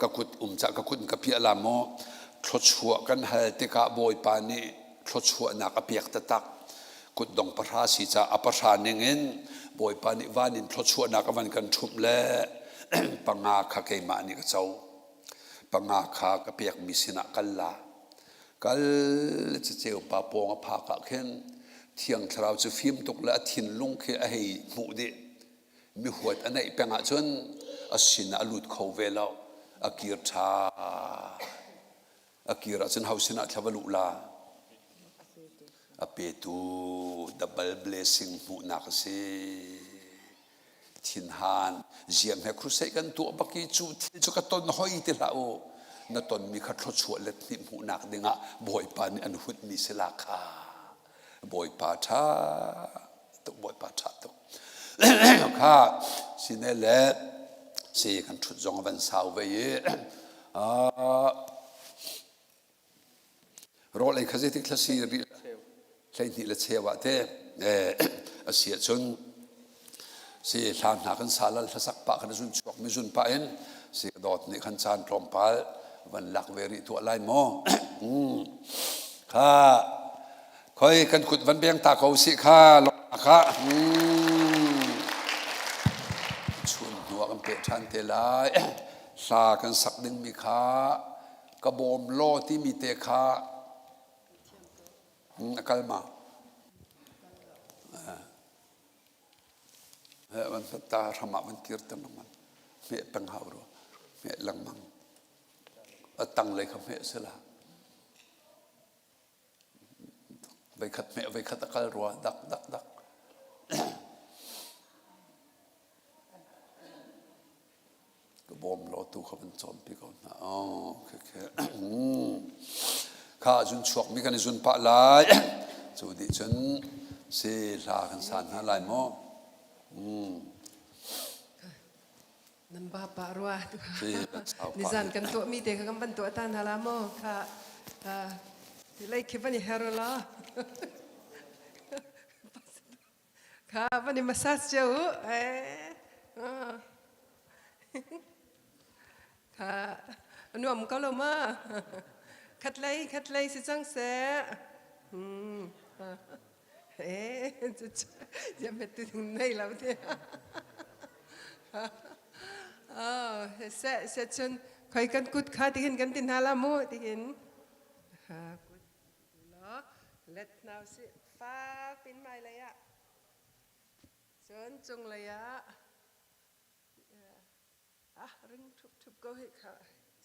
ka kut um cah ka kut in ka piah la maw thluachuah kan hal tikah Bawipa nih thluachuahnak a pek taktak kutdong pahra si caah a pahra ning in Bawipa nih van in thluachuahnak a van kan ṭhumh le panga kha keimah nih ka co panga kha ka pekmi sinah kal la kal caceu pa pawng a phak ah khin Thiang Thlarau cu fim tuk le a thinlung khi a hei hmuh dih mi huat a neih peng ahcun a sin ah a lut kho ve lo a kir ṭha a kir ahcun ho sinah thla va luh la a petu double blessing hmuhnak a si thinhan ziam he crusade kan tuah bak i cu thil cu ka ton hoi ti hlah u na tonmi kha thluachuah let hnih hmuhnak dingah bawipa nih an hunmi si la kha Bawipa ṭha tuk Bawipa ṭha tuk kha sine le si kan ṭhut zong a van sau ve i rawl ei kha zeitik thla si rih 12 le cheu ah te a si ahcun si hla hna kan sa lal hlasak pah khan zun chuak mi zun pah in si dawt nih khan caan tlawmpal van lak ve rih tuah lai maw kha khoi kan kut van beng ta ko si kha kha chun hnu ah kan peh ṭhan te lai hla kan sak ding mi kha ka bawm law timi te kha a kal ma van ta hram ah van kir ter lengmang hmeh peng hau rua hmeh lengmang a tang lei kha hmeh sila veikhat hmeh veikhat a kal rua dak dak dak. bawm law tu kha van cawnpi ko hna. Oh, okay, okay. Kha zun chuakmi kan i zun pah lai. Cu dih cun si hla kan sa hna lai maw? Nan ba pa rua. Nizan kan tuah mi te kha kan van tuah ta hna la maw? Kha ti lei khi van i her la. Kha van i massage cio u. Eh. Kha nuam ko lo ma. Khat lei khat lei si cang seh. Eh, ya me tu nei lo te. Oh, se se chun khoi kan kut kha tihin kan tin hala mu tihin. Ha kut lo let now si fak pin mai lei ah. Cun cung lei ah ah ring thup thup ko hi kha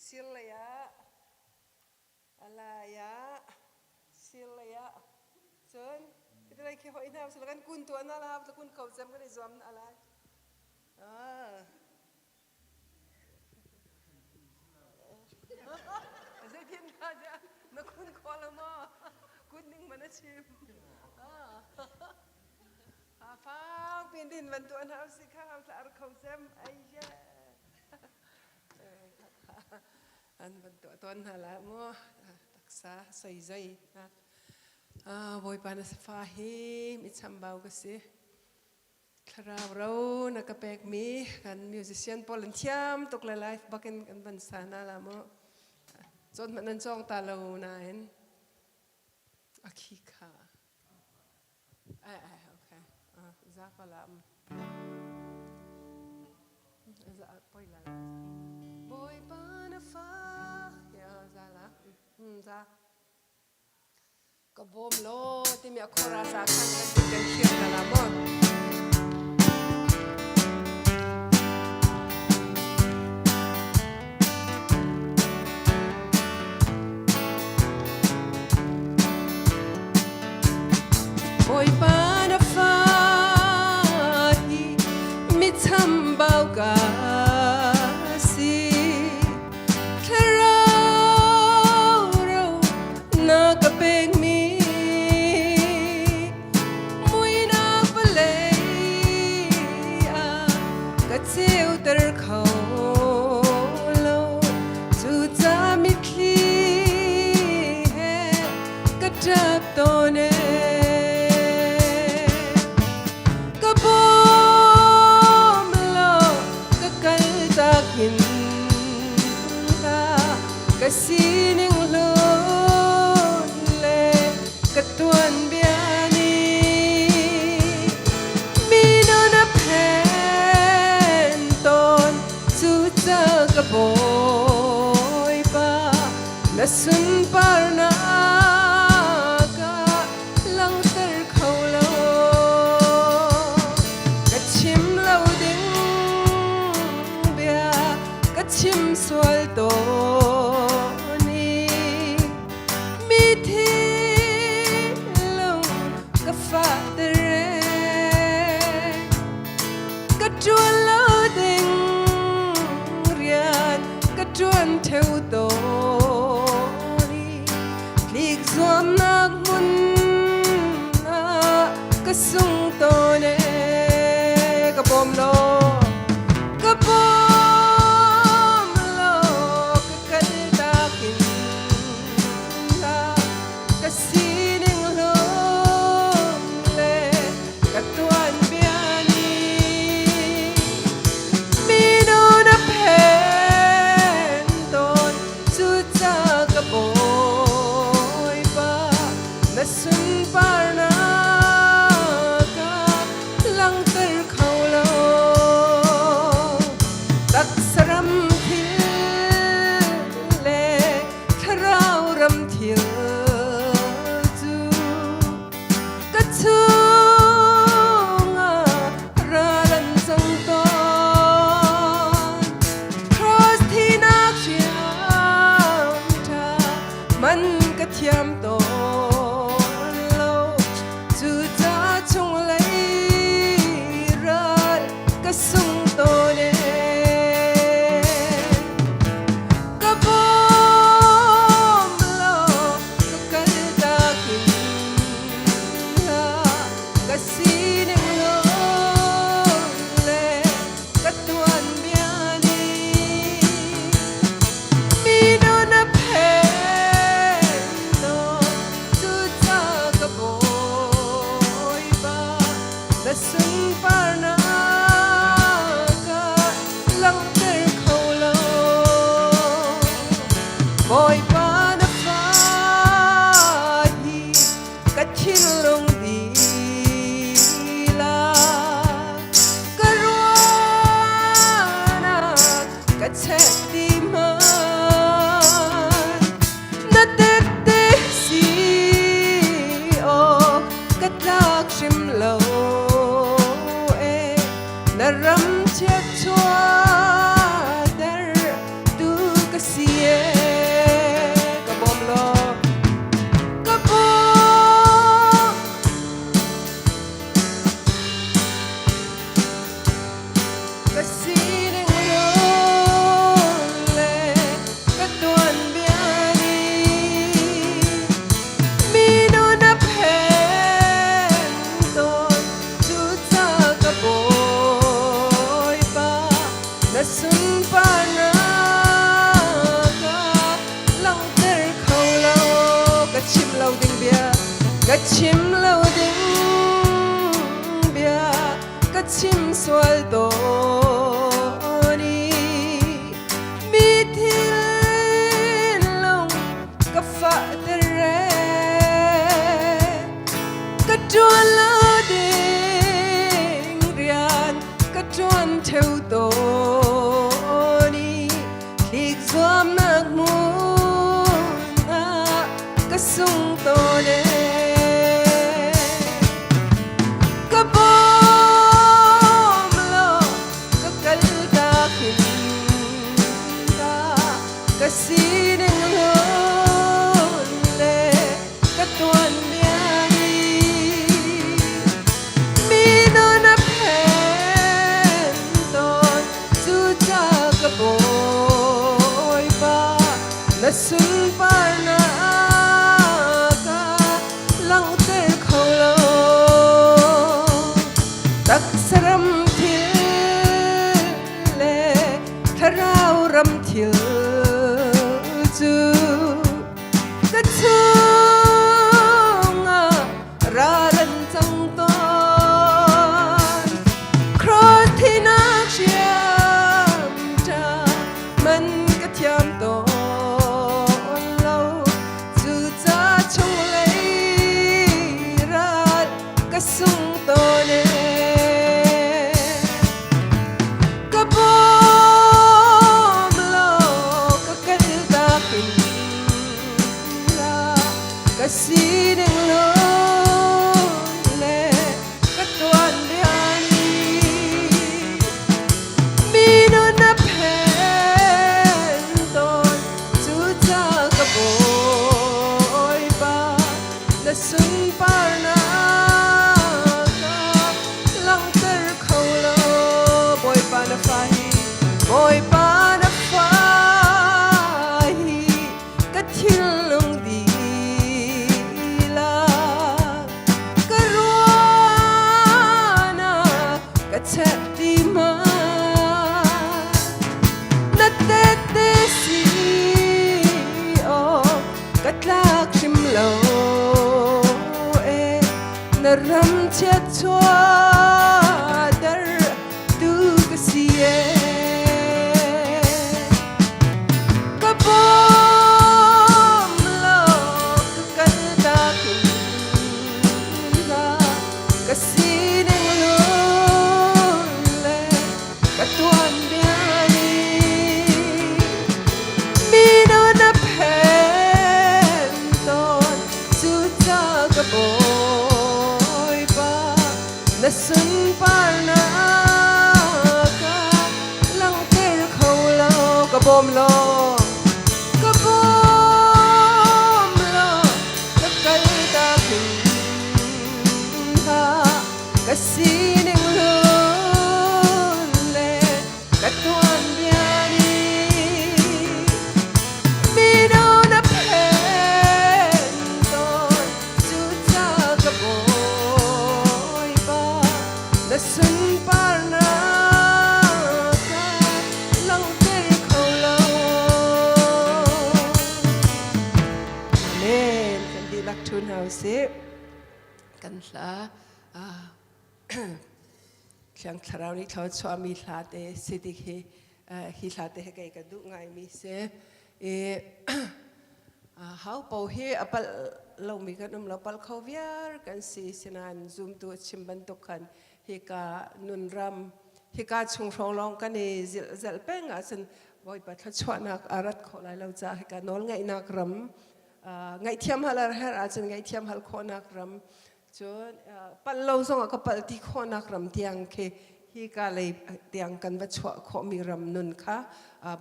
sir lei ah A lai ah sir lei ah cun khi khi hoi hna usila kan kun tuah na la kun ko cem kan i zuam na lai. Ah. Zeitin dah na kun kho lo maw? Kun ning man a chim. Ah. Fang pin din van tuah hna usih kha ar kho cem ai ye. An van tuah tawn hna la mu taksa soi zoi Bawipa na fa hi mi chambau ka si thlarau ro na ka pek mi kan musician pawl an thiam tuk le live bakin kan van sa na la mu cawn hmanh nan cawng ta lo nain a khi kha Ai ai okay. Za ko la. Za poi la. Bawipa na fa ya za la. Za. Ka bawm law timi a khora sa khan kan kan share ta la mo. Bawipa na fa hi mi chambau ka si Thlarau ro na ka pekmi muinak vawlei ah ka ceuter kho lo cuca mitthli he ka ṭap tawn ee ka bawm law ka kaltak hin hlah ka sining hlun le ka tuanbia nih mi nun a phen tawn cuca ka Bawipa na sunparnak ah langhter kho lo ka chim lo ding bia ka chim sual tawn i mi thinlung ka fahter ka ṭuan lo ding rian ka ṭuan ṭheu tawn i tlik zuamnak hmun ah ka sung tawn ee ka bawm law ka bawm law ka kaltak in ka sining hlum le ka tuanbia nih mino na phen tawn cuca ka Bawipa na sunparnak ah langhter kho lo taksa ram thil le thlarau ram thil cu ka chungah ral an cang tawn cross thinak hriam ṭha man ka thiam tawn lo cucaah chunglei ral ka sung tawn ee. Chim lo ding bia ka chim sual tawn i mi thinlung ka fahter ka ṭuan lo ding rian ka ṭuan ṭheu tawn i tlik zuamnak hmun ah ka sung tawn ee. Ka bawm law ka kaltak hin ta ka sining hlun le ka tuanbia hi mi nun a phen tawn cuca ka bawipa na sunparnak ah langhter kho lo taksa ram thil le thlarau ram thil cu ka chungah ral an cang tawn. Cross thinak hriam ṭha man ka thiam tawn lo. Cuca chunglei ral ka sung tawn ee. Ka bawm law ka kaltak in ra ka sining lung le ka tuanbia ni mi nun a phen tawn cuca ka bawipa na sunparnak ah langhter kho lo Bawipa na fa hi Bawipa na fa hi ka thinlung dihlak ka ruahnak ka chek ti ma na tette si awk ka tlak hrim lo e na ram chiat chuahter tu ka si e ka bawm law ka kaltak in ra ka sining lun le ka tuanbia ni mi nun a phen tawn cuca ka bawipa na sunparnak ah langhter kho lo ka bawm law ka bawm law ka kaltak hin hlah ka sining hlun le ka tuanbia nih mino na phen tawn cuca ka bawipa na sunparnak ah langhter kho lo. Amen. Kan dihlak ṭhu hna usih. Kan hla Thiang Thlarau nih thluachuahmi hla te si tik hi hi hla te hi kei ka duh ngaimi si. I hau po hi a palh lomi kan um lo palh kho viar kan si sinain zumtu a chim bantuk khan hika nunram hika chung hrawng lawng kan i zilh zelh peng ahcun Bawipa thluachuahnak a rat khawh lai lo caah hika nawl ngeihnak ram ngaihthiam hal a herh ahcun ngaihthiam hal khawhnak ram Cun palh lo zongah ka palh ti khawhnak ram tiang khi hika lei tiang kan va chuah khawhmi ram nun kha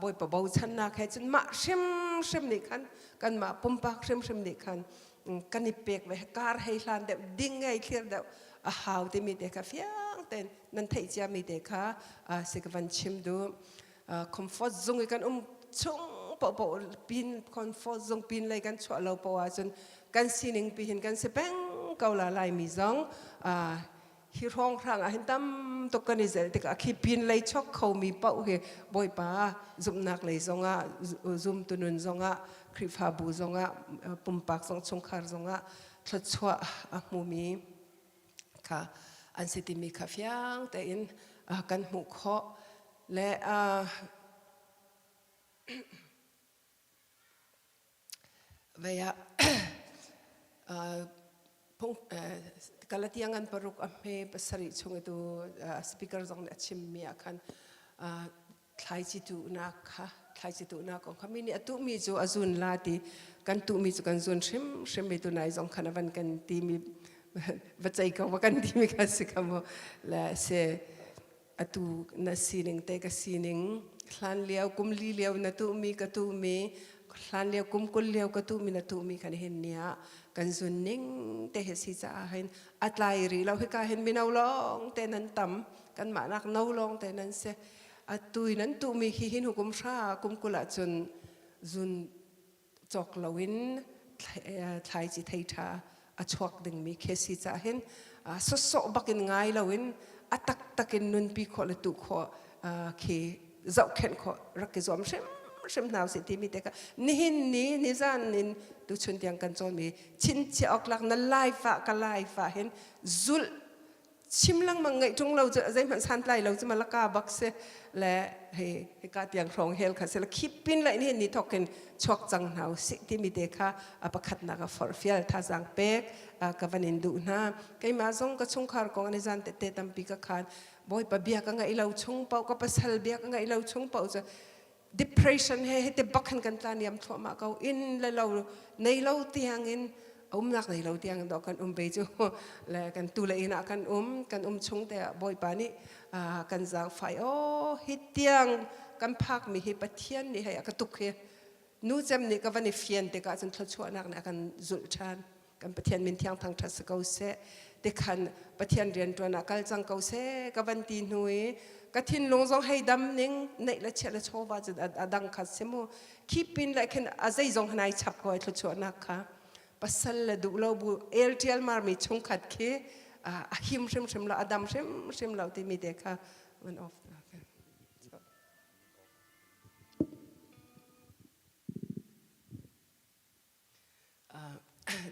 Bawipa bochannak he cun mah hrimhrim nih khan kanmah pumpak hrimhrim nih khan kan i pek ve kar hei hlan deuh ding ngei thlir deuh a hau timi te kha fiang tein nan theih ciami te kha si ka van chim duh. Comfort zung i kan um chung paohpaoh pin comfort zung pin lei kan chuah lo paoh ahcun kan sining pi hin kan si peng ko la Laimi zong hi hrawnghrang ah hin tam tuk kan i zelh tikah khi pin lei chuak khomi paoh hi Bawipa zumhnak lei zongah zumtu nun zongah Khrihfabu zongah pumpak zong chungkhar zongah. thluachuah a hmumi kha an si timi kha fiang tein kan hmuh khawh le Vei ah phung Galatia ngan paruk a hme pasarih chung i tu speaker zong nih a chimmi ah khan thlaici tuhnak kha thlaici tuhnak kong kha mi nih a tuhmi cu a zun la ti kan tuhmi cu kan zun hrimhrim mi tunai zong khan a van kan timi va cei ko va kan timi kha si kha mu le se Atu na sining te ka sining, hlan lio kum li lio na tuhmi ka tuhmi, hlan lio kum 20 lio ka tuhmi na tuhmi kan hin ni ah kan zun ning te hi si caah hin a tlai rih lo hika hin mino lawng te nan tam kanmah nak no lawng te nan si atu i nan tuhmi hi hin hukum hra kum 20 ahcun zun cawk loin thlaici thei ṭha a chuak dingmi khi si caah hin sawsawh bakin ngai loin a taktak in nunpi khawh le tuh khawh khi zohkhenh khawh rak i zuam hrimhrim hna usih timi te kha nihin ni nizan in tuchun tiang kan cawnmi chinchiah awk lak na life ah ka life ah hin zulh chim lengmang ngeih ṭung lo cu zeihmanh santlai lo cu malaka bak si le hei hika tiang hrawng hel kha si le khipin le ni ni thok in chuak cang hna usih timi te kha a pakhatnak a forhfial thazaang pek ka van in duh hna keimah zong ka chungkhar kong ani zan tete tampi ka khan bawipa bia ka ngaih lo chung paoh ka pasal bia ka ngaih lo chung paoh cu depression he hiti bak khan kan tla niam thluahmah ko inn le lo nei lo tiang in umnak nei lo tiang do kan um ve cu le kan tu le inn ah kan um kan um chung te ah bawipa nih kan zaangfai o hi tiang kan phak mi hi pathian nih hei a ka tuk hi nu cem nih ka van i fian tikah cun thluachuahnak nih a kan zulh ṭhan kan Pathian min thiang thangṭhat si ko seh tikhan Pathian rianṭuan ah kal cang ko seh ka van ti hnu i ka thinlung zong hei dam ning neih le chiah le chawva cu a dang kha si mu khipin le khin a zeizong hanai chap ko ai thluachuahnak kha pasal le duh lo bu el ṭial mar mi chungkhat khi a him hrimhrim lo a dam hrimhrim lo timi te kha van off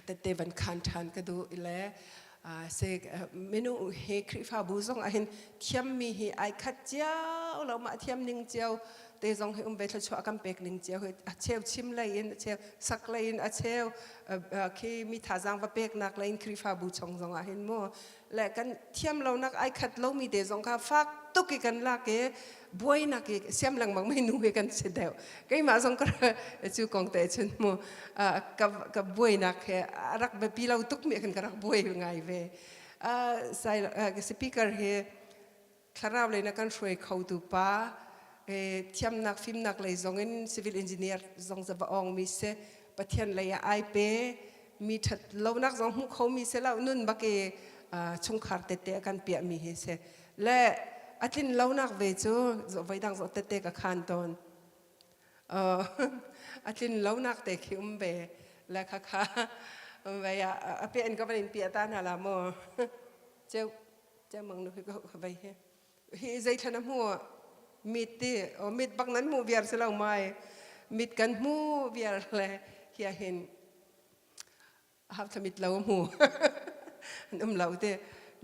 tette van khan ṭhan ka duh le se minung he Khrihfabu zong ah hin thiammi hi ai khat cio lo mah thiam ning cio te zong hi um ve thluachuah kan pek ning cio hi a cheu chim lei in a cheu sak lei in a cheu khi mi thazaang va peknak lei in Khrihfabu chung zong ah hin mu le kan thiam lonak ai khat lomi te zong kha fak tuk i kan lak i buainak i siam lengmang mi nu hi kan si deuh keimah zong ka cu kong te cun mu ka ka buainak he a rak biapi lo tuk mi khan ka rak buai ngai ve sai speaker hi thlarau lei na kan hruai khotu pa thiamnak fimnak lei zong in civil engineer zong za va ong mi si pathian lei ah ai pe mi that lonak zong hmu kho mi si lo nun bak i chungkhar tete kan piah mi hi si le a tlin lonak ve cu voi dang zong tete ka khan tawn a tlin lonak te khi um ve le kha kha ve a pe an ka van in pia ta hna la mu cheu cheu mang nu hi ko vei hi hi zei thlan a hmu mit ti o mit bak nan hmu viar si lo mai mit kan hmu viar le hia hin hap thla mit lo hmu an um lo te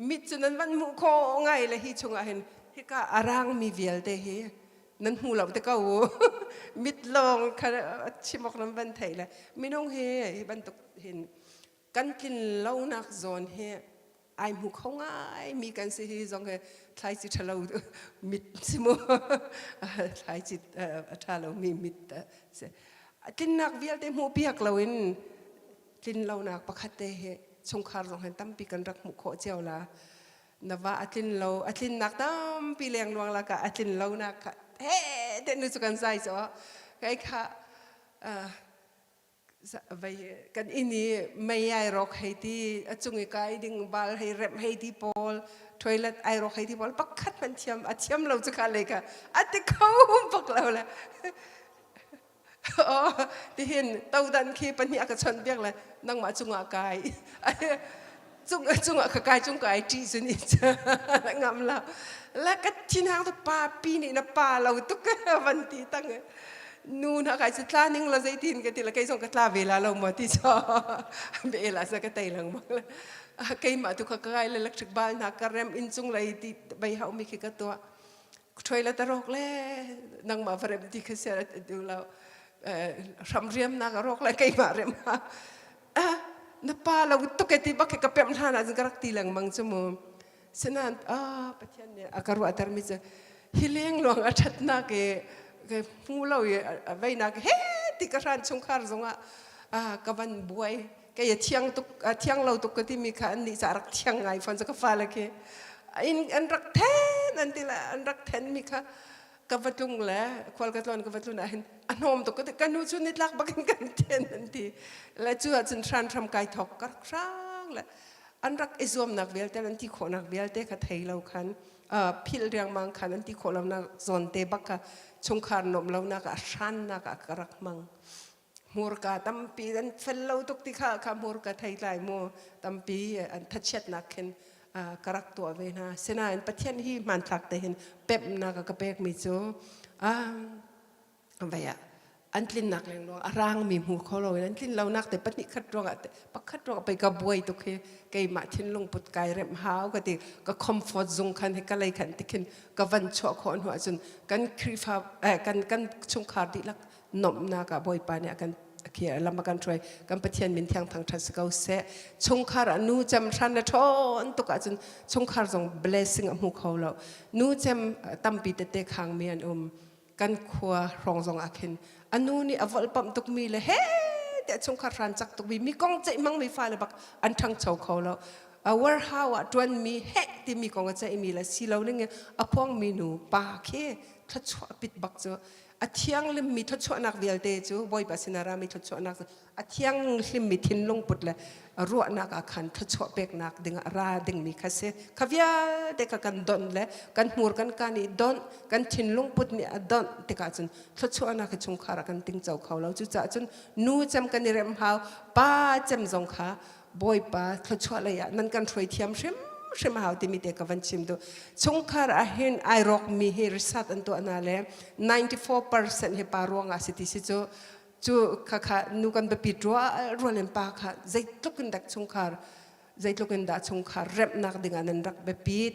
mit cu nan van hmuh kho ngai le hi chungah hin hika arang mi vialte hi nan hmu lo te ko mit lawng kha chimok nan van thei le minung hi hi bantuk hin kan tlin lonak zawn hi ai hmu kho ngai mi kan si hi zong hi thlaici ṭhalo mit si mu thlaici a ṭha lomi mit si tlinnak vialte hmuh piak loin tlin lonak pakhat te hi chungkhar zong hin tampi kan rak hmuh khawh cio la na va a tlin lo a tlinnak tampi lengluang lakah a tlin lonak kha he te nu cu kan zai cho kai kha Vei kan inn i mei ai rawk hei ti a cung i kai ding bal hei remh hei ti pawl toilet ai rawk hei ti pawl pakhat hmanh thiam a thiam lo cu kha lei kha a ti kho bak lo le oh tihin todan khi pahnih a ka chawnh biak le nangmah cungah kai cung cungah ka kai cung kai ṭih cu ni ngam lo la ka thinhang tu pa pi nih na pa lo tuk van ti tang. Nu na kai cu tla ning la zeitin ka ti la kei zong ka tla ve la lo maw ti cho be la sa ka tei lengmang la. Keimah tu kha ka kai le electric bal na ka rem inn cung lei ti bei hau mi khi ka tuah. Ṭhuai la tarok le nangmah va rem ti kha sia du lo. Hram riam na ka rok le keimah rem ha. Na pa lo tuk e ti bak ka pem hlan ah ka rak ti lengmang cu mu. Sinain ah Pathian nih a ka ruahtermi cu hi lengluang a ṭhatnak i hmu lo i a veinak he ti ka hran chungkhar zongah ka van buai kei a thiang tuk a thiang lo tuk ka timi kha an nih ca rak thiang ngai fawn cu ka fale khi in an rak then an ti le an rak then mi kha ka va tlung le khual ka tlawn ka va tlun ah hin a hnawm tuk ka ti ka nu cu nitlak bakin kan then an ti le cu ahcun hran hram kai thok ka rak hrang le an rak i zuamnak vialte an ti khawhnak vialte kha thei lo khan philh riangmang khan an ti khawh lonak zawn te bak kha chungkhar nuamh lonak ah hrannak ah ka rak hmang. Hmurka tampi an fel lo tuk ti kha kha hmurka thei tlai mu tampi an thachiatnak khin ka rak tuah ve hna. Sinain Pathian hi hmanthlak te hin pemhnak a ka pekmi cu vei ah an tlinnak lengluang a rangmi hmu kho loin an tlin lonak te pahnih khat ruangah te pakhat ruangah pei ka buai tuk hi keimah thinlung put kai remh hau ka ti ka comfort zung khan hi ka lei khan tikhin ka van chuah khawh hnu ahcun kan Khrihfa eh, kan kan chungkhar dihlak nomhnak ah Bawipa nih a kan khi lam a kan hruai kan Pathian min thiang thangṭhat si ko seh chungkhar ah nu cem hran le ṭhawn tuk ahcun chungkhar zong blessing a hmu kho lo nu cem tampi tete khangmi an um kan khua hrawng zong ah khin a nu nih a volhpamh tukmi le he tiah chungkhar hran cak tukmi mi kong ceih hmangmi fale bak an ṭhangcho kho lo a warehouse ah ṭuanmi heh timi kong a ceihmi le si lo ning in a phuangmi nu pa khi thluachuah pit bak cu a thianghlimmi thluachuahnak vialte cu Bawipa sinah rami thluachuahnak cu a thianghlimmi thinlung put le ruahnak ah khan thluachuah peknak dingah ra dingmi kha si kha vialte kha kan donh le kan hmur kan ka nih donh kan thinlung put nih a donh tikah cun thluachuahnak hi chungkhar ah kan tingco kho lo cucaah cun nu cem kan i rem hau pa cem zong kha Bawipa thluachuah lei ah nan kan hruai thiam hrim hrim hau timi te ka van chim duh chungkhar ah hin ai rawkmi hi research an tuah hna le 94% hi pa ruangah si ti si cu cu khakha nu kan biapit rual rual in pa kha zeitluk in dak chungkhar zeitluk in dah chungkhar remhnak dingah nan rak biapit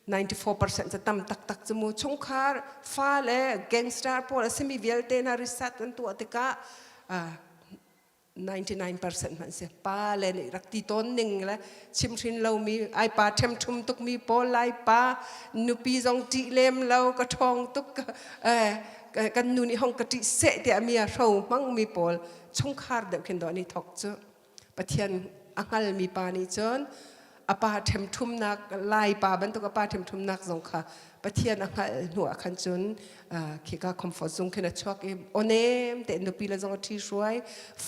94% cu tam taktak cu mu chungkhar fa le gangster pawl a simi vialte hna research an tuah tikah 99% hmanh si pa le nih rak ti tawn ning le chimhrin lomi ai pa ṭhemṭhum tukmi pawl lai pa nupi zong ṭih lem lo ka ṭhawng tuk kan nu nih hong ka ṭih seh tiah mi a hro hmangmi pawl chungkhar deuh khin dawh ni thok cu Pathian a hngalmi pa nih cun a pa ṭhemṭhumnak lai pa bantuk a pa ṭhemṭhumnak zong kha Pathian a hngalh hnu ah khan cun khika comfort zung khin a chuak i awnem tein nupi le zong a ṭhi hruai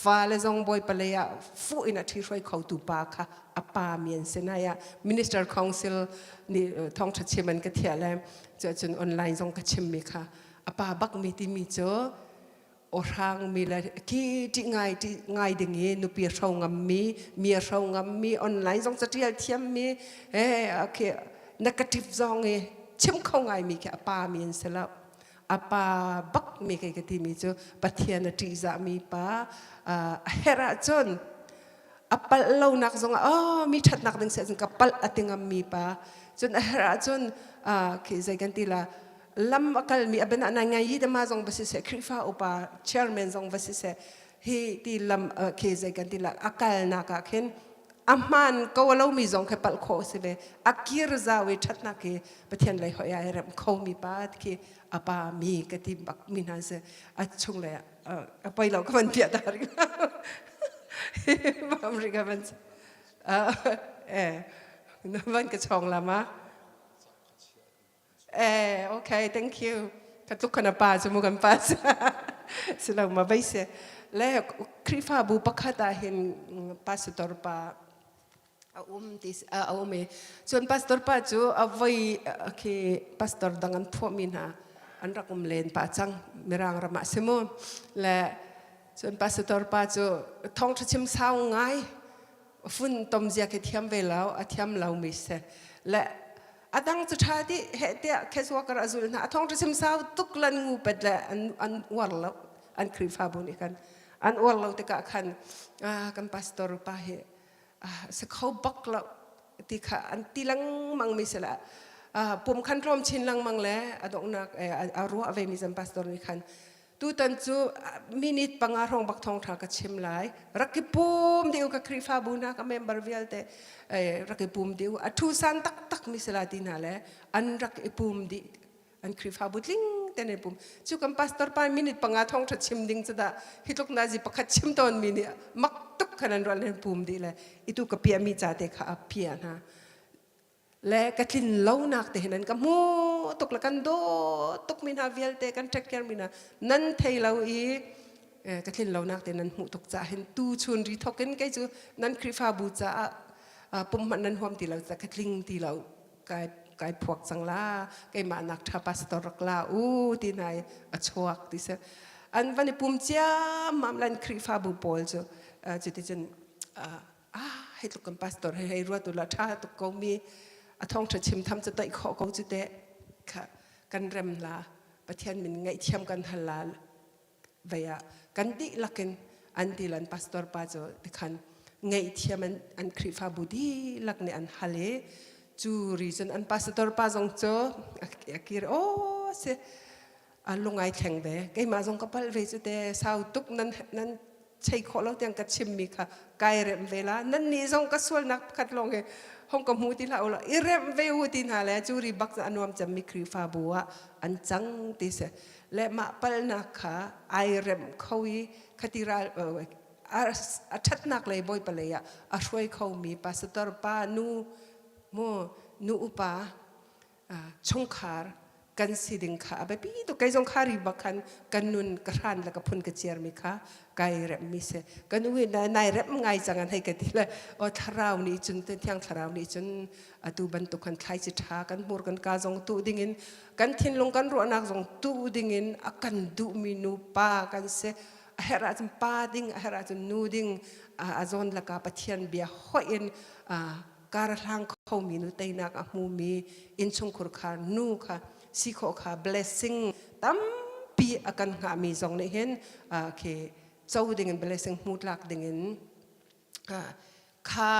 fa le zong bawipa lei ah fuh in a ṭhi hruai khotu pa kha a pa mi an si nai ah minister council nih thawngṭha chim an ka thiah le cuahcun online zong ka chimmi kha a pa bak mi timi cu awhrangmi le khi ṭih ngai ṭih ngai ding i nupi a hro ngammi mi a hro ngammi online zong caṭial thiammi eh okay negative zong i chim kho ngaimi khi a pa mi an si lo a pa bak mi kei ka timi cu Pathian a ṭihzahmi pa a herh ahcun a palh lonak zong ah oh mi ṭhatnak ding seh cun ka palh a ti ngammi pa cun a herh ahcun khi zei kan ti la lam a kalmi a ben ah nai ngai yi ma zong va siseh Khrihfa upa chairman zong va siseh hi ti lam khi zei kan ti la a kalnak ah khin a hmaan ko a lomi zong khi palh khawh si ve a kir zau i ṭhatnak hi Pathian lei hoi ai rem khomi pa khi a pa mi ka ti bak mi hna si a chung le a poi lo ka van piah ta rik bam ri ka van eh van ka chong lama Eh, okay, thank you. Ka tluk kana pa cu mu kan pa si lo ma vai se. Le Khrihfabu pakhat ah hin pastor pa a um ti a um i cun pastor pa cu a voi khi pastor dang an phuahmi hna an rak um len pa cang mirang ram ah si mu le cun pastor pa cu thawngṭha chim sau ngai fun tom zia khi thiam ve lo a thiam lo mi si le. A dang cu ṭha dih heh tiah case worker a zul hna. A thawngṭha chim sau tuk lan ngu pet le an an uar lo. An Khrihfabu nih khan an uar lo tikah khan kan pastor pa hi si kho bak lo ti kha an ti lengmang mi si la pum khan tlawm chin lengmang le a donghnak a ruah ve mi zan pastor nih khan tutan cu minute panga hrawng bak thawngṭha ka chim lai rak i pum dih u ka Khrihfabu hna ka member vialte rak i pum dih u a thu san taktak mi si la ti hna le an rak i pum dih an Khrihfabu tling ten an pum cu kan pastor pa minute panga thawngṭha chim ding cu dah hi tluk nazi pakhat chim tawn mi nih mak tuk khan an rual an pum dih le itu ka piah mi ca te kha a piah hna le ka tlin lonak te hin an ka hmu tuk le kan daw tuk mi hna vialte kan take care mi hna nan thei lo i ka tlin lonak te nan hmuh tuk caah hin tu chun ri thok in kei cu nan Khrihfabu caah pum hmanh nan huam ti lo ca ka tling ti lo kai kai phuak cang la keimah nak tha pastor rak la u ti hna i a chuak ti si an van i pum ciammam lan Khrihfabu pawl cu cuticun ah hei tluk kan pastor hei hei ruat u la tha tuk ko mi a thawngtha chim tham cu toih khawh ko cu teh kha kan rem la Pathian min ngaihthiam kan hal la vei ah kan dihlak in an tilan pastor pa cu tikhan ngaihthiam an, an Khrihfabu dihlak nih an hal i cu reason an pastor pa zong cu a kir aw si a lungai thleng ve keimah zong ka palh ve cu te sau tuk nan nan chei khawh lo tiang ka chimmi kha kai remh ve la nan nih zong ka sualnak pakhat lawng hi hong ka hmu ti hlah u law i remh ve u ti hna le cu ri bak a nuam cemmi Khrihfabu ah an cang ti si le mah palnak kha ai remh kho i khati ral a ṭhatnak lei bawipa lei ah a hruai khomi pastor pa nu mu nu upa chungkhar kan si ding kha a biapi tuk kei zong kha ri bak khan kan nun ka hran le ka phun ka ciar mi kha kai rem mi si ka nu hi nai rem ngai cang an hei ka ti le o thlarau nih cun thiang thlarau nih cun atu bantuk khan thlaici ṭha kan hmur kan ka zong tu ding in kan thinlung kan ruahnak zong tu ding in a kan duhmi nu pa kan si a herh ahcun pa ding a herh ahcun nu ding a zawn laka Pathian bia hoih in kar a hlang khomi nu teinak a hmumi innchungkhur kha nu kha si khawh kha blessing tampi a kan hngahmi zong nih hin khi co ding in blessing hmu tlak ding in kha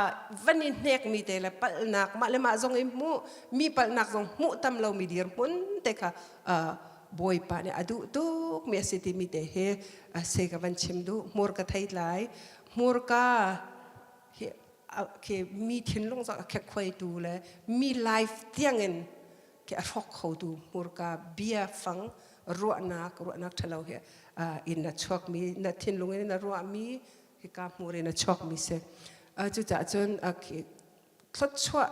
van i hnekmi te le palhnak mah le mah zong i hmuh mi palhnak zong hmuh tam lomi dirhmun te kha Bawipa nih a duh tuk mi a si timi te hi se ka van chim duh hmur ka thei tlai hmurka hi khi mi thinlung zong a khekkhuaitu le mi life tiangin khi a hrawk khotu hmurka bia fang ruahnak ruahnak ṭhalo hi in a chuakmi na thinlung in na ruahmi hika hmur in a chuakmi si cucaah cun thluachuah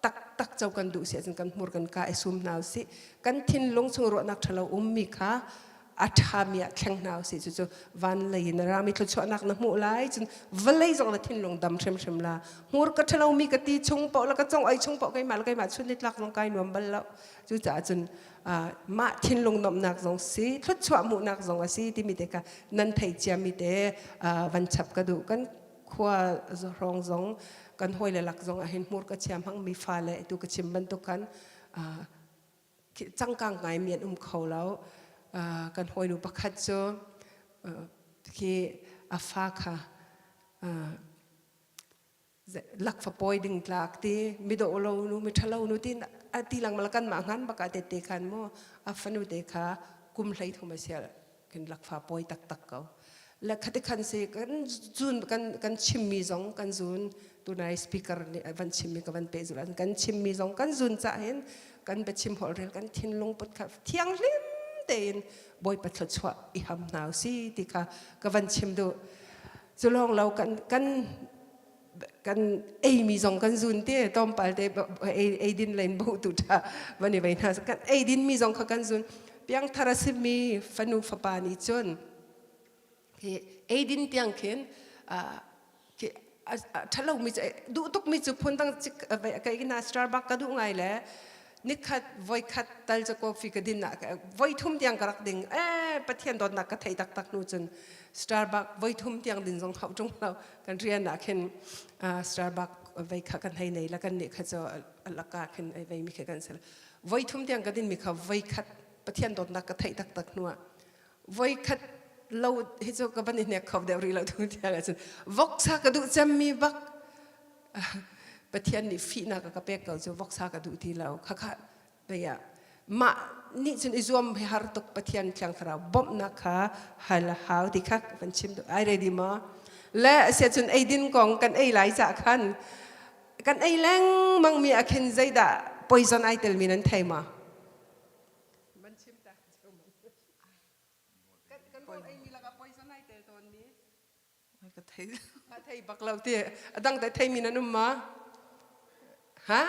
taktak co kan duh si ahcun kan hmur kan ka i sum hna usih kan thinlung chung ruahnak ṭhalo ummi kha a ṭhami ah thleng hna usih cucu van lei in a rami thluachuahnak na hmuh lai cun vawlei zong na thinlung dam hrimhrim la hmur ka ṭhalomi ka ti chung paoh le ka cong ai chung paoh keimah le keimah chun nitlak zong kai nuam bal lo cucaah cun mah thinlung nuamhnak zong si thluachuah hmuhnak zong a si timi te kha nan thei ciami te van chap ka duh kan khua hrawng zong kan hawile lak zong ahhin hmur ka chia hmangmi fale tu ka chim bantuk khan cangkang ngaimi an um kho lo kan hawinu pakhat cu khi a fa kha lakfa pawi ding tlak ti mi dawh lo nu mi ṭhalo nu ti ti lengmang kan mah ngan bak ah tette khan mu a fanu te kha kum hlei thum a sia kan lakfa pawi taktak ko le khati khan si kan zun kan kan chimmi zong kan zun tunai speaker nih van chimmi ka van pe zul kan chimmi zong kan zun ca hin kan biachim holhrel kan thinlung put kha thianghlim tein bawipa thluachuah i ham hna si ti kha ka van chim duh cu lawng lo kan kan kan eimi zong kan zun te tlawmpal te eidin lein bo tu tha van i vei hna kan eidin mi zong kha kan zun piangthar a simi fanu fapa nih cun hi eidin tiang khin ṭhalo mi cu duh tuk mi cu phun dang kai na Starbucks ka duh ngai le nikhat voikhat tal cu coffee ka din ah voithum tiang ka rak ding eh Pathian dawtnak ka thei taktak hnu cun Starbucks voithum tiang din zong hauh ṭung lo kan rian ah khin Starbucks. vei kha kan hei nei la kan nih kha cu alaka khin ai vei mi kha kan sel voi thum tiang ka din mi kha voi khat Pathian dawtnak ka theih taktak hnuah voi khat lo hi cu ka van i hnek kho deuh rih lo tu tiang ahcun voksa ka duh cemmi bak Pathian nih fihnak a ka pek ko cu voksa ka duh ti lo khakha vei ah mah nih cun i zuam hi har tuk Pathian Thiang Thlarau bawmhnak kha hal a hau ti kha kan chim duh ai ready maw le asiah cun eidin kong kan ei lai cah khan kan ei lengmang mi ah khin zeidah poison ai telmi nan thei ma Man chim ta kan kan rawl ei mi lakah poison ai tel tawn mi. Ka thei. A thei bak lo ti. A dang te thei mi nan um ma? Ha?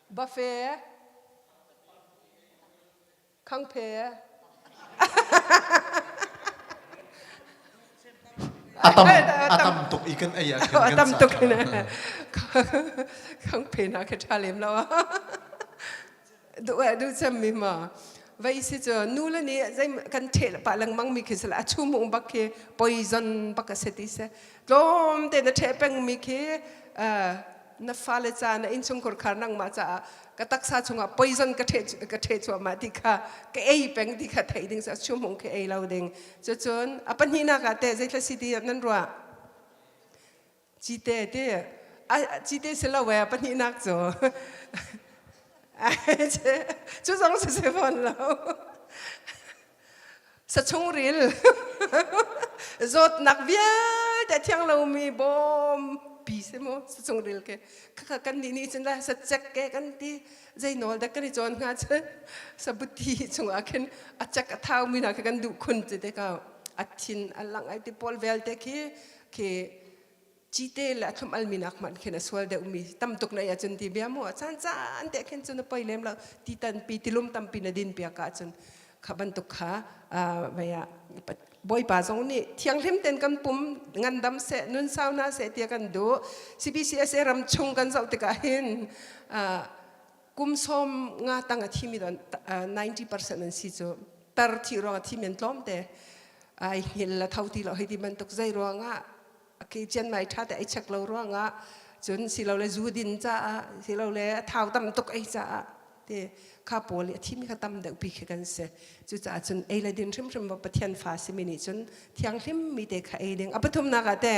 Buffet? Khangphe? A tam a tam tuk i kan ei ah khin A kan tam sa tuk ṭha. in khangphe na ka ṭha lem lo. Duh eh duh cemmi ma. Vei si cu nu le nih zei kan ṭheh pah lengmang mi khi sila a chumung bak khi poison bak a si ti si. Tlawm te na ṭheh peng mi khi na fale ca na innchungkhar khar nangmah caah ka taksa chungah poison ka ṭheh ka ṭheh cuahmah ti kha ka ei peng ti kha theih ding a chumung khi ei lo ding. Cucun a pahnihnak ah teh zeithla si ti nan ruah? Cite ti cite si lo eh pahnihnak cu cu zong si si fawn lo sachungril zawtnak vialte thiang lomi bawm pi si mu sachungril ke khakha kan nih nih cun la sacek ke kan ti zei nawl dah kan i cawn hnga cun sabuti chungah khin a cek a thau mi hna kha kan duh khun ti te ka a thin a lang ai ti pawl vialte khi khi cite le a thlum almi nak hmanh khin a sual deuhmi tam tuk na ahcun ti bia mu a caan caan te khin cun a poi lem lo ti tanpi tilum tampi na din piak ahcun kha bantuk kha vei ah Bawipa zong nih thianghlim ten kan pum ngandam seh nun sau na seh tiah kan duh CBCSA ram chung kan zoh tikah hin kum sawm nga tang a thimi don 90% an si cu tar thi ruang a thimi an tlawm te ai hngil la tho ti lo hei ti bantuk zei ruangah ke chian mai tha te ai check lo ruangah cun silole zu din caah silole a thau tam tuk ei caah te kha pawl i a thimi kha tam deuh pi khi kan si cucaah cun ei le din hrimhrim Pathian fa simi nih cun thianghlim mi te kha ei ding a pathumnak ah te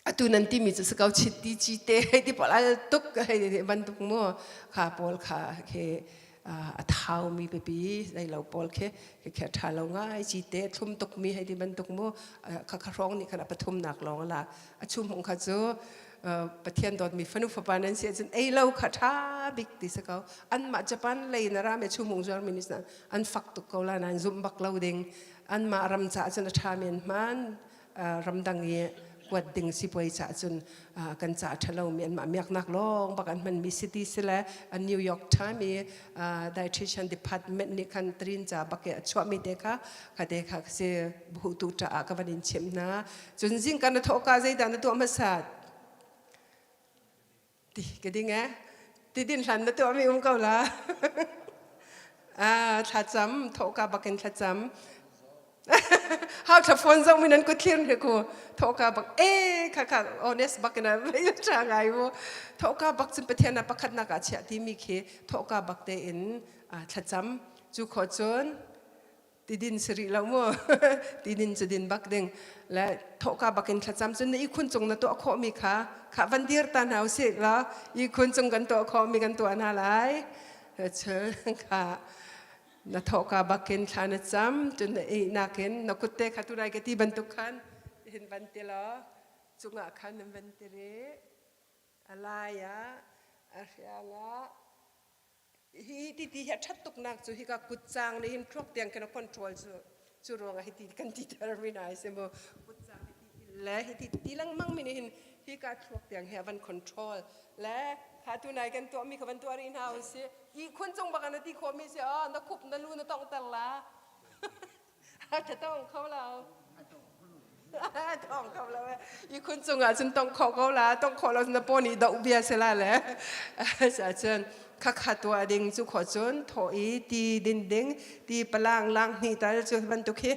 Atu nan timi cu si ko chiti cite hei ti pawl al tuk hei ti bantuk mu kha pawl kha khi a thaumi pipi zeilo pawl khi khi a ṭha lo ngai cite thlum tukmi hei ti bantuk mu kha kha hrawng nih khan a pathumnak lawng a lak a chumhung kha cu Pathian dawtmi fanu fapa nan si ahcun ei lo kha ṭha bik ti si ko anmah Japan lei na ra me chumhung zuarmi nih an fak tuk ko la nain zumh bak lo ding anmah ram caah cun a ṭha men hmaan ramdang i kuat ding sipuai caah cun kan ca ṭhalomi anmah miaknak lawng bak an hmanmi city sile New York Times i dietitian department nih khan trin ca bak i a chuahmi te kha kha te kha si buhtu ṭa ah ka van in chimh hna cun zingka na thawhka zeidah na tuah hmasa Ti ka ding eh. Ti din hlan na tuahmi um ko la. ah, thlacam, thawhka bakin thlacam. Hau thla phone zong min an ku thlir he ku thawhka bak e kha kha honest bak in vei tha ngai mu thawhka bak cun Pathian a pakhat nak ah chiah timi khi thawhka bak te in thlacam cu kho cun tidin si rih lo mu tidin cu din bak ding le thawhka bakin thlacam cun na ihkhun cung na tuah khawhmi kha kha van dir ta hna usih law ihkhun cung kan tuah khawhmi kan tuah hna lai cun kha na thawhka bakin thla na cam cun na ihnak in na kutte kha tunai ka ti bantuk khan hin van ti law cungah khan nan van ti rih a lai ah a hriang ah Hi ti ti hi a ṭhat tuknak cu hika kutcang nih hin thluak tiang khin a control cu cu ruangah hiti kan ti ter mi hna si mu kutcang hi ti le hiti ti lengmang mi nih hin hika thluak tiang hi a van control le kha tu nai kan tuah mi kha van tuah rih hna usih ihkhun cung bak ah na ti khawh mi si oh na khup na lu na tongh ter la A tong kho lo. A tong kho lo. Ihkhun cungah cun tong khawh ko la. Tong khawh lo na paw nih doh bia si la le. Cun khakha tuah ding cu khawh cun thawh i ti din ding ti palang lang hni tal cu bantuk hi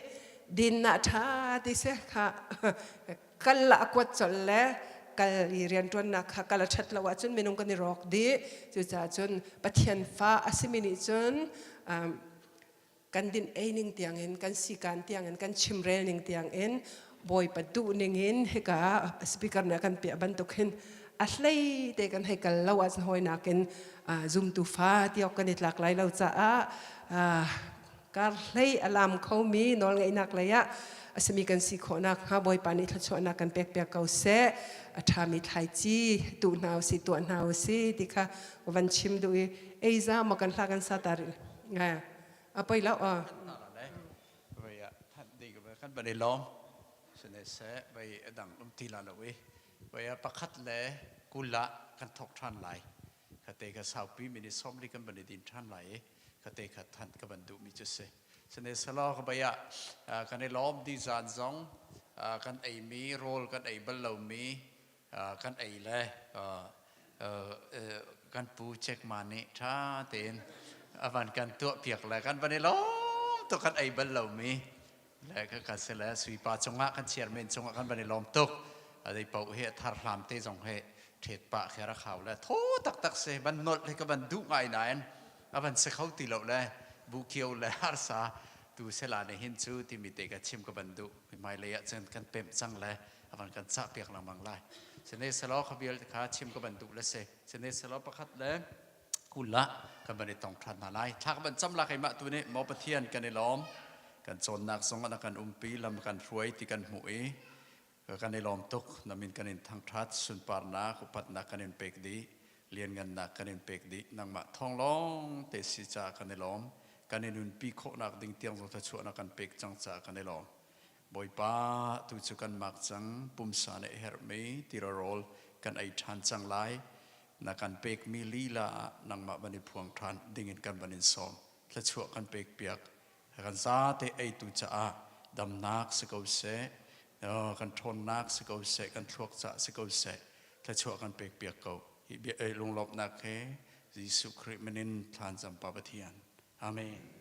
din na tha ti se kha. Kal la a kuat colh le kal i rianṭuannak kha kal a ṭhat lo ahcun minung kan i rawk dih. Cucaah cun Pathian fa a simi nih cun kan din ei ning tiangin kan sikan tiangin kan chimrel ning tiangin Bawipa duh ning in hika speaker nih a kan piah bantuk hin a hlei te kan hei kal lo ahcun hawi nakin zumtu fa tiawk kan i tlak lai lo caah kar hlei a lam khomi nawlngeihnak lei ah a simi kan si khawhnak hnga Bawipa nih thluachuahnak kan pek piak ko seh. A ṭhami thlaici tuh hna usih, tuah hna usih ti kha van chim duh i ei za maw kan hla kan sa ta rih. A poi lo a. Kan van i lawm sine seh vai dang um ti la lo i vai pakhat le kul ah kan thok ṭhan lai. Khate kha saupi minute 40 kan van i din ṭhan lai i khate kha thanh ka van duhmi cu si. Sine selaw ka bai ah kan i lawm di zan zong kan eimi rawl kan ei bal lomi kan ei le kan pu Jack Ma nih ṭha tein a van kan tuah piak le kan van i lawm tuk kan ei bal lomi le ka kan si le suipa cungah kan chairman cungah kan van i lawm tuk. Adei paoh hi a thar hlam te zong he ṭhet pah kher a khau le thaw taktak si van nolh hi ka van duh ngai nain a van si kho ti lo le bu kio le harsa tu sela ne hin cu timi te ka chim ka van duh. Hmailei ah cun kan pemh cang le a van kan cah piak lengmang lai. Sine selaw kha vialte kha chim ka van duh le si. Sine selaw pakhat le kul ah kan van i tong ṭhan hna lai. Thla ka van cam la keimah tu nih maw Pathian kan i lawm. Kan cawnnak zong ah na kan umpi lam kan hruai ti kan hmuh i kan i lawm tuk. Na min kan in thangṭhat sunparnak upatnak kan in pek dih lianngannak kan in pek dih. Nangmah thawng lawng te si caah kan i lawm. Kan i nunpi khawhnak ding tiang zong thluachuahnak kan pek cang caah kan i lawm. Bawipa tu cu kan mak cang. Pumsa nih herhmi tirawl kan ei ṭhan cang lai. Na kan pekmi lila ah nangmah van i phuang ṭhan dingin kan van in sawm. Thluachuah kan pek piak. Kan zate eitu caah damnak si ko seh, kan ṭhawnnak si ko seh, kan thluak caah si ko seh, thluachuah kan pek piak ko. Hi bia lunglawmhnak he Jesuh Khrih min in thlan cam Pa Pathian. Amen.